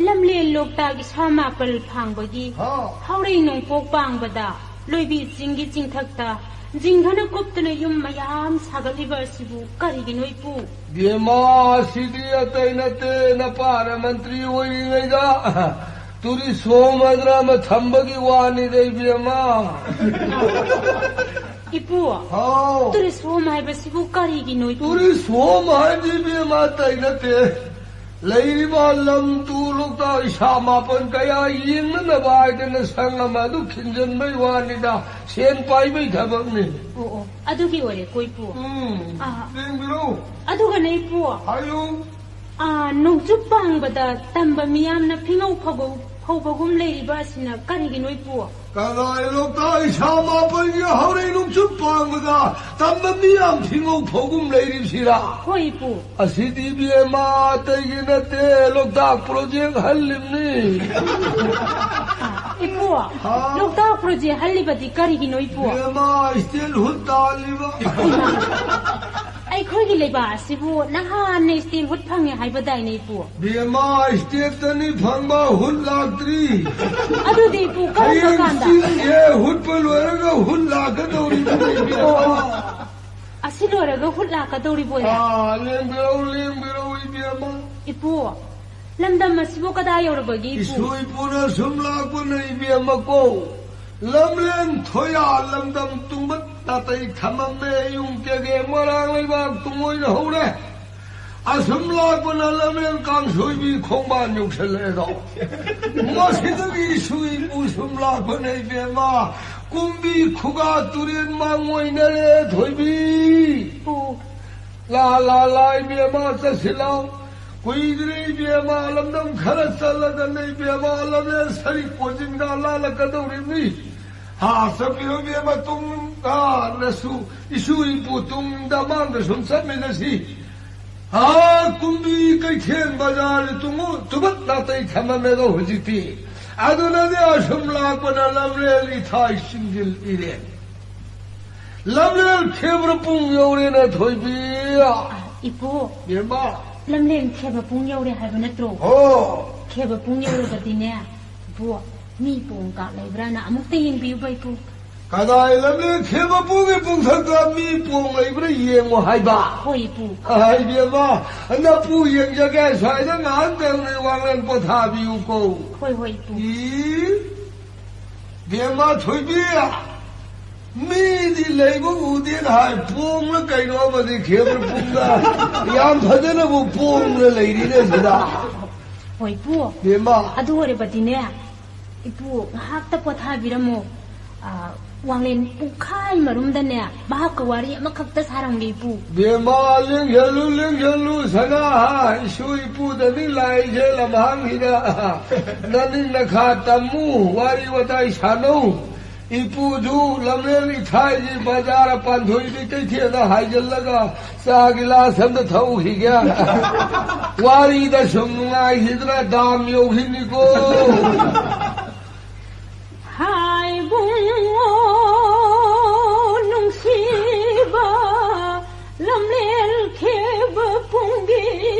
ꯂꯝꯂꯦꯟ ꯂꯣꯛꯇꯥꯛ ꯏꯁꯥ ꯃꯥꯄꯜ ꯐꯥꯡꯕꯒꯤ ꯍꯥ꯫ ꯍꯥꯎꯔꯩ ꯅꯣꯡꯄꯣꯛ ꯄꯥꯡꯕꯗ ꯂꯣꯏꯕꯤ ꯆꯤꯡꯒꯤ ꯆꯤꯡꯊꯛꯇ ꯖꯤꯡꯒꯅ ꯀꯨꯞꯇꯨꯅ ꯌꯨꯝ ꯃꯌꯥꯝ ꯁꯥꯒꯠꯂꯤꯕ ꯑꯁꯤꯕꯨ ꯀꯔꯤꯒꯤꯅꯣ, ꯏꯄꯨ? ꯕꯦꯝꯃ, ꯁꯤꯗꯤ ꯑꯇꯩ ꯅꯠꯇꯦ, ꯅꯄꯥꯅ ꯃꯟꯇ꯭ꯔꯤ ꯑꯣꯏꯔꯤꯉꯩꯗ ꯇꯨꯔꯤꯁ ꯍꯣꯝ ꯍꯥꯏꯗꯅ ꯑꯃ ꯊꯝꯕꯒꯤ ꯋꯥꯅꯤꯗ, ꯏꯕꯦꯝꯃ꯫ ꯏꯄꯨ, ꯍꯥꯎ꯫ ꯇꯨꯔꯤꯁ ꯍꯣꯝ ꯍꯥꯏꯕꯁꯤꯕꯨ ꯀꯔꯤꯒꯤꯅꯣ, ꯏꯄꯨ? ꯇꯨꯔꯤꯁ ꯍꯣꯝ ꯍꯥꯏꯗꯤ, ꯏꯕꯦꯝꯃ, ꯑꯇꯩ ꯅꯠꯇꯦ꯫ ꯂꯩꯔꯤꯕ ꯂꯝ ꯇꯨ ꯂꯣꯛꯇꯥꯛ ꯏꯁꯥ ꯃꯥꯄꯟ ꯀꯌꯥ ꯌꯦꯡꯅꯅꯕ ꯍꯥꯏꯗꯅ ꯁꯪ ꯑꯃ ꯑꯗꯨ ꯈꯤꯟꯖꯟꯕꯩ ꯋꯥꯅꯤꯗ, ꯁꯦꯟ ꯄꯥꯏꯕꯩ ꯊꯕꯛꯅꯤ꯫ ꯑꯣ, ꯑꯣ, ꯑꯗꯨꯒꯤ ꯑꯣꯏꯔꯦꯀꯣ, ꯏꯄꯨ꯫ ꯎꯝ, ꯑꯥ꯫ ꯌꯦꯡꯕꯤꯔꯣ꯫ ꯑꯗꯨꯒꯅꯦ, ꯏꯄꯨ꯫ ꯍꯥꯏꯌꯨ꯫ ꯑꯥ, ꯅꯣꯡꯆꯨꯞ ꯄꯥꯡꯕꯗ ꯇꯝꯕ ꯃꯤꯌꯥꯝꯅ ꯐꯤꯉꯧ ꯐꯧꯕ-, ꯐꯧꯕꯒꯨꯝ ꯂꯩꯔꯤꯕ ꯑꯁꯤꯅ ꯀꯔꯤꯒꯤꯅꯣ, ꯏꯄꯨ? ꯀꯗꯥꯏ ꯂꯣꯛꯇꯥꯛ ꯏꯁꯥ ꯃꯥꯄꯟꯒꯤ ꯍꯧꯔꯩ ꯅꯣꯡꯆꯨꯞ ꯄꯥꯡꯕꯗ ꯇꯝꯕ ꯃꯤꯌꯥꯝ ꯐꯤꯉꯧ ꯐꯧꯒꯨꯝ ꯂꯩꯔꯤꯕꯁꯤꯔꯥ? ꯍꯣꯏ, ꯏꯄꯨ꯫ ꯑꯁꯤꯗꯤ ꯏꯕꯦꯝꯃ ꯑꯇꯩꯒꯤ ꯅꯠꯇꯦ, ꯂꯣꯛꯇꯥꯛ ꯄ꯭ꯔꯣꯖꯦꯛ ꯍꯜꯂꯤꯕꯅꯤ꯫ ꯏꯄꯨ, ꯍꯥ? ꯂꯣꯛꯇꯥꯛ ꯄ꯭ꯔꯣꯖꯦꯛ ꯍꯜꯂꯤꯕꯗꯤ ꯀꯔꯤꯒꯤꯅꯣ, ꯏꯄꯨ? ꯏꯕꯦꯝꯃ, ꯏꯁꯇꯦꯟ ꯍꯨꯠ ꯇꯥꯜꯂꯤꯕ꯫ ꯑꯩꯈꯣꯏꯒꯤ ꯂꯩꯕꯥꯛ ꯑꯁꯤꯕꯨ ꯅꯍꯥꯟꯅ ꯏꯁꯇꯦꯟ ꯍꯨꯠ ꯐꯪꯉꯦ ꯍꯥꯏꯕꯗꯥꯏꯅꯦ, ꯏꯄꯨ? ꯏꯕꯦꯝꯃ, ꯏꯁꯇꯦꯠꯇꯅꯤ ꯐꯪꯕ, ꯍꯨꯠ ꯂꯥꯛꯇ꯭ꯔꯤ꯫ ꯑꯗꯨꯗꯤ, ꯏꯄꯨ, ꯀꯔꯝꯕ ꯍꯌꯦꯡ ꯀꯥꯟꯗ? ꯏꯁꯇꯦꯟꯁꯦ ꯍꯨꯠꯄ ꯂꯣꯏꯔꯒ ꯍꯨꯠ ꯂꯥꯛꯀꯗꯧꯔꯤꯕꯅꯤ, ꯏꯕꯦꯝꯃ꯫ ꯑꯁꯤ ꯂꯣꯏꯔꯒ ꯍꯨꯠ ꯂꯥꯛꯀꯗꯧꯔꯤꯕꯣꯏꯔꯦ? ꯑꯥ, ꯂꯦꯡꯕꯤꯔꯧ, ꯂꯦꯡꯕꯤꯔꯧ, ꯏꯕꯦꯝꯃ꯫ ꯏꯄꯨ, ꯂꯝꯗꯝ ꯑꯁꯤꯕꯨ ꯀꯗꯥꯏ ꯌꯧꯔꯕꯒꯦ, ꯏꯄꯨ? ꯏꯁꯨ ꯏꯄꯨꯅ ꯁꯨꯝ ꯂꯥꯛꯄꯅ, ꯏꯕꯦꯝꯃ ꯀꯣ, ꯂꯝꯂꯦꯟ ꯊꯣꯌꯥ ꯂꯝꯗꯝ ꯇꯨꯡꯕ ꯅꯥꯇꯩ ꯊꯝꯃꯝꯃꯦ, ꯌꯨꯝ ꯀꯩꯀꯩ ꯃꯔꯥꯡ ꯂꯩꯕꯥꯛ ꯇꯨꯡ ꯑꯣꯏꯅ ꯍꯧꯔꯦ꯫ ꯑꯁꯨꯝ ꯂꯥꯛꯄꯅ ꯂꯝꯂꯦꯟ ꯀꯥꯡꯁꯣꯏꯕꯤ ꯈꯣꯡꯕꯥꯟ ꯌꯧꯁꯜꯂꯛꯑꯦꯗꯣ꯫ ꯃꯁꯤꯗꯒꯤ ꯏꯁꯨ ꯏꯄꯨ ꯁꯨꯝ ꯂꯥꯛꯄꯅ, ꯏꯕꯦꯝꯃ, ꯀꯨꯝꯕꯤ ꯈꯨꯒꯥ ꯇꯨꯔꯦꯟ ꯃꯥꯡ ꯑꯣꯏꯅꯔꯦ, ꯊꯣꯏꯕꯤ꯫ ꯏꯄꯨ꯫ ꯂꯥ, ꯂꯥ, ꯂꯥ, ꯏꯕꯦꯝꯃ, ꯆꯠꯁꯤ ꯂꯥꯎ꯫ ꯀꯨꯏꯗ꯭ꯔꯦ, ꯏꯕꯦꯝꯃ, ꯂꯝꯗꯝ ꯈꯔ ꯆꯠꯂꯒꯅꯦ, ꯏꯕꯦꯝꯃ, ꯂꯝꯂꯦꯟ ꯁꯔꯤꯛ ꯀꯣꯟꯖꯤꯟꯒ ꯂꯥꯜꯂꯛꯀꯗꯧꯔꯤꯕꯅꯤ꯫ ꯍꯥ, ꯆꯠꯄꯤꯔꯣ, ꯏꯕꯦꯝꯃ, ꯇꯨꯡ, ꯍꯥ, ꯅꯁꯨ, ꯏꯁꯨ ꯏꯄꯨ ꯇꯨꯡꯗ ꯃꯥꯡꯗ ꯁꯨꯝ ꯆꯠꯃꯤꯟꯅꯁꯤ꯫ ꯍꯥ, ꯀꯨꯝꯕꯤ ꯀꯩꯊꯦꯜ ꯕꯖꯥꯔ ꯇꯨꯡ, ꯇꯨꯕꯠ ꯅꯥꯇꯩ ꯊꯝꯃꯝꯃꯦꯗꯣ ꯍꯧꯖꯤꯛꯇꯤ꯫ ꯑꯗꯨꯅꯅꯦ, ꯑꯁꯨꯝ ꯂꯥꯛꯄꯅ ꯂꯝꯂꯦꯟ ꯏꯊꯥꯏ ꯆꯤꯡꯖꯤꯜ ꯏꯔꯦꯟ꯫ ꯂꯝꯂꯦꯟ ꯈꯦꯕ꯭ꯔ ꯄꯨꯡ ꯌꯧꯔꯦꯅꯦ, ꯊꯣꯏꯕꯤ꯫ ꯏꯄꯨ꯫ ꯕꯦꯝꯃ꯫ ꯂꯝꯂꯦꯟ ꯈꯦꯕ꯭ꯔ ꯄꯨꯡ ꯌꯧꯔꯦ ꯍꯥꯏꯕ ꯅꯠꯇ꯭ꯔꯣ? ꯍꯣ꯫ ꯈꯦꯕ꯭ꯔ ꯄꯨꯡ ꯌꯧꯔꯕꯗꯤꯅꯦ, ꯏꯄꯨ, ꯃꯤ ꯄꯣꯡ ꯀꯥꯞ ꯂꯩꯕ꯭ꯔꯥꯅ ꯑꯃꯨꯛꯇ ꯌꯦꯡꯕꯤꯌꯨꯕ, ꯏꯄꯨ꯫ ꯀꯗꯥꯏ ꯂꯝꯂꯦꯟ ꯈꯦꯕ꯭ꯔ ꯄꯨꯡꯒꯤ ꯄꯨꯡꯊꯛꯇ ꯃꯤ ꯄꯣꯡ ꯂꯩꯕ꯭ꯔꯥ ꯌꯦꯡꯉꯣ ꯍꯥꯏꯕ? ꯍꯣꯏ, ꯏꯄꯨ꯫ ꯍꯥꯏ ꯕꯦꯝꯃ, ꯅꯄꯨ ꯌꯦꯡꯖꯒꯦ, ꯁ꯭ꯋꯥꯏꯗ ꯉꯥꯏꯍꯥꯛꯇꯪ ꯋꯥꯡꯂꯦꯟ ꯄꯣꯊꯥꯕꯤꯌꯨꯀꯣ꯫ ꯍꯣꯏ, ꯍꯣꯏ, ꯏꯄꯨ꯫ ꯏ, ꯕꯦꯝꯃ ꯊꯣꯏꯕꯤ꯫ ꯃꯤꯗꯤ ꯂꯩꯕ ꯎꯗꯦꯅ ꯍꯥꯏ, ꯄꯣꯡꯂ ꯀꯩꯅꯣ ꯑꯃꯗꯤ ꯈꯦꯕ꯭ꯔ ꯄꯨꯡꯗ ꯌꯥꯝ ꯐꯖꯅꯕꯨ ꯄꯣꯡꯅ ꯂꯩꯔꯤꯅꯦ ꯁꯤꯗ꯫ ꯍꯣꯏ, ꯏꯄꯨ꯫ ꯕꯦꯝꯃ꯫ ꯑꯗꯨ ꯑꯣꯏꯔꯕꯗꯤꯅꯦ, ꯏꯄꯨ, ꯉꯥꯏꯍꯥꯛꯇ ꯄꯣꯊꯥꯕꯤꯔꯝꯃꯣ꯫ ꯑ, ꯋꯥꯡꯂꯦꯟ ꯄꯨꯡꯈꯥꯏ ꯃꯔꯨꯝꯗꯅꯦ, ꯃꯍꯥꯛꯀ ꯋꯥꯔꯤ ꯑꯃꯈꯛꯇ ꯁꯥꯔꯝꯒꯦ, ꯏꯄꯨ꯫ ꯕꯦꯝꯃ, ꯂꯦꯡꯁꯜꯂꯨ, ꯂꯦꯡꯁꯜꯂꯨ, ꯁꯅꯥ, ꯏꯁꯨ ꯏꯄꯨꯗꯅꯤ ꯂꯥꯛꯏꯁꯦ ꯂꯝꯍꯥꯡꯁꯤꯗ꯫ ꯅꯅꯤꯡ ꯅꯈꯥ ꯇꯝꯃꯨ, ꯋꯥꯔꯤ ꯋꯥꯇꯥꯏ ꯁꯥꯟꯅꯧ꯫ ꯏꯄꯨꯁꯨ ꯂꯝꯂꯦꯟ ꯏꯊꯥꯏꯒꯤ ꯕꯖꯥꯔ ꯄꯥꯟꯊꯣꯏꯕꯤ ꯀꯩꯊꯦꯜꯗ ꯍꯥꯏꯖꯤꯜꯂꯒ ꯆꯥ ꯒꯤꯂꯥꯁ ꯑꯃꯗ ꯊꯛꯎꯈꯤꯒꯦ꯫ ꯋꯥꯔꯤꯗ ꯁꯨꯝ ꯅꯨꯡꯉꯥꯏꯈꯤꯗꯅ ꯗꯥꯝ ꯌꯧꯈꯤꯅꯤꯀꯣ꯫ ꯍꯥꯏꯕꯨꯡꯉꯣ ꯅꯨꯡꯁꯤꯕ ꯂꯝꯂꯦꯟ ꯈꯦꯕ ꯄꯨꯡꯒꯤ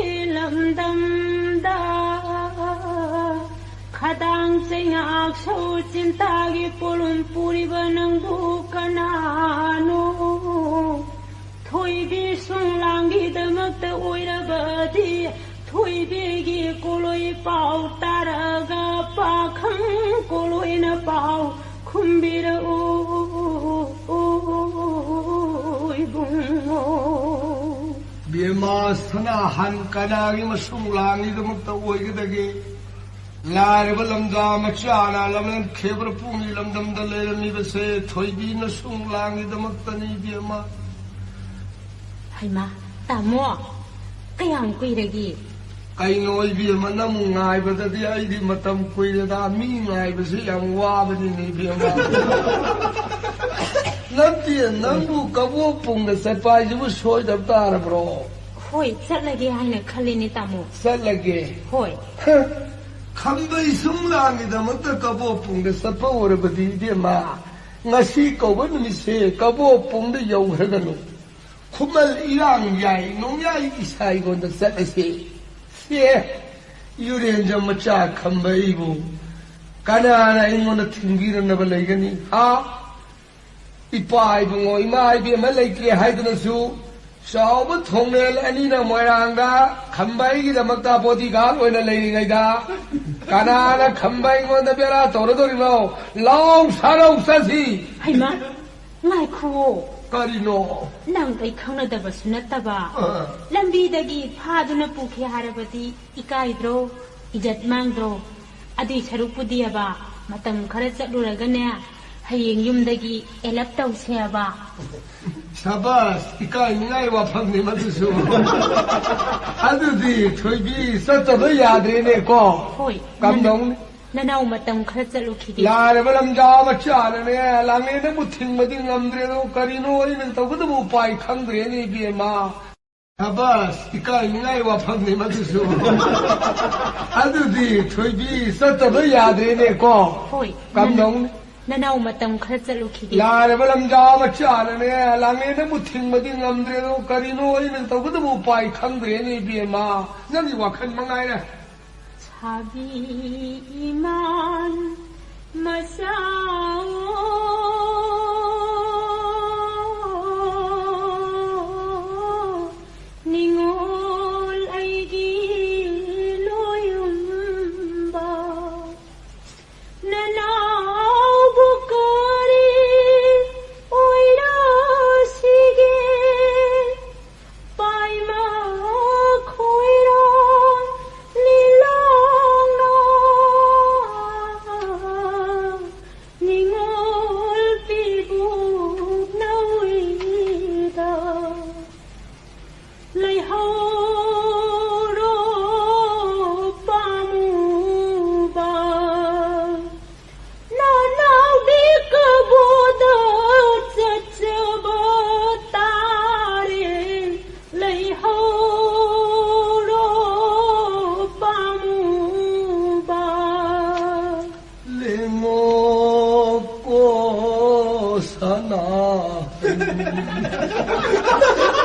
ꯂꯝꯗꯝꯗ ꯈꯗꯥꯡ ꯆꯩꯉꯥꯛ ꯁꯧ ꯆꯤꯟꯇꯥꯒꯤ ꯄꯣꯂꯨꯝ ꯄꯨꯔꯤꯕ ꯅꯪꯕꯨ ꯀꯅꯥꯅꯣ? ꯊꯣꯏꯕꯤ ꯁꯨꯡꯂꯥꯡꯒꯤꯗꯃꯛꯇ ꯑꯣꯏꯔꯕꯗꯤ ꯊꯣꯏꯕꯤꯒꯤ ꯀꯣꯂꯣꯏ ꯄꯥꯎ ꯇꯥꯔꯒ ꯄꯥꯈꯪ ꯀꯣꯂꯣꯏꯅ ꯄꯥꯎ ꯈꯨꯝꯕꯤꯔꯛꯎ ꯏꯕꯨꯡꯉꯣ꯫ ꯕꯦꯝꯃ ꯁꯅꯥꯍꯟ ꯀꯅꯥꯒꯤ ꯃꯁꯨꯡ ꯂꯥꯡꯒꯤꯗꯃꯛꯇ ꯑꯣꯏꯒꯗꯒꯦ? ꯂꯥꯏꯔꯕ ꯂꯝꯖꯥ ꯃꯆꯥꯅ ꯂꯝꯂꯦꯟ ꯈꯦꯕ꯭ꯔ ꯄꯨꯡꯒꯤ ꯂꯝꯗꯝꯗ ꯂꯩꯔꯝꯃꯤꯕꯁꯦ ꯊꯣꯏꯕꯤꯅ ꯁꯨꯡ ꯂꯥꯡꯒꯤꯗꯃꯛꯇꯅꯤ, ꯏꯕꯦꯝꯃ꯫ ꯍꯩꯃꯥ, ꯇꯥꯃꯣ, ꯀꯌꯥꯝ ꯀꯨꯏꯔꯒꯦ? ꯀꯩꯅꯣ, ꯏꯕꯦꯝꯃ, ꯅꯪ ꯉꯥꯏꯕꯗꯗꯤ ꯑꯩꯗꯤ ꯃꯇꯝ ꯀꯨꯏꯔꯦꯗ꯫ ꯃꯤ ꯉꯥꯏꯕꯁꯤ ꯌꯥꯝ ꯋꯥꯕꯅꯤꯅꯦ, ꯏꯕꯦꯝꯃ꯫ ꯅꯠꯇꯦ, ꯅꯪꯕꯨ ꯀꯕꯣꯛ ꯄꯨꯡꯗ ꯆꯠꯄ ꯍꯥꯏꯁꯤꯕꯨ ꯁꯣꯏꯗꯕ ꯇꯥꯔꯕ꯭ꯔꯣ? ꯍꯣꯏ, ꯆꯠꯂꯒꯦ ꯍꯥꯏꯅ ꯈꯜꯂꯤꯅꯦ, ꯇꯥꯃꯣ꯫ ꯆꯠꯂꯒꯦ? ꯍꯣꯏ꯫ ꯍ, ꯈꯝꯕꯩ ꯁꯨꯝ ꯂꯥꯡꯒꯤꯗꯃꯛꯇ ꯀꯕꯣꯛ ꯄꯨꯡꯗ ꯆꯠꯄ ꯑꯣꯏꯔꯕꯗꯤ, ꯏꯕꯦꯝꯃ, ꯉꯁꯤ ꯀꯧꯕ ꯅꯨꯃꯤꯠꯁꯦ ꯀꯕꯣꯛ ꯄꯨꯡꯗ ꯌꯧꯈ꯭ꯔꯒꯅꯨ꯫ ꯈꯨꯃꯜ ꯏꯔꯥꯡ ꯌꯥꯏ, ꯅꯣꯡꯌꯥꯏ ꯏꯁꯥꯏꯒꯣꯟꯗ ꯆꯠꯂꯁꯦ꯫ ꯁꯦ, ꯌꯨꯔꯦꯟꯖ ꯃꯆꯥ ꯈꯝꯕꯩꯕꯨ ꯀꯅꯥꯅ ꯑꯩꯉꯣꯟꯗ ꯊꯤꯡꯕꯤꯔꯝꯅꯕ ꯂꯩꯒꯅꯤ? ꯍꯥ? ꯏꯄꯥ ꯏꯕꯨꯡꯉꯣ, ꯏꯃꯥ ꯏꯕꯦꯝꯃ ꯂꯩꯇ꯭ꯔꯦ ꯍꯥꯏꯗꯨꯅꯁꯨ, ꯆꯥꯎꯕ ꯊꯣꯡꯅꯦꯜ ꯑꯅꯤꯅ ꯃꯣꯏꯔꯥꯡꯗ ꯈꯝꯕ ꯑꯩꯒꯤꯗꯃꯛꯇ bodyguard ꯑꯣꯏꯅ ꯂꯩꯔꯤꯉꯩꯗ, ꯀꯅꯥꯅ ꯈꯝꯕ ꯑꯩꯉꯣꯟꯗ ꯕꯦꯔꯥ ꯇꯧꯔꯗꯧꯔꯤꯅꯣ? ꯂꯥꯎ ꯁꯥꯔꯧ ꯆꯠꯁꯤ꯫ ꯍꯩꯃꯥ! ꯉꯥꯏꯈꯨꯑꯣ꯫ ꯀꯔꯤꯅꯣ? ꯅꯪ ꯑꯩ ꯈꯪꯅꯗꯕꯁꯨ ꯅꯠꯇꯕ꯫ ꯑ꯫ ꯂꯝꯕꯤꯗꯒꯤ ꯐꯥꯗꯨꯅ ꯄꯨꯈꯤ ꯍꯥꯏꯔꯕꯗꯤ ꯏꯀꯥꯏꯗ꯭ꯔꯣ? ꯏꯖꯠ ꯃꯥꯡꯗ꯭ꯔꯣ? ꯑꯗꯨꯏ ꯁꯔꯨꯛꯄꯨꯗꯤꯑꯕ, ꯃꯇꯝ ꯈꯔ ꯆꯠꯂꯨꯔꯒꯅꯦ, ꯍꯌꯦꯡ ꯌꯨꯝꯗꯒꯤ ꯑꯦꯂꯞ ꯇꯧꯁꯦꯕ꯫ ꯁꯕꯥꯁ, ꯏꯀꯥꯏꯅꯤꯡꯉꯥꯏ ꯋꯥꯐꯝꯅꯤ ꯃꯗꯨꯁꯨ꯫ ꯑꯗꯨꯗꯤ ꯊꯣꯏꯕꯤ, ꯆꯠꯇꯕ ꯌꯥꯗ꯭ꯔꯦꯅꯦꯀꯣ꯫ ꯍꯣꯏ꯫ ꯀꯝꯗꯧꯅꯤ? ꯅꯅꯥꯎ ꯃꯇꯝ ꯈꯔ ꯆꯠꯂꯨꯈꯤꯒꯦ꯫ ꯂꯥꯏꯔꯕ ꯂꯝꯖꯥ ꯃꯆꯥꯅꯅꯦ, ꯂꯥꯡꯂꯦꯟ ꯑꯃꯨꯛ ꯊꯤꯡꯕꯗꯤ ꯉꯝꯗ꯭ꯔꯦꯗꯣ, ꯀꯔꯤꯅꯣ ꯑꯩꯅ ꯇꯧꯒꯗꯕ ꯎꯄꯥꯏ ꯈꯪꯗ꯭ꯔꯦꯅꯦ, ꯏꯕꯦꯝꯃ꯫ ꯁꯕꯥꯁ, ꯏꯀꯥꯏꯅꯤꯡꯉꯥꯏ ꯋꯥꯐꯝꯅꯤ ꯃꯗꯨꯁꯨ꯫ ꯑꯗꯨꯗꯤ ꯊꯣꯏꯕꯤ, ꯆꯠꯇꯕ ꯌꯥꯗ꯭ꯔꯦꯅꯦꯀꯣ꯫ ꯍꯣꯏ꯫ ꯀꯝꯗꯧꯅꯤ? ꯅꯅꯥꯎ ꯃꯇꯝ ꯈꯔ ꯆꯠꯂꯨꯈꯤꯒꯦ꯫ ꯂꯥꯏꯔꯕ ꯂꯝꯖꯥ ꯃꯆꯥꯅꯅꯦ, ꯂꯥꯡꯂꯦꯟ ꯑꯃꯨꯛ ꯊꯤꯡꯕꯗꯤ ꯉꯝꯗ꯭ꯔꯦꯗꯣ, ꯀꯔꯤꯅꯣ ꯑꯩꯅ ꯇꯧꯒꯗꯕ ꯎꯄꯥꯏ ꯈꯪꯗ꯭ꯔꯦꯅꯦ, ꯏꯕꯦꯝꯃ꯫ ꯅꯪꯒꯤ ꯋꯥꯈꯜ ꯃꯉꯥꯏꯔꯦ꯫ ꯁꯥꯕꯤ ꯏꯃꯥꯟ ꯃꯆꯥꯑꯣ, ꯅꯤꯉꯣꯜ ꯑꯩꯒꯤ ꯂꯣꯌꯨꯝꯕ, ꯅꯅꯥꯎꯕꯨ ꯀꯔꯤ ꯑꯣꯏꯔꯁꯤꯒꯦ? ꯄꯥꯏꯃ ꯈꯣꯏꯔꯣ ꯂꯤꯂꯣꯡꯅ, ꯅꯤꯉꯣꯜ ꯄꯤꯕꯨ ꯅꯧꯏꯗ꯫ ꯂꯩꯍꯧꯔꯣ ꯄꯥꯝꯃꯨꯕ, ꯅꯅꯥꯎꯗꯤ ꯀꯕꯣꯗ ꯆꯠꯆꯕ ꯇꯥꯔꯦ꯫ ꯂꯩꯍꯧꯔꯣ ꯄꯥꯝꯃꯨꯕ꯫ ꯂꯦꯡꯉꯣꯀꯣ ꯁꯅꯥꯍꯟ,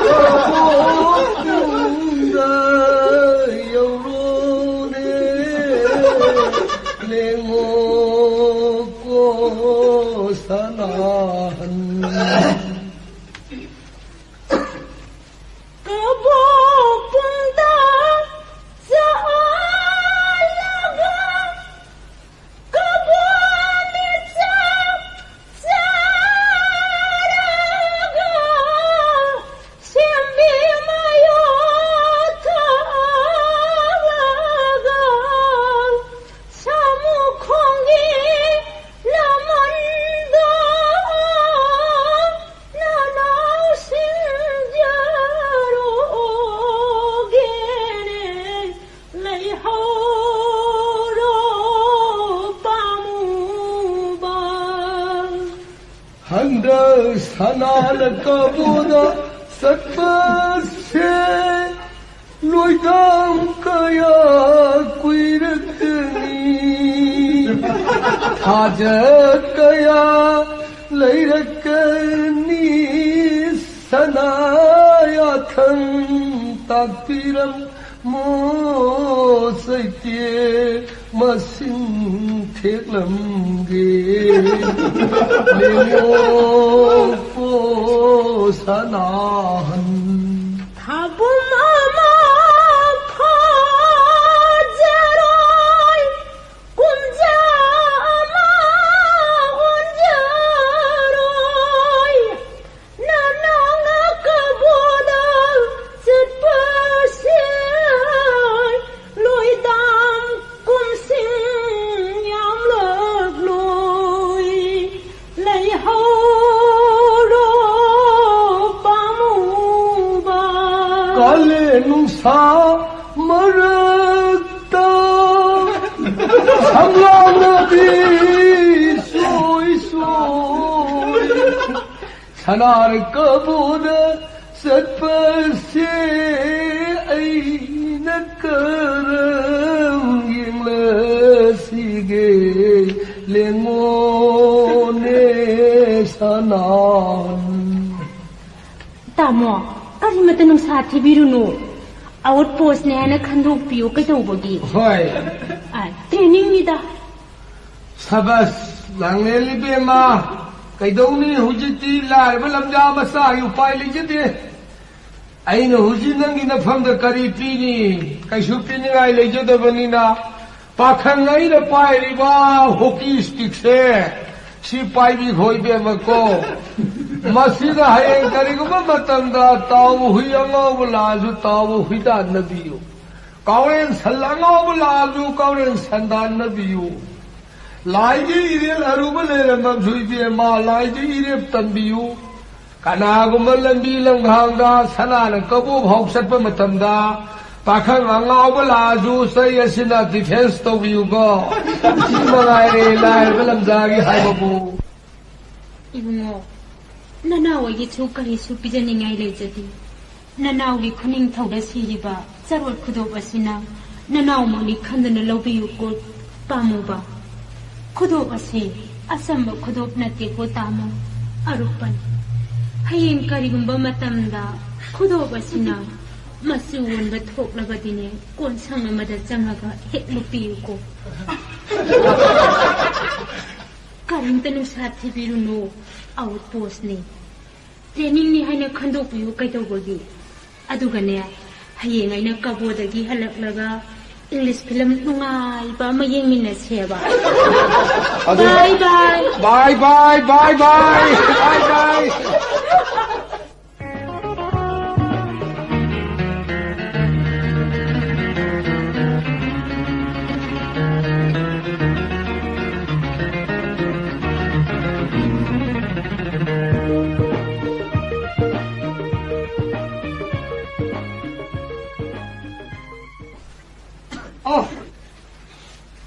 ꯀꯕꯣꯛꯇꯨꯡꯗ ꯌꯧꯔꯣꯅꯦ꯫ ꯂꯦꯡꯉꯣꯀꯣ ꯁꯅꯥꯍꯟ꯫ ꯀꯕꯣꯛꯄꯨꯡꯗ ꯆꯥꯍꯜꯂꯒ ꯀꯕꯣꯛ ꯃꯤꯆꯥꯛ ꯆꯥ ꯁꯅꯥꯅ ꯀꯕꯣꯗ ꯆꯠꯄꯁꯦ ꯂꯣꯏꯗꯥꯝ ꯀꯌꯥ ꯀꯨꯏꯔꯛꯀꯅꯤ, ꯊꯥꯖ ꯀꯌꯥ ꯂꯩꯔꯛꯀꯅꯤ꯫ ꯁꯅꯥ ꯌꯥꯊꯪ ꯇꯥꯛꯄꯤꯔꯝ ꯃꯣ ꯆꯩꯇꯦ ꯃꯁꯤꯡ ꯊꯦꯛꯂꯝꯒꯦ꯫ ꯂꯦꯡꯉꯣꯛꯄꯣ ꯁꯅꯥꯍꯟ꯫ ꯊꯥꯕꯨꯝ ꯑꯃ ꯐꯥꯖꯔꯣꯏ, ꯀꯨꯝꯖꯥ ꯑꯃ ꯑꯣꯟꯖꯔꯣꯏ꯫ ꯅꯅꯥ ꯉꯥꯛꯀꯕꯣꯗ ꯆꯠꯄꯁꯦ ꯂꯣꯏꯗꯥꯝ ꯀꯨꯝꯁꯤꯡ ꯌꯥꯝꯂꯛꯂꯣꯏ꯫ ꯂꯩꯍꯧꯔꯣ ꯄꯥꯝꯃꯨꯕ꯫ ꯀꯥꯂꯦꯟ ꯅꯨꯡꯁꯥ ꯃꯔꯛꯇ ꯁꯝꯂꯥꯡꯅꯕꯤ ꯁꯣꯏ ꯁꯣꯏ꯫ ꯁꯅꯥꯔ ꯀꯕꯣꯗ ꯆꯠꯄꯁꯦ ꯑꯩꯅ ꯀꯔꯝ ꯌꯦꯡꯂꯁꯤꯒꯦ? ꯂꯦꯡꯉꯣꯅꯦ ꯁꯅꯥꯍꯟ꯫ ꯇꯥꯃꯣ, ꯀꯔꯤꯃꯇ ꯅꯨꯡꯁꯥ ꯊꯤꯕꯤꯔꯨꯅꯨ꯫ ꯑꯥꯎꯠ ꯄꯣꯁꯅꯦ ꯍꯥꯏꯅ ꯈꯟꯗꯣꯛꯄꯤꯌꯨ꯫ ꯀꯩꯗꯧꯕꯒꯤ? ꯍꯣꯏ꯫ ꯑ, ꯇ꯭ꯔꯦꯅꯤꯡꯅꯤꯗ꯫ ꯁꯕꯁ, ꯂꯥꯡꯂꯦꯟ ꯏꯕꯦꯝꯃ꯫ ꯀꯩꯗꯧꯅꯤ, ꯍꯧꯖꯤꯛꯇꯤ ꯂꯥꯏꯔꯕ ꯂꯝꯖꯥ ꯃꯆꯥꯒꯤ ꯎꯄꯥꯏ ꯂꯩꯖꯗꯦ꯫ ꯑꯩꯅ ꯍꯧꯖꯤꯛ ꯅꯪꯒꯤ ꯅꯐꯝꯗ ꯀꯔꯤ ꯄꯤꯅꯤ? ꯀꯩꯁꯨ ꯄꯤꯅꯤꯡꯉꯥꯏ ꯂꯩꯖꯗꯕꯅꯤꯅ, ꯄꯥꯈꯪ ꯑꯩꯅ ꯄꯥꯏꯔꯤꯕ ꯍꯣꯀꯤ ꯁ꯭ꯇꯤꯛꯁꯦ, ꯁꯤ ꯄꯥꯏꯕꯤꯈꯣ ꯏꯕꯦꯝꯃꯀꯣ꯫ ꯃꯁꯤꯗ ꯍꯌꯦꯡ ꯀꯔꯤꯒꯨꯝꯕ ꯃꯇꯝꯗ ꯇꯥꯎꯕ ꯍꯨꯏ ꯑꯉꯥꯎꯕ ꯂꯥꯛꯑꯁꯨ ꯇꯥꯎꯕ ꯍꯨꯏꯗꯥꯟꯅꯕꯤꯌꯨ꯫ ꯀꯥꯎꯔꯦꯟ ꯁꯟ ꯑꯉꯥꯎꯕ ꯂꯥꯛꯑꯁꯨ ꯀꯥꯎꯔꯦꯟ ꯁꯟꯗꯥꯟꯅꯕꯤꯌꯨ꯫ ꯂꯥꯏꯒꯤ ꯏꯔꯦꯜ ꯑꯔꯨꯕ ꯂꯩꯔꯝꯕꯁꯨ ꯏꯕꯦꯝꯃ, ꯂꯥꯏꯒꯤ ꯏꯔꯦꯞ ꯇꯝꯕꯤꯌꯨ꯫ ꯀꯅꯥꯒꯨꯝꯕ ꯂꯝꯕꯤ ꯂꯝꯈꯥꯡꯗ ꯁꯅꯥꯅ ꯀꯕꯣꯛ ꯐꯥꯎ ꯆꯠꯄ ꯃꯇꯝꯗ ꯄꯥꯈꯪ ꯑꯉꯥꯎꯕ ꯂꯥꯛꯑꯁꯨ ꯆꯩ ꯑꯁꯤꯅ ꯗꯤꯐꯦꯟꯁ ꯇꯧꯕꯤꯌꯨꯀꯣ꯫ ꯁꯤ ꯃꯉꯥꯏꯔꯦ ꯂꯥꯏꯔꯕ ꯂꯝꯖꯥꯒꯤ ꯍꯥꯏꯕꯕꯨ꯫ ꯏꯕꯨꯡꯉꯣ, ꯅꯅꯥꯎ ꯑꯩꯒꯤꯁꯨ ꯀꯔꯤꯁꯨ ꯄꯤꯖꯅꯤꯡꯉꯥꯏ ꯂꯩꯖꯗꯦ꯫ ꯅꯅꯥꯎꯒꯤ ꯈꯨꯅꯤꯡꯊꯧꯗ ꯁꯤꯔꯤꯕ ꯆꯔꯣꯠ ꯈꯨꯗꯣꯞ ꯑꯁꯤꯅ ꯅꯅꯥꯎꯃꯛꯅꯤ ꯈꯟꯗꯨꯅ ꯂꯧꯕꯤꯌꯨꯀꯣ ꯄꯥꯝꯃꯨꯕ꯫ ꯈꯨꯗꯣꯞ ꯑꯁꯤ ꯑꯆꯝꯕ ꯈꯨꯗꯣꯞ ꯅꯠꯇꯦꯀꯣ ꯇꯥꯃꯣ, ꯑꯔꯨꯞꯄꯅꯤ꯫ ꯍꯌꯦꯡ ꯀꯔꯤꯒꯨꯝꯕ ꯃꯇꯝꯗ ꯈꯨꯗꯣꯞ ꯑꯁꯤꯅ ꯃꯆꯨ ꯑꯣꯟꯕ ꯊꯣꯛꯂꯕꯗꯤꯅꯦ, ꯀꯣꯟꯁꯪ ꯑꯃꯗ ꯆꯪꯉꯒ ꯍꯦꯛ ꯂꯨꯞꯄꯤꯌꯨꯀꯣ꯫ ꯀꯔꯤꯝꯇ ꯅꯨꯡꯁꯥ ꯊꯤꯕꯤꯔꯨꯅꯨ, ꯑꯥꯎꯠ ꯄꯣꯁꯅꯤ꯫ ꯇ꯭ꯔꯦꯅꯤꯡꯅꯤ ꯍꯥꯏꯅ ꯈꯟꯗꯣꯛꯄꯤꯌꯨ ꯀꯩꯗꯧꯕꯒꯤ? ꯑꯗꯨꯒꯅꯦ, ꯍꯌꯦꯡ ꯑꯩꯅ ꯀꯕꯣꯗꯒꯤ ꯍꯜꯂꯛꯂꯒ ꯏꯪꯂꯤꯁ ꯐꯤꯂꯝ ꯅꯨꯡꯉꯥꯏꯕ ꯑꯃ ꯌꯦꯡꯃꯤꯟꯅꯁꯦꯕ꯫ ꯑꯗꯨ ꯕꯥꯏ ꯕꯥꯏ꯫ ꯕꯥꯏ ꯕꯥꯏ, ꯕꯥꯏ ꯕꯥꯏ, ꯕꯥꯏ ꯕꯥꯏ꯫ ꯑ,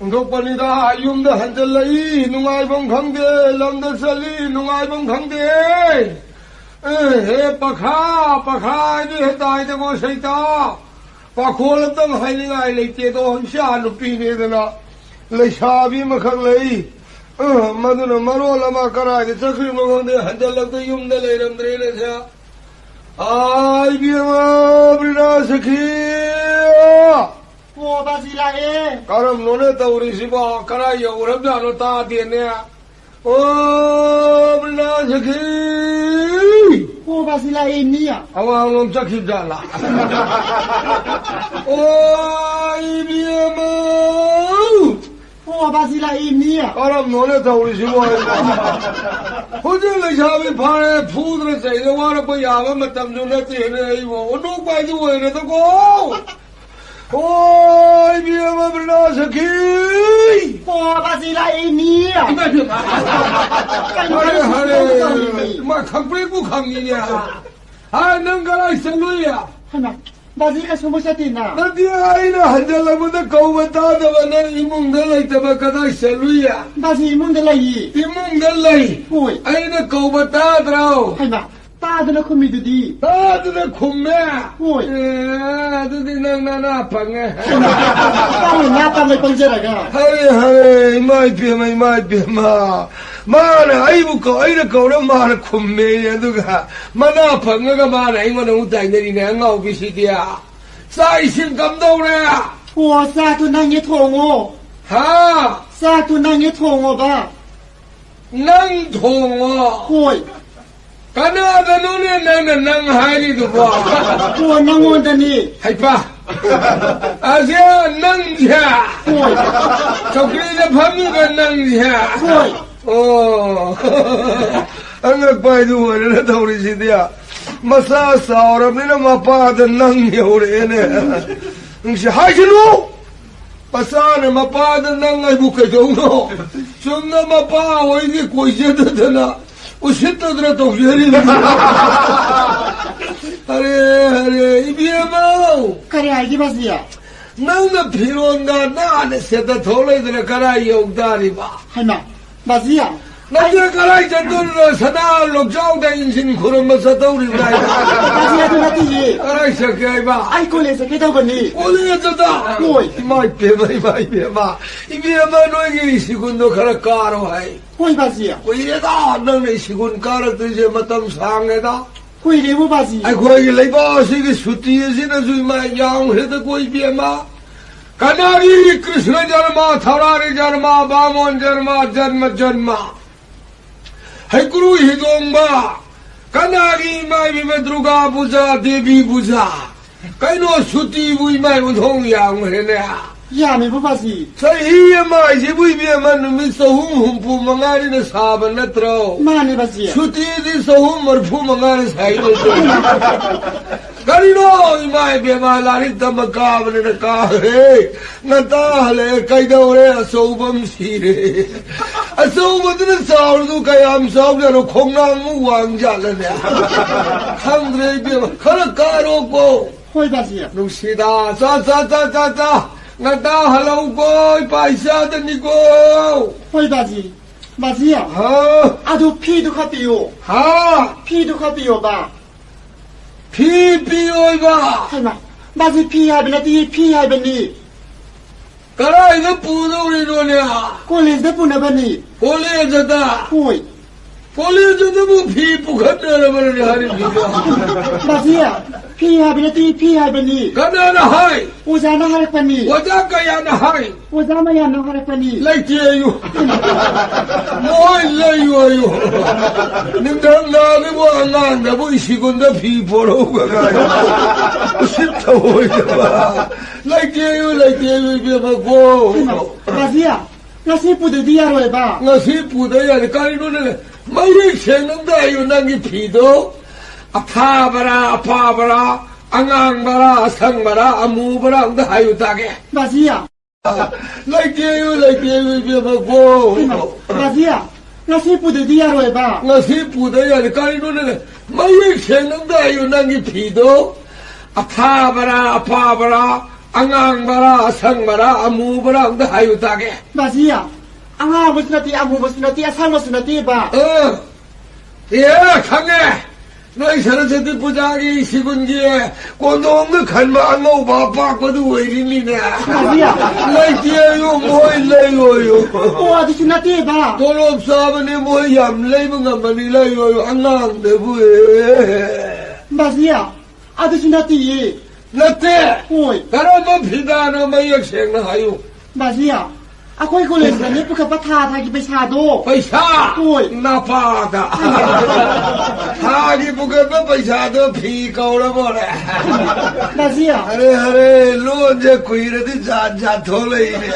ꯑꯣꯟꯊꯣꯛꯄꯅꯤꯗ, ꯌꯨꯝꯗ ꯍꯟꯖꯜꯂꯛꯏ, ꯅꯨꯡꯉꯥꯏꯐꯝ ꯈꯪꯗꯦ, ꯂꯝꯗ ꯆꯠꯂꯤ, ꯅꯨꯡꯉꯥꯏꯐꯝ ꯈꯪꯗꯦ꯫ ꯑꯦ, ꯍꯦ ꯄꯈꯥ, ꯄꯈꯥ ꯍꯥꯏꯗꯤ ꯍꯦ ꯇꯥꯏꯗꯀꯣ ꯁꯩꯇꯥ꯫ ꯄꯥꯈꯣꯜ ꯑꯝꯇꯪ ꯍꯥꯏꯅꯤꯡꯉꯥꯏ ꯂꯩꯇꯦꯗꯣ, ꯏꯆꯥ ꯅꯨꯄꯤꯅꯦꯗꯅ ꯂꯩꯁꯥꯕꯤ ꯑꯃꯈꯛ ꯂꯩ꯫ ꯑ, ꯃꯗꯨꯅ ꯃꯔꯣꯜ ꯑꯃ ꯀꯔꯥꯏꯗ ꯆꯠꯈ꯭ꯔꯤꯅꯣ ꯈꯪꯗꯦ, ꯍꯟꯖꯜꯂꯛꯇ ꯌꯨꯝꯗ ꯂꯩꯔꯝꯗ꯭ꯔꯦꯅꯦ ꯁꯦ꯫ ꯑꯥ, ꯏꯕꯦꯝꯃ ꯕ꯭ꯔꯤꯅꯥ ꯁꯈꯤ! ꯑꯣ, ꯕꯥꯖꯤ ꯂꯥꯛꯑꯦ꯫ ꯀꯔꯝꯅꯣꯅꯦ ꯇꯧꯔꯤꯁꯤꯕꯣ? ꯀꯔꯥꯏ ꯌꯧꯈ꯭ꯔꯕꯖꯥꯠꯅꯣ ꯇꯥꯗꯦꯅꯦ? ꯑꯣ, ꯕ꯭ꯔꯤꯅꯥ ꯁꯈꯤ! ꯑꯣ, ꯕꯥꯖꯤ ꯂꯥꯛꯑꯦ, ꯏꯅꯦ꯫ ꯑꯋꯥꯡꯂꯣꯝ ꯆꯠꯈꯤꯕꯖꯥꯠꯂꯥ? ꯑꯣ, ꯏꯕꯦꯝꯃ! ꯑꯣ, ꯕꯥꯖꯤ ꯂꯥꯛꯑꯦ, ꯏꯅꯦ꯫ ꯀꯔꯝꯅꯣꯅꯦ ꯇꯧꯔꯤꯁꯤꯕꯣ ꯑꯩꯕꯣ? ꯍꯧꯖꯤꯛ ꯂꯩꯁꯥꯕꯤ ꯐꯥꯔꯦ, ꯐꯨꯗꯅ ꯆꯩꯗ ꯋꯥꯔꯛꯄ ꯌꯥꯕ ꯃꯇꯝꯁꯨ ꯅꯠꯇꯦꯅꯦ ꯑꯩꯕꯣ꯫ ꯑꯣꯟꯊꯣꯛꯄ ꯍꯥꯏꯗꯨ ꯑꯣꯏꯔꯦꯗꯀꯣ꯫ ꯍꯣꯏ, ꯏꯕꯦꯝꯃ ꯕ꯭ꯔꯤꯅꯥ ꯁꯈꯤ! ꯑꯣ, ꯕꯥꯖꯤ ꯂꯥꯛꯏꯅꯤ! ꯏꯃꯥ, ꯏꯃꯥ꯫ ꯀꯩꯅꯣ, ꯍꯔꯦ, ꯀꯩꯅꯣ ꯍꯔꯦ꯫ ꯇꯧꯔꯤꯅꯤ? ꯏꯃꯥ, ꯈꯪꯄ꯭ꯔꯦꯛꯄꯨ ꯈꯪꯉꯤꯅꯦ꯫ ꯍꯥ, ꯅꯪ ꯀꯗꯥꯏ ꯆꯠꯂꯨꯏ? ꯍꯩꯃꯥ, ꯕꯥꯖꯤ ꯀꯩꯁꯨꯝꯕꯨ ꯆꯠꯇꯦꯅ꯫ ꯅꯠꯇꯦ, ꯑꯩꯅ ꯍꯟꯖꯜꯂꯛꯄꯗ ꯀꯧꯕ ꯇꯥꯗꯕ, ꯅꯪ ꯏꯃꯨꯡꯗ ꯂꯩꯇꯕ ꯀꯗꯥꯏ ꯆꯠꯂꯨꯏ? ꯕꯥꯖꯤ ꯏꯃꯨꯡꯗ ꯂꯩꯌꯦ꯫ ꯏꯃꯨꯡꯗ ꯂꯩ? ꯍꯣꯏ꯫ ꯑꯩꯅ ꯀꯧꯕ ꯇꯥꯗ꯭ꯔꯣ? ꯍꯩꯃꯥ, ꯇꯥꯗꯅ ꯈꯨꯝꯃꯤꯗꯨꯗꯤ꯫ ꯇꯥꯗꯅ ꯈꯨꯝꯃꯦ? ꯍꯣꯏ꯫ ꯑꯦ, ꯑꯗꯨꯗꯤ ꯅꯪ ꯅꯅꯥ ꯄꯪꯉꯦ꯫ ꯍꯩꯃꯥ, ꯇꯥꯔꯣꯏ, ꯅꯥ ꯄꯪꯉꯦ ꯄꯪꯖꯔꯒ꯫ ꯍꯔꯦ, ꯍꯔꯦ, ꯏꯃꯥ ꯏꯄꯦꯝꯃ, ꯏꯃꯥ ꯏꯄꯦꯝꯃ꯫ ꯃꯥꯅ ꯑꯩꯕꯨ ꯀꯧ-, ꯑꯩꯅ ꯀꯧꯔ ꯃꯥꯅ ꯈꯨꯝꯃꯦ, ꯑꯗꯨꯒ ꯃꯅꯥ ꯐꯪꯉꯒ ꯃꯥꯅ ꯑꯩꯉꯣꯟꯗ ꯑꯃꯨꯛ ꯇꯥꯏꯅꯔꯤꯅꯦ, ꯑꯉꯥꯎꯕꯤꯁꯤꯗꯤ꯫ ꯆꯥꯛ ꯏꯁꯤꯡ ꯀꯝꯗꯧꯔꯦ? ꯑꯣ, ꯆꯥꯛꯇꯨ ꯅꯪꯒꯤ ꯊꯣꯡꯉꯣ꯫ ꯍꯥ? ꯆꯥꯛꯇꯨ ꯅꯪꯒꯤ ꯊꯣꯡꯉꯣꯕ꯫ ꯅꯪ ꯊꯣꯡꯉꯣ? ꯍꯣꯏ꯫ ꯀꯅꯥꯗꯅꯣꯅꯦ ꯅꯪꯅ ꯅꯪ ꯍꯥꯏꯔꯤꯗꯨꯕꯣ? ꯑꯣ, ꯅꯪꯉꯣꯟꯗꯅꯤ꯫ ꯍꯩꯄꯥ! ꯑꯁꯦ ꯅꯪꯁꯦ? ꯍꯣꯏ꯫ ꯆꯧꯀ꯭ꯔꯤꯗ ꯐꯝꯃꯤꯕ ꯅꯪꯁꯦ? ꯍꯣꯏ꯫ ꯑꯣ꯫ ꯑꯉꯛꯄ ꯍꯥꯏꯗꯨ ꯑꯣꯏꯔꯦꯅ ꯇꯧꯔꯤꯁꯤꯗꯤ꯫ ꯃꯆꯥ ꯆꯥꯎꯔꯕꯅꯤꯅ ꯃꯄꯥꯗ ꯅꯪ ꯌꯧꯔꯛꯑꯦꯅꯦ꯫ ꯅꯨꯡꯁꯤ ꯍꯥꯏꯁꯅꯨ! ꯃꯆꯥꯅ ꯃꯄꯥꯗ ꯅꯪ ꯑꯩꯕꯨ ꯀꯩꯗꯧꯅꯣ? ꯆꯨꯝꯅ ꯃꯄꯥ ꯍꯣꯏꯒꯤ ꯀꯣꯏꯖꯗꯗꯅ ꯎꯁꯤꯠꯇꯗꯅ ꯇꯧꯖꯔꯤꯕꯅꯤ꯫ ꯑꯔꯦ, ꯑꯔꯦ, ꯏꯕꯦꯝꯃꯧ! ꯀꯔꯤ ꯍꯥꯏꯒꯦ, ꯕꯥꯖꯤ? ꯅꯪꯅ ꯐꯤꯔꯣꯟꯒ ꯅꯥꯟꯅ ꯁꯦꯠꯇ ꯊꯣꯛꯂꯛꯏꯗꯅ ꯀꯔꯥꯏ ꯌꯧ ꯇꯥꯔꯤꯕ? ꯍꯩꯃꯥ, ꯕꯥꯖꯤ! ꯅꯪꯁꯦ ꯀꯔꯥꯏ ꯆꯠꯇꯣꯔꯤꯅꯣ? ꯁꯅꯥ ꯂꯣꯛꯆꯥꯎꯗ ꯏꯟꯖꯤꯟ ꯈꯨꯔꯨꯝꯕ ꯆꯠꯇꯧꯔꯤꯕ꯭ꯔꯥ? ꯕꯥꯖꯤ, ꯑꯗꯨ ꯅꯠꯇꯤꯌꯦ꯫ ꯀꯔꯥꯏ ꯆꯠꯀꯦ ꯍꯥꯏꯕ? ꯑꯩ ꯀꯣꯂꯦꯖ ꯆꯠꯀꯦ ꯇꯧꯕꯅꯤ꯫ ꯀꯣꯂꯦꯖꯇ? ꯍꯣꯏ꯫ ꯏꯃꯥ ꯏꯄꯦꯝꯃ, ꯏꯃꯥ ꯏꯄꯦꯝꯃ꯫ ꯏꯕꯦꯝꯃ, ꯅꯣꯏꯒꯤ ꯁꯤꯒꯨꯟꯗꯣ ꯈꯔ ꯀꯥꯔꯣ ꯍꯥꯏ꯫ ꯍꯣꯏ, ꯕꯥꯖꯤ꯫ ꯀꯨꯏꯔꯦꯗ ꯅꯪꯅ ꯁꯤꯒꯨꯟ ꯀꯥꯔꯛꯇ꯭ꯔꯤꯁꯦ ꯃꯇꯝ ꯁꯥꯡꯉꯦꯗ꯫ ꯀꯨꯏꯔꯦꯕꯨ, ꯕꯥꯖꯤ꯫ ꯑꯩꯈꯣꯏꯒꯤ ꯂꯩꯕꯥꯛ ꯑꯁꯤꯒꯤ ꯁꯨꯇꯤ ꯑꯁꯤꯅꯁꯨ ꯏꯃꯥ ꯌꯥꯝꯈ꯭ꯔꯦꯗꯀꯣ, ꯏꯕꯦꯝꯃ꯫ ꯀꯅꯥꯒꯤ ꯀ꯭ꯔꯤꯁꯅ ꯖꯔꯃ, ꯊꯧꯔꯥꯅꯤ ꯖꯔꯃ, ꯕꯥꯃꯣꯟ ꯖꯔꯃ, ꯖꯔꯃ, ꯖꯔꯃ꯫ ꯍꯩꯀ꯭ꯔꯨ ꯍꯤꯗꯣꯡꯕ, ꯀꯅꯥꯒꯤ ꯏꯃꯥ ꯏꯕꯦꯝꯃ ꯗꯨꯔꯒꯥ ꯄꯨꯖꯥ, ꯗꯦꯕꯤ ꯄꯨꯖꯥ? ꯀꯩꯅꯣ ꯁꯨꯇꯤꯕꯨ ꯏꯃꯥ ꯏꯕ ꯊꯣꯡ ꯌꯥꯝꯈ꯭ꯔꯦꯅꯦ꯫ ꯌꯥꯝꯃꯦꯕꯨ ꯕꯥꯖꯤ꯫ ꯆꯍꯤ ꯑꯃ ꯍꯥꯏꯁꯤꯕꯨ ꯏꯕꯦꯝꯃ ꯅꯨꯃꯤꯠ ꯆꯍꯨꯝ ꯍꯨꯝꯐꯨ ꯃꯉꯥꯅꯤꯅ ꯁꯥꯕ ꯅꯠꯇ꯭ꯔꯣ? ꯃꯥꯅꯦ ꯕꯥꯖꯤ꯫ ꯁꯨꯇꯤꯗꯤ ꯆꯍꯨꯝ ꯃꯔꯤꯐꯨ ꯃꯉꯥꯅ ꯁꯥꯏ ꯂꯣꯏꯗꯣꯏꯅꯤ꯫ ꯀꯔꯤꯅꯣ ꯏꯃꯥ ꯏꯕꯦꯝꯃ ꯂꯥꯏꯔꯤꯛ ꯇꯝꯕ ꯀꯥꯕꯅꯤꯅ ꯀꯥꯈ꯭ꯔꯦ꯫ ꯉꯟꯇꯥ ꯍꯜꯂꯛꯑꯦ, ꯀꯩꯗꯧꯔꯦ? ꯑꯆꯧꯕ ꯑꯃ ꯁꯤꯔꯦ꯫ ꯑꯆꯧꯕꯗꯨꯅ ꯆꯥꯎꯔꯗꯨ ꯀꯌꯥꯝ ꯆꯥꯎꯖꯥꯠꯅꯣ? ꯈꯣꯡꯅꯥꯡꯃꯨꯛ ꯋꯥꯡꯖꯥꯠꯂꯅꯦ? ꯈꯪꯗ꯭ꯔꯦ ꯏꯕꯦꯝꯃ, ꯈꯔ ꯀꯥꯔꯣꯀꯣ꯫ ꯍꯣꯏ ꯕꯥꯖꯤ꯫ ꯅꯨꯡꯁꯤꯗ, ꯆꯥ, ꯆꯥ, ꯆꯥ, ꯆꯥ, ꯆꯥ꯫ ꯉꯟꯇꯥ ꯍꯜꯂꯛꯎꯀꯣ, ꯏꯄꯥ ꯏꯆꯥꯗꯅꯤꯀꯣ꯫ ꯍꯣꯏ ꯕꯥꯖꯤ꯫ ꯕꯥꯖꯤ, ꯍꯥ? ꯑꯗꯨ ꯐꯤꯗꯨ ꯈꯔ ꯄꯤꯌꯣ꯫ ꯍꯥ? ꯐꯤꯗꯨ ꯈꯔ ꯄꯤꯌꯣꯕ꯫ ꯐꯤ ꯄꯤꯌꯣꯏꯕ? ꯍꯩꯃꯥ, ꯕꯥꯖꯤ, ꯐꯤ ꯍꯥꯏꯕ ꯅꯠꯇꯦ, ꯐꯤ ꯍꯥꯏꯕꯅꯤ꯫ ꯀꯗꯥꯏꯗ ꯄꯨꯗꯧꯔꯤꯅꯣꯅꯦ? ꯀꯣꯂꯦꯖꯗ ꯄꯨꯅꯕꯅꯤ꯫ ꯀꯣꯂꯦꯖꯗ? ꯍꯣꯏ꯫ ꯀꯣꯂꯦꯖꯗꯕꯨ ꯐꯤ ꯄꯨꯈꯠꯅꯔꯕꯅꯦ ꯍꯥꯏꯔꯤꯕꯗꯣ? ꯕꯥꯖꯤ, ꯐꯤ ꯍꯥꯏꯕ ꯅꯠꯇꯦ, ꯐꯤ ꯍꯥꯏꯕꯅꯤ꯫ ꯀꯅꯥꯅ ꯍꯥꯏ? ꯑꯣꯖꯥꯅ ꯍꯥꯏꯔꯛꯄꯅꯤ꯫ ꯑꯣꯖꯥ ꯀꯌꯥꯅ ꯍꯥꯏ? ꯑꯣꯖꯥ ꯃꯌꯥꯝꯅ ꯍꯥꯏꯔꯛꯄꯅꯤ꯫ ꯂꯩꯇꯦ ꯑꯌꯨ꯫ ꯃꯣꯏ ꯂꯩꯌꯨ ꯑꯌꯨ꯫ ꯅꯤꯡꯊꯝ ꯊꯥꯗꯕꯨ ꯑꯉꯥꯡꯗꯕꯨ ꯁ꯭ꯀꯨꯜꯗ ꯐꯤ ꯄꯣꯔꯛꯎꯒ ꯀꯥꯏ꯫ ꯎꯁꯤꯠ ꯊꯑꯣꯏꯗꯕ꯫ ꯂꯩꯇꯦ ꯑꯌꯨ, ꯂꯩꯇꯦ ꯑꯌꯨ, ꯏꯕꯦꯝꯃ ꯀꯣ꯫ ꯕꯥꯖꯤ, ꯉꯁꯤ ꯄꯨꯗꯗꯤ ꯌꯥꯔꯣꯏꯕ꯫ ꯉꯁꯤ ꯄꯨꯗ ꯌꯥꯔꯦ꯫ ꯀꯔꯤꯅꯣꯅꯦ? ꯃꯌꯦꯛ ꯁꯦꯡꯅ ꯑꯝꯇ ꯍꯥꯏꯌꯨ, ꯅꯪꯒꯤ ꯐꯤꯗꯣ ꯑꯊꯥꯕꯔꯥ, ꯑꯄꯥꯕꯔꯥ, ꯑꯉꯥꯡꯕꯔꯥ, ꯑꯁꯪꯕꯔꯥ, ꯑꯃꯨꯕꯔꯥ ꯑꯝꯇ ꯍꯥꯏꯌꯨ ꯇꯥꯒꯦ꯫ ꯕꯥꯖꯤ꯫ ꯂꯩꯇꯦ ꯑꯌꯨ, ꯂꯩꯇꯦ ꯑꯌꯨ, ꯏꯕꯦꯝꯃ ꯀꯣ꯫ ꯕꯥꯖꯤ, ꯉꯁꯤ ꯄꯨꯗꯗꯤ ꯌꯥꯔꯣꯏꯕ꯫ ꯉꯁꯤ ꯄꯨꯗ ꯌꯥꯔꯦ꯫ ꯀꯔꯤꯅꯣꯅꯦ? ꯃꯌꯦꯛ ꯁꯦꯡꯅ ꯑꯝꯇ ꯍꯥꯏꯌꯨ, ꯅꯪꯒꯤ ꯐꯤꯗꯣ ꯑꯊꯥꯕꯔꯥ, ꯑꯄꯥꯕꯔꯥ, ꯑꯉꯥꯡꯕꯔꯥ, ꯑꯁꯪꯕꯔꯥ, ꯑꯃꯨꯕꯔꯥ ꯑꯝꯇ ꯍꯥꯏꯌꯨ ꯇꯥꯒꯦ꯫ ꯕꯥꯖꯤ, ꯑꯉꯥꯡꯕꯁꯨ ꯅꯠꯇꯦ, ꯑꯃꯨꯕꯁꯨ ꯅꯠꯇꯦ, ꯑꯁꯪꯕꯁꯨ ꯅꯠꯇꯦꯕ꯫ ꯑ, ꯑꯦ, ꯈꯪꯉꯦ꯫ ꯅꯣꯏ ꯁꯔꯁꯋꯇꯤ ꯄꯨꯖꯥꯒꯤ ꯁꯤꯒꯨꯟꯒꯤ ꯀꯣꯟꯗꯣꯡꯗ ꯈꯟꯕ ꯑꯉꯧꯕ ꯑꯄꯥꯛꯄꯗꯨ ꯑꯣꯏꯔꯤꯅꯤꯅꯦ꯫ ꯕꯥꯖꯤ꯫ ꯂꯩꯇꯦ ꯑꯌꯨ, ꯃꯣꯏ ꯂꯩꯌꯣꯌꯨ꯫ ꯑꯣ, ꯑꯗꯨꯁꯨ ꯅꯠꯇꯦꯕ꯫ ꯇꯣꯂꯣꯞ ꯆꯥꯕꯅꯤ, ꯃꯣꯏ ꯌꯥꯝ ꯂꯩꯕ ꯉꯝꯃꯅꯤ, ꯂꯩꯌꯣꯌꯨ, ꯑꯉꯥꯡꯗꯕꯨ꯫ ꯕꯥꯖꯤ, ꯑꯗꯨꯁꯨ ꯅꯠꯇꯤꯌꯦ꯫ ꯅꯠꯇꯦ꯫ ꯍꯣꯏ꯫ ꯀꯔꯝꯕ ꯐꯤꯗꯥꯅꯣ ꯃꯌꯦꯛ ꯁꯦꯡꯅ ꯍꯥꯏꯌꯨ꯫ ꯕꯥꯖꯤ, ꯑꯩꯈꯣꯏ ꯀꯣꯂꯦꯖꯇꯅꯦ ꯄꯨꯈꯠꯄ ꯊꯥ ꯊꯥꯒꯤ ꯄꯩꯁꯥꯗꯣ꯫ ꯄꯩꯁꯥ? ꯍꯣꯏ꯫ ꯅꯄꯥꯗ꯫ ꯊꯥꯒꯤ ꯄꯨꯈꯠꯄ ꯄꯩꯁꯥꯗꯣ ꯐꯤ ꯀꯧꯔꯕꯣꯔꯦ? ꯕꯥꯖꯤ꯫ ꯑꯔꯦ, ꯑꯔꯦ, ꯂꯣꯟꯁꯦ ꯀꯨꯏꯔꯗꯤ ꯖꯥꯠ ꯖꯥꯠ ꯊꯣꯛꯂꯛꯏꯅꯦ꯫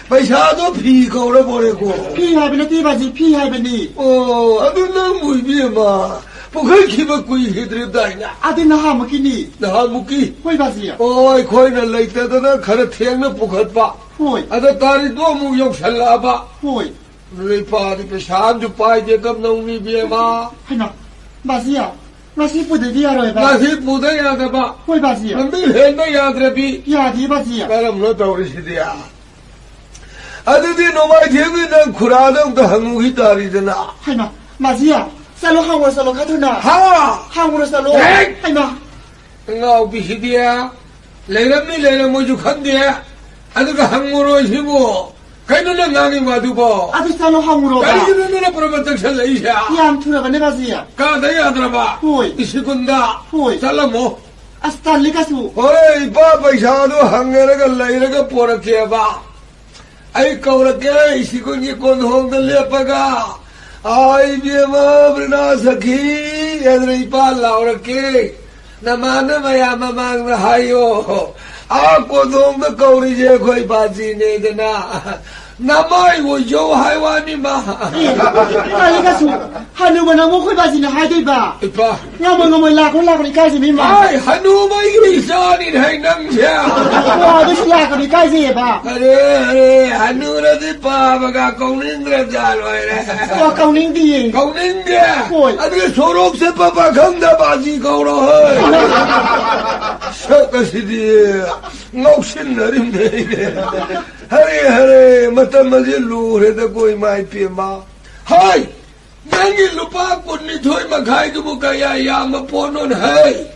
ꯄꯩꯁꯥꯗꯣ ꯐꯤ ꯀꯧꯔꯕꯣꯔꯦꯀꯣ? ꯐꯤ ꯍꯥꯏꯕ ꯅꯠꯇꯦ ꯕꯥꯖꯤ, ꯐꯤ ꯍꯥꯏꯕꯅꯤ꯫ ꯑꯣ, ꯑꯗꯨ ꯅꯪꯕꯨ ꯏꯕꯦꯝꯃ ꯄꯨꯈꯠꯈꯤꯕ ꯀꯨꯏꯈꯤꯗ꯭ꯔꯤꯕꯗꯥꯏꯅꯦ? ꯑꯗꯨ ꯅꯍꯥꯟꯃꯨꯛꯀꯤꯅꯤ꯫ ꯅꯍꯥꯟꯃꯨꯛꯀꯤ? ꯍꯣꯏ ꯕꯥꯖꯤ꯫ ꯑꯣ, ꯑꯩꯈꯣꯏꯅ ꯂꯩꯇꯗꯅ ꯈꯔ ꯊꯦꯡꯅ ꯄꯨꯈꯠꯄ꯫ ꯍꯣꯏ꯫ ꯑꯗ ꯇꯥꯔꯤꯛꯇꯣ ꯑꯃꯨꯛ ꯌꯧꯁꯜꯂꯛꯑꯕ꯫ ꯍꯣꯏ꯫ ꯂꯨꯄꯥꯗꯤ ꯄꯩꯁꯥ ꯑꯃꯁꯨ ꯄꯥꯏꯗꯦ, ꯀꯝꯗꯧꯅꯤ ꯏꯕꯦꯝꯃ? ꯍꯩꯃꯥ, ꯕꯥꯖꯤ, ꯃꯁꯤ ꯄꯨꯗꯗꯤ ꯌꯥꯔꯣꯏꯕ꯫ ꯃꯁꯤ ꯄꯨꯗ ꯌꯥꯗꯕ꯫ ꯍꯣꯏ, ꯕꯥꯖꯤ꯫ ꯂꯝꯕꯤ ꯍꯦꯟꯕ ꯌꯥꯗ꯭ꯔꯕꯤ꯫ ꯌꯥꯗꯦ, ꯕꯥꯖꯤ꯫ ꯀꯔꯝꯅꯣ ꯇꯧꯔꯤꯁꯤꯗꯤ? ꯑꯗꯨꯗꯤ ꯅꯣꯡꯃꯥꯏꯊꯦꯝꯒꯤ ꯅꯪ ꯈꯨꯔꯥꯗ ꯑꯝꯇ ꯍꯪꯉꯨꯈꯤ ꯇꯥꯔꯤꯗꯅ꯫ ꯍꯩꯃꯥ, ꯃꯥꯖꯤ, ꯆꯠꯂꯣ, ꯍꯪꯉꯨꯔꯣ, ꯆꯠꯂꯣ, ꯈꯔ ꯊꯨꯅ꯫ ꯍꯥ? ꯍꯪꯉꯨꯔꯣ, ꯆꯠꯂꯣ꯫ ꯍꯦꯛ! ꯍꯩꯃꯥ꯫ ꯑꯉꯥꯎꯕꯤꯁꯤꯗꯤ꯫ ꯂꯩꯔꯝꯅꯤ, ꯂꯩꯔꯝꯃꯣꯏꯁꯨ ꯈꯪꯗꯦ꯫ ꯑꯗꯨꯒ ꯍꯪꯉꯨꯔꯣꯏ ꯁꯤꯕꯨ꯫ ꯀꯩꯅꯣ ꯅꯪ ꯉꯥꯡꯉꯤ ꯋꯥꯗꯨꯕꯣ? ꯑꯗꯨ ꯆꯠꯂꯣ, ꯍꯪꯉꯨꯔꯣꯕ꯫ ꯀꯔꯤꯒꯤꯅꯣ ꯅꯪꯅ ꯄ꯭ꯔꯃꯥꯟ ꯇꯛꯁꯜꯂꯛꯏꯁꯦ? ꯌꯥꯝ ꯊꯨꯔꯕꯅꯦ, ꯃꯥꯖꯤ꯫ ꯀꯥꯗ ꯌꯥꯗ꯭ꯔꯕ? ꯍꯣꯏ꯫ ꯏꯁꯤꯀꯨꯟꯗ? ꯍꯣꯏ꯫ ꯆꯠꯂꯝꯃꯣ꯫ ꯑꯁ, ꯇꯜꯂꯤ ꯀꯩꯁꯨ꯫ ꯍꯣꯏ, ꯏꯄꯥ ꯄꯩꯁꯥꯗꯣ ꯍꯪꯉꯔꯒ ꯂꯩꯔꯒ ꯄꯣꯔꯛꯀꯦꯕ꯫ ꯑꯩ ꯀꯧꯔꯛꯀꯦ, ꯏꯁꯤꯀꯨꯟꯒꯤ ꯀꯣꯟꯊꯣꯡꯗ ꯂꯦꯞꯄꯒ, "ꯑꯥ, ꯏꯕꯦꯝꯃ, ꯕ꯭ꯔꯤꯅꯥ ꯁꯈꯤ," ꯍꯥꯏꯗꯅ ꯏꯄꯥ ꯂꯥꯎꯔꯛꯀꯦ꯫ ꯅꯃꯥꯟꯅꯕ ꯃꯌꯥꯝ ꯃꯃꯥꯡꯗ ꯍꯥꯏꯌꯣ, "ꯑꯥ ꯀꯣꯟꯊꯣꯡꯗ ꯀꯧꯔꯤꯁꯦ ꯑꯩꯈꯣꯏ ꯕꯥꯖꯤꯅꯦꯗꯅ꯫ ꯅꯃꯥꯏ ꯑꯣꯏꯖꯧ" ꯍꯥꯏ ꯋꯥꯅꯤ ꯃꯥ꯫ ꯑꯦ, ꯇꯜꯂꯤ ꯀꯩꯁꯨ꯫ ꯍꯅꯨꯕ ꯅꯪꯕꯨ ꯑꯩꯈꯣꯏ ꯕꯥꯖꯤꯅ ꯍꯥꯏꯗꯣꯏꯕ? ꯏꯄꯥ꯫ ꯉꯝꯃꯣꯏ, ꯉꯝꯃꯣꯏ, ꯂꯥꯛꯀꯅꯨ, ꯂꯥꯛꯀꯅꯨ, ꯏꯀꯥꯏꯖꯩ, ꯃꯤ ꯃꯥꯡ꯫ ꯑꯥꯏ, ꯍꯅꯨꯕꯒꯤ ꯏꯆꯥꯅꯤ ꯍꯥꯏ ꯅꯪꯁꯦ꯫ ꯑꯣ, ꯑꯗꯨꯁꯨ ꯂꯥꯛꯀꯅꯨ, ꯏꯀꯥꯏꯖꯩꯌꯦꯕ꯫ ꯑꯔꯦ, ꯑꯔꯦ, ꯍꯅꯨꯔꯗꯤ ꯄꯥꯕꯒ ꯀꯧꯅꯤꯡꯗ꯭ꯔꯕ ꯖꯥꯠ ꯑꯣꯏꯔꯦ꯫ ꯑꯣ, ꯀꯧꯅꯤꯡꯗꯤꯌꯦ꯫ ꯀꯧꯅꯤꯡꯗꯦ? ꯍꯣꯏ꯫ ꯑꯗꯨꯗꯤ ꯁꯣꯔꯣꯛ ꯆꯠꯄ ꯄꯥꯈꯪꯗ ꯕꯥꯖꯤ ꯀꯧꯔꯣ, ꯍꯣꯏ꯫ ꯁꯛ ꯑꯁꯤꯗꯤ ꯉꯥꯎꯁꯤꯟꯅꯔꯤꯝꯅꯦ꯫ ꯍꯔꯦ, ꯍꯔꯦ, ꯃꯇꯝ ꯑꯁꯤ ꯂꯨꯔꯦꯗꯀꯣ, ꯏꯃꯥ ꯏꯄꯦꯝꯃ꯫ ꯍꯥꯏ! ꯅꯪꯒꯤ ꯂꯨꯄꯥ ꯀꯨꯟꯅꯤꯊꯣꯏ ꯃꯈꯥꯏꯗꯨꯕꯨ ꯀꯌꯥ ꯌꯥꯝꯕ ꯄꯣꯠꯅꯣꯅꯦ ꯍꯩ?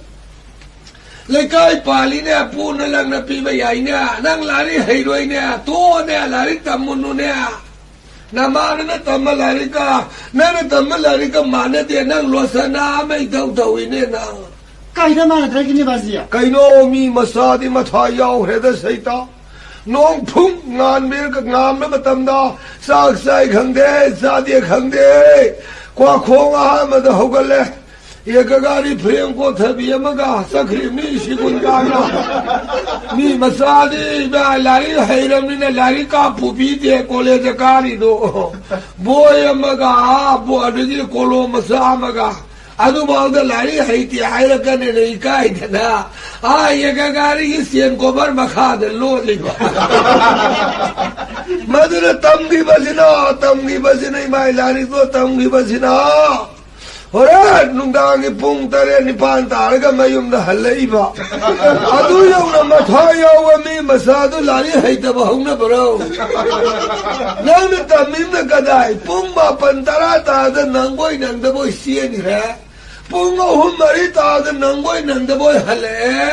ꯂꯩꯀꯥꯏ ꯄꯥꯜꯂꯤꯅꯦ, ꯄꯨꯅ ꯂꯪꯅ ꯄꯤꯕ ꯌꯥꯏꯅꯦ꯫ ꯅꯪ ꯂꯥꯏꯔꯤꯛ ꯍꯩꯔꯣꯏꯅꯦ, ꯇꯣꯛꯑꯣꯅꯦ, ꯂꯥꯏꯔꯤꯛ ꯇꯝꯃꯨꯅꯨꯅꯦ꯫ ꯅꯃꯥꯟꯅꯕꯅ ꯇꯝꯕ ꯂꯥꯏꯔꯤꯛꯀ ꯅꯪꯅ ꯇꯝꯕ ꯂꯥꯏꯔꯤꯛꯀ ꯃꯥꯟꯅꯗꯦ꯫ ꯅꯪ ꯂꯣꯁꯅꯥ ꯑꯃ ꯏꯊꯧ ꯊꯧꯏꯅꯦ ꯅꯪ꯫ ꯀꯥꯏꯗ ꯃꯥꯟꯅꯗ꯭ꯔꯒꯦꯅꯦ ꯕꯥꯖꯤ? ꯀꯩꯅꯣ, ꯃꯤ ꯃꯆꯥꯗꯤ ꯃꯊꯥ ꯌꯥꯎꯈ꯭ꯔꯦꯗ ꯁꯩꯇ꯫ ꯅꯣꯡ ꯐꯨꯡ ꯉꯥꯟꯕ, ꯉꯥꯟꯕ ꯃꯇꯝꯗ ꯆꯥꯛ ꯆꯥꯏ ꯈꯪꯗꯦ, ꯆꯥꯗꯦ ꯈꯪꯗꯦ꯫ ꯀ꯭ꯋꯥꯈꯣꯡ ꯑꯍꯥꯟꯕꯗ ꯍꯧꯒꯠꯂꯦ꯫ ꯑꯦ ꯒꯒꯥꯔꯤ ꯐ꯭ꯔꯦꯝ ꯀꯣꯊꯕꯤ ꯑꯃꯒ ꯆꯠꯈ꯭ꯔꯤꯕꯅꯤ ꯁꯤꯒꯨꯟ ꯀꯥꯅ꯫ ꯃꯤ ꯃꯆꯥꯗꯤ ꯏꯕꯥ ꯂꯥꯏꯔꯤꯛ ꯍꯩꯔꯕꯅꯤꯅ ꯂꯥꯏꯔꯤꯛ ꯀꯥ ꯄꯨꯕꯤꯗꯦ ꯀꯣꯂꯦꯖꯇ ꯀꯥꯔꯤꯗꯣ꯫ ꯕꯣꯏ ꯑꯃꯒ, ꯑꯥ, ꯕꯣ-, ꯑꯗꯒꯤ ꯀꯣꯂꯣꯝ ꯃꯆꯥ ꯑꯃꯒ꯫ ꯑꯗꯨꯐꯥꯎꯗ ꯂꯥꯏꯔꯤꯛ ꯍꯩꯇꯦ ꯍꯥꯏꯔꯛꯀꯅꯦꯅ ꯏꯀꯥꯏꯗꯅ, ꯑꯥ, ꯑꯦ ꯒꯒꯥꯔꯤꯒꯤ ꯆꯦꯟ ꯀꯣꯕꯔ ꯃꯈꯥꯗ ꯂꯣꯠꯂꯤꯕ꯫ ꯃꯗꯨꯅ ꯇꯝꯈꯤꯕꯁꯤꯅ, ꯇꯝꯈꯤꯕꯁꯤꯅ, ꯏꯃꯥꯏ ꯂꯥꯏꯔꯤꯛꯇꯣ ꯇꯝꯈꯤꯕꯁꯤꯅ ꯍꯣꯔꯦꯟ ꯅꯨꯡꯗꯥꯡꯒꯤ ꯄꯨꯡ ꯇꯔꯦꯠ ꯅꯤꯄꯥꯟ ꯇꯥꯔꯒ ꯃꯌꯨꯝꯗ ꯍꯜꯂꯛꯏꯕ꯫ ꯑꯗꯨ ꯌꯧꯅ ꯃꯊ꯭ꯋꯥꯏ ꯌꯥꯎꯕ ꯃꯤ ꯃꯆꯥꯗꯨ ꯂꯥꯏꯔꯤꯛ ꯍꯩꯇꯕ ꯍꯧꯅꯕ꯭ꯔꯣ? ꯅꯪꯅ ꯇꯝꯃꯤꯕꯅ ꯀꯗꯥꯏ? ꯄꯨꯡ ꯃꯥꯄꯟ ꯇꯔꯥ ꯇꯥꯗ ꯅꯪꯕꯣꯏ ꯅꯪꯗꯕꯣꯏ ꯆꯦꯟꯈ꯭ꯔꯦ꯫ ꯄꯨꯡ ꯑꯍꯨꯝ ꯃꯔꯤ ꯇꯥꯗ ꯅꯪꯕꯣꯏ ꯅꯪꯗꯕꯣꯏ ꯍꯜꯂꯛꯑꯦ꯫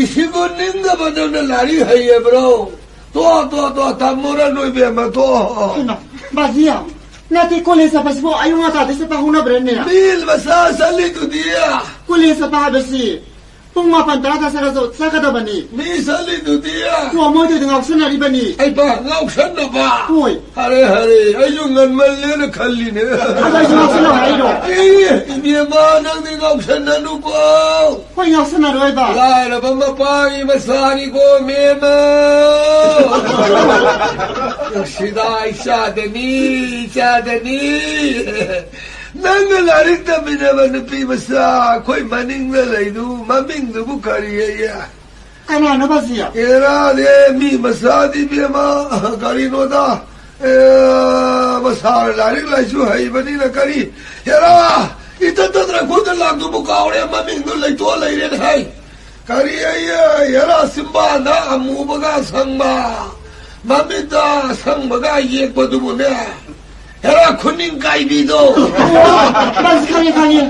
ꯏꯁꯤꯕꯨ ꯅꯤꯡꯗꯕꯗꯧꯅ ꯂꯥꯏꯔꯤꯛ ꯍꯩꯌꯦꯕ꯭ꯔꯣ? ꯇꯣ, ꯇꯣ, ꯇꯣ, ꯇꯝꯃꯨꯔꯅꯨ ꯏꯕꯦꯝꯃ, ꯇꯣ꯫ ꯍꯩꯃꯥ, ꯕꯥꯖꯤꯌꯥ, ꯅꯠꯇꯦ, ꯀꯣꯂꯦꯖ ꯆꯠꯄꯁꯤꯕꯨ ꯑꯌꯨꯛ ꯉꯟꯇꯥꯗꯩ ꯆꯠꯄ ꯍꯧꯅꯕ꯭ꯔꯅꯦ? ꯃꯤ ꯃꯆꯥ ꯆꯠꯂꯤꯗꯨꯗꯤ꯫ ꯀꯣꯂꯦꯖ ꯆꯠꯄ ꯍꯥꯏꯕꯁꯤ ꯄꯨꯡ ꯃꯥꯄꯟ ꯇꯔꯥ ꯇꯥ ꯆꯠꯂꯁꯨ ꯆꯠꯀꯗꯕꯅꯤ꯫ ꯃꯤ ꯆꯠꯂꯤꯗꯨꯗꯤ꯫ ꯇꯣ, ꯃꯣꯏꯗꯨꯗꯤ ꯉꯥꯎꯁꯟꯅꯔꯤꯕꯅꯤ꯫ ꯑꯩꯕ, ꯉꯥꯎꯁꯟꯅꯕ? ꯍꯣꯏ꯫ ꯍꯔꯦ, ꯍꯔꯦ, ꯑꯩꯁꯨ ꯉꯟꯃꯜꯂꯦꯅ ꯈꯜꯂꯤꯅꯦ꯫ ꯑꯗꯣ ꯑꯩꯁꯨ ꯉꯥꯎꯁꯟꯅꯕ ꯍꯥꯏꯔꯣ? ꯑꯦ, ꯏꯕꯦꯝꯃ, ꯅꯪꯗꯤ ꯉꯥꯎꯁꯟꯅꯅꯨꯀꯣ꯫ ꯍꯣꯏ, ꯉꯥꯎꯁꯟꯅꯔꯣꯏꯕ꯫ ꯂꯥꯏꯔꯕ ꯃꯄꯥꯒꯤ ꯃꯆꯥꯅꯤꯀꯣ, ꯃꯦꯝꯃ꯫ ꯅꯨꯡꯁꯤꯗꯥ ꯏꯆꯥꯗꯅꯤ, ꯏꯆꯥꯗꯅꯤ꯫ ꯅꯪꯅ ꯂꯥꯏꯔꯤꯛ ꯇꯝꯃꯤꯟꯅꯕ ꯅꯨꯄꯤ ꯃꯆꯥ ꯑꯩꯈꯣꯏ ꯃꯅꯤꯡꯗ ꯂꯩꯗꯨ ꯃꯃꯤꯡꯗꯨꯕꯨ ꯀꯔꯤ ꯑꯌꯦ? ꯀꯅꯥꯅꯣ ꯕꯥꯖꯤ? ꯑꯦꯔꯥꯅꯦ, ꯃꯤ ꯃꯆꯥꯗꯤ ꯏꯕꯦꯝꯃ, ꯀꯔꯤꯅꯣꯗ, ꯑꯦ, ꯃꯁꯥꯅ ꯂꯥꯏꯔꯤꯛ ꯂꯥꯏꯁꯨ ꯍꯩꯕꯅꯤꯅ ꯀꯔꯤ, ꯍꯦꯔꯥ, ꯏꯇꯠ ꯇꯠꯇ꯭ꯔ ꯈꯨꯠꯇ ꯂꯥꯛꯇꯨꯕꯨ ꯀꯥꯎꯔꯦ, ꯃꯃꯤꯡꯗꯨ ꯂꯩꯇꯣꯛꯑ ꯂꯩꯔꯦꯅꯦ ꯍꯥꯏ꯫ ꯀꯔꯤ ꯑꯌꯦ, ꯍꯦꯔꯥ, ꯆꯤꯝꯕꯥꯟꯗ ꯑꯃꯨꯕꯒ ꯁꯪꯕ, ꯃꯃꯤꯠꯇ ꯑꯁꯪꯕꯒ ꯌꯦꯛꯄꯗꯨꯕꯨꯅꯦ꯫ ꯍꯦꯔꯥ, ꯈꯨꯅꯤꯡ ꯀꯥꯏꯕꯤꯗꯣ꯫ ꯑꯣ, ꯕꯥꯖꯤ, ꯈꯪꯉꯦ, ꯈꯪꯉꯦ꯫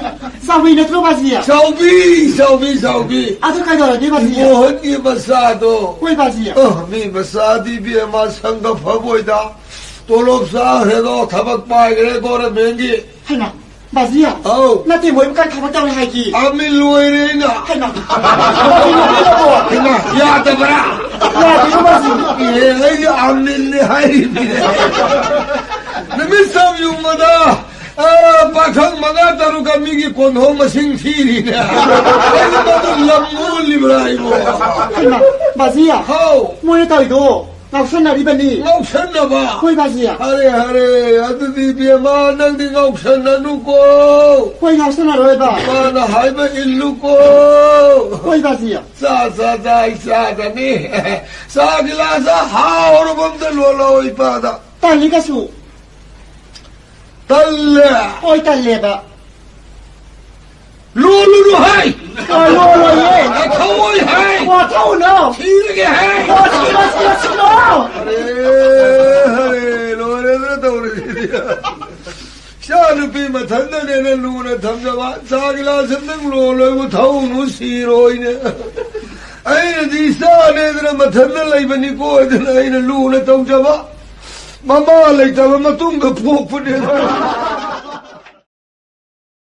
ꯆꯥꯎꯕꯤ ꯅꯠꯇ꯭ꯔꯣ, ꯕꯥꯖꯤ? ꯆꯥꯎꯕꯤ, ꯆꯥꯎꯕꯤ, ꯆꯥꯎꯕꯤ꯫ ꯑꯗꯨ ꯀꯩꯗꯧꯔꯒꯦ, ꯕꯥꯖꯤ? ꯃꯣꯍꯟꯒꯤ ꯃꯆꯥꯗꯣ꯫ ꯍꯣꯏ, ꯕꯥꯖꯤ꯫ ꯑ, ꯃꯤ ꯃꯆꯥꯗꯤ ꯏꯕꯦꯝꯃ ꯁꯪꯒ ꯐꯕꯣꯏꯗ꯫ ꯇꯣꯂꯣꯞ ꯆꯥꯈ꯭ꯔꯦꯗꯣ, ꯊꯕꯛ ꯄꯥꯏꯈ꯭ꯔꯦ ꯒꯣꯔꯃꯦꯟꯒꯤ꯫ ꯍꯩꯃꯥ, ꯕꯥꯖꯤ? ꯑꯧ꯫ ꯅꯠꯇꯦ, ꯃꯣꯏꯕꯨ ꯀꯥꯏ ꯊꯕꯛ ꯇꯧꯔꯦ ꯍꯥꯏꯒꯦ? ꯑꯥꯔꯃꯤ ꯂꯣꯏꯔꯦ ꯑꯩꯅ꯫ ꯍꯩꯃꯥ, ꯕꯥꯖꯤ, ꯅꯠꯇꯦꯀꯣ? ꯍꯩꯃꯥ, ꯌꯥꯗꯕ꯭ꯔꯥ? ꯌꯥꯗꯦꯀꯣ, ꯕꯥꯖꯤ? ꯑꯦ, ꯑꯩꯗꯤ ꯑꯥꯔꯃꯤꯅꯦ ꯍꯥꯏꯔꯤꯅꯦ꯫ ꯅꯨꯃꯤꯠ ꯆꯞ ꯌꯨꯡꯕꯗ ꯑꯥ, ꯄꯥꯈꯪ ꯃꯉꯥ ꯇꯔꯨꯛꯀ ꯃꯤꯒꯤ ꯀꯣꯟꯊꯣꯡ ꯃꯁꯤꯡ ꯊꯤꯔꯤꯅꯦ꯫ ꯑꯩꯅ ꯃꯗꯨ ꯂꯝ ꯑꯣꯜꯂꯤꯕ꯭ꯔꯥ ꯑꯩꯕꯣ? ꯍꯩꯃꯥ, ꯕꯥꯖꯤ, ꯍꯥꯎ꯫ ꯃꯣꯏꯅ ꯇꯧꯔꯤꯗꯣ ꯉꯥꯎꯁꯟꯅꯔꯤꯕꯅꯤ꯫ ꯉꯥꯎꯁꯟꯅꯕ? ꯍꯣꯏ, ꯕꯥꯖꯤ꯫ ꯍꯔꯦ, ꯍꯔꯦ, ꯑꯗꯨꯗꯤ ꯏꯕꯦꯝꯃ, ꯅꯪꯗꯤ ꯉꯥꯎꯁꯟꯅꯅꯨꯀꯣ꯫ ꯍꯣꯏ, ꯉꯥꯎꯁꯟꯅꯔꯣꯏꯕ꯫ ꯃꯥꯅ ꯍꯥꯏꯕ ꯏꯜꯂꯨꯀꯣ꯫ ꯍꯣꯏ, ꯕꯥꯖꯤ꯫ ꯆꯥ, ꯆꯥ, ꯆꯥ, ꯑꯩ ꯆꯥꯗꯅꯤ꯫ ꯆꯥ ꯒꯤꯂꯥꯁ ꯍꯥꯎꯔꯕ ꯑꯝꯇ ꯂꯣꯜꯂꯣ ꯏꯄꯥꯗ꯫ ꯇꯜꯂꯤ ꯀꯩꯁꯨ꯫ ꯇꯜꯂꯦ꯫ ꯍꯣꯏ, ꯇꯜꯂꯦꯕ꯫ ꯂꯣꯜꯂꯨꯅꯨ ꯍꯥꯏ! ꯂꯣꯜꯂꯣꯏꯌꯦ! ꯊꯧꯑꯣꯏ ꯍꯥꯏ! ꯋꯥꯊꯧꯅꯣ! ꯊꯤꯔꯒꯦ ꯍꯥꯏ! ꯋꯥꯊꯧꯅꯣ! ꯑꯔꯦ, ꯑꯔꯦ, ꯂꯣꯏꯔꯦꯗꯅ ꯇꯧꯔꯤꯁꯤꯗꯤ꯫ ꯏꯆꯥ ꯅꯨꯄꯤ ꯃꯊꯟꯗꯅꯦꯅ ꯂꯨꯅ ꯊꯝꯖꯕ, ꯆꯥ ꯒꯤꯂꯥꯁ ꯑꯝꯇꯪ ꯂꯣꯜꯂꯣꯏꯕꯨ ꯊꯧꯅꯨ ꯁꯤꯔꯣꯏꯅꯦ꯫ ꯑꯩꯅꯗꯤ ꯏꯆꯥꯅꯦꯗꯅ ꯃꯊꯟꯗ ꯂꯩꯕꯅꯤꯀꯣ ꯍꯥꯏꯗꯅ ꯑꯩꯅ ꯂꯨꯅ ꯇꯧꯖꯕ꯫ ꯃꯃꯥ ꯂꯩꯇꯕ ꯃꯇꯨꯡꯗ ꯄꯣꯛꯄꯅꯦ꯫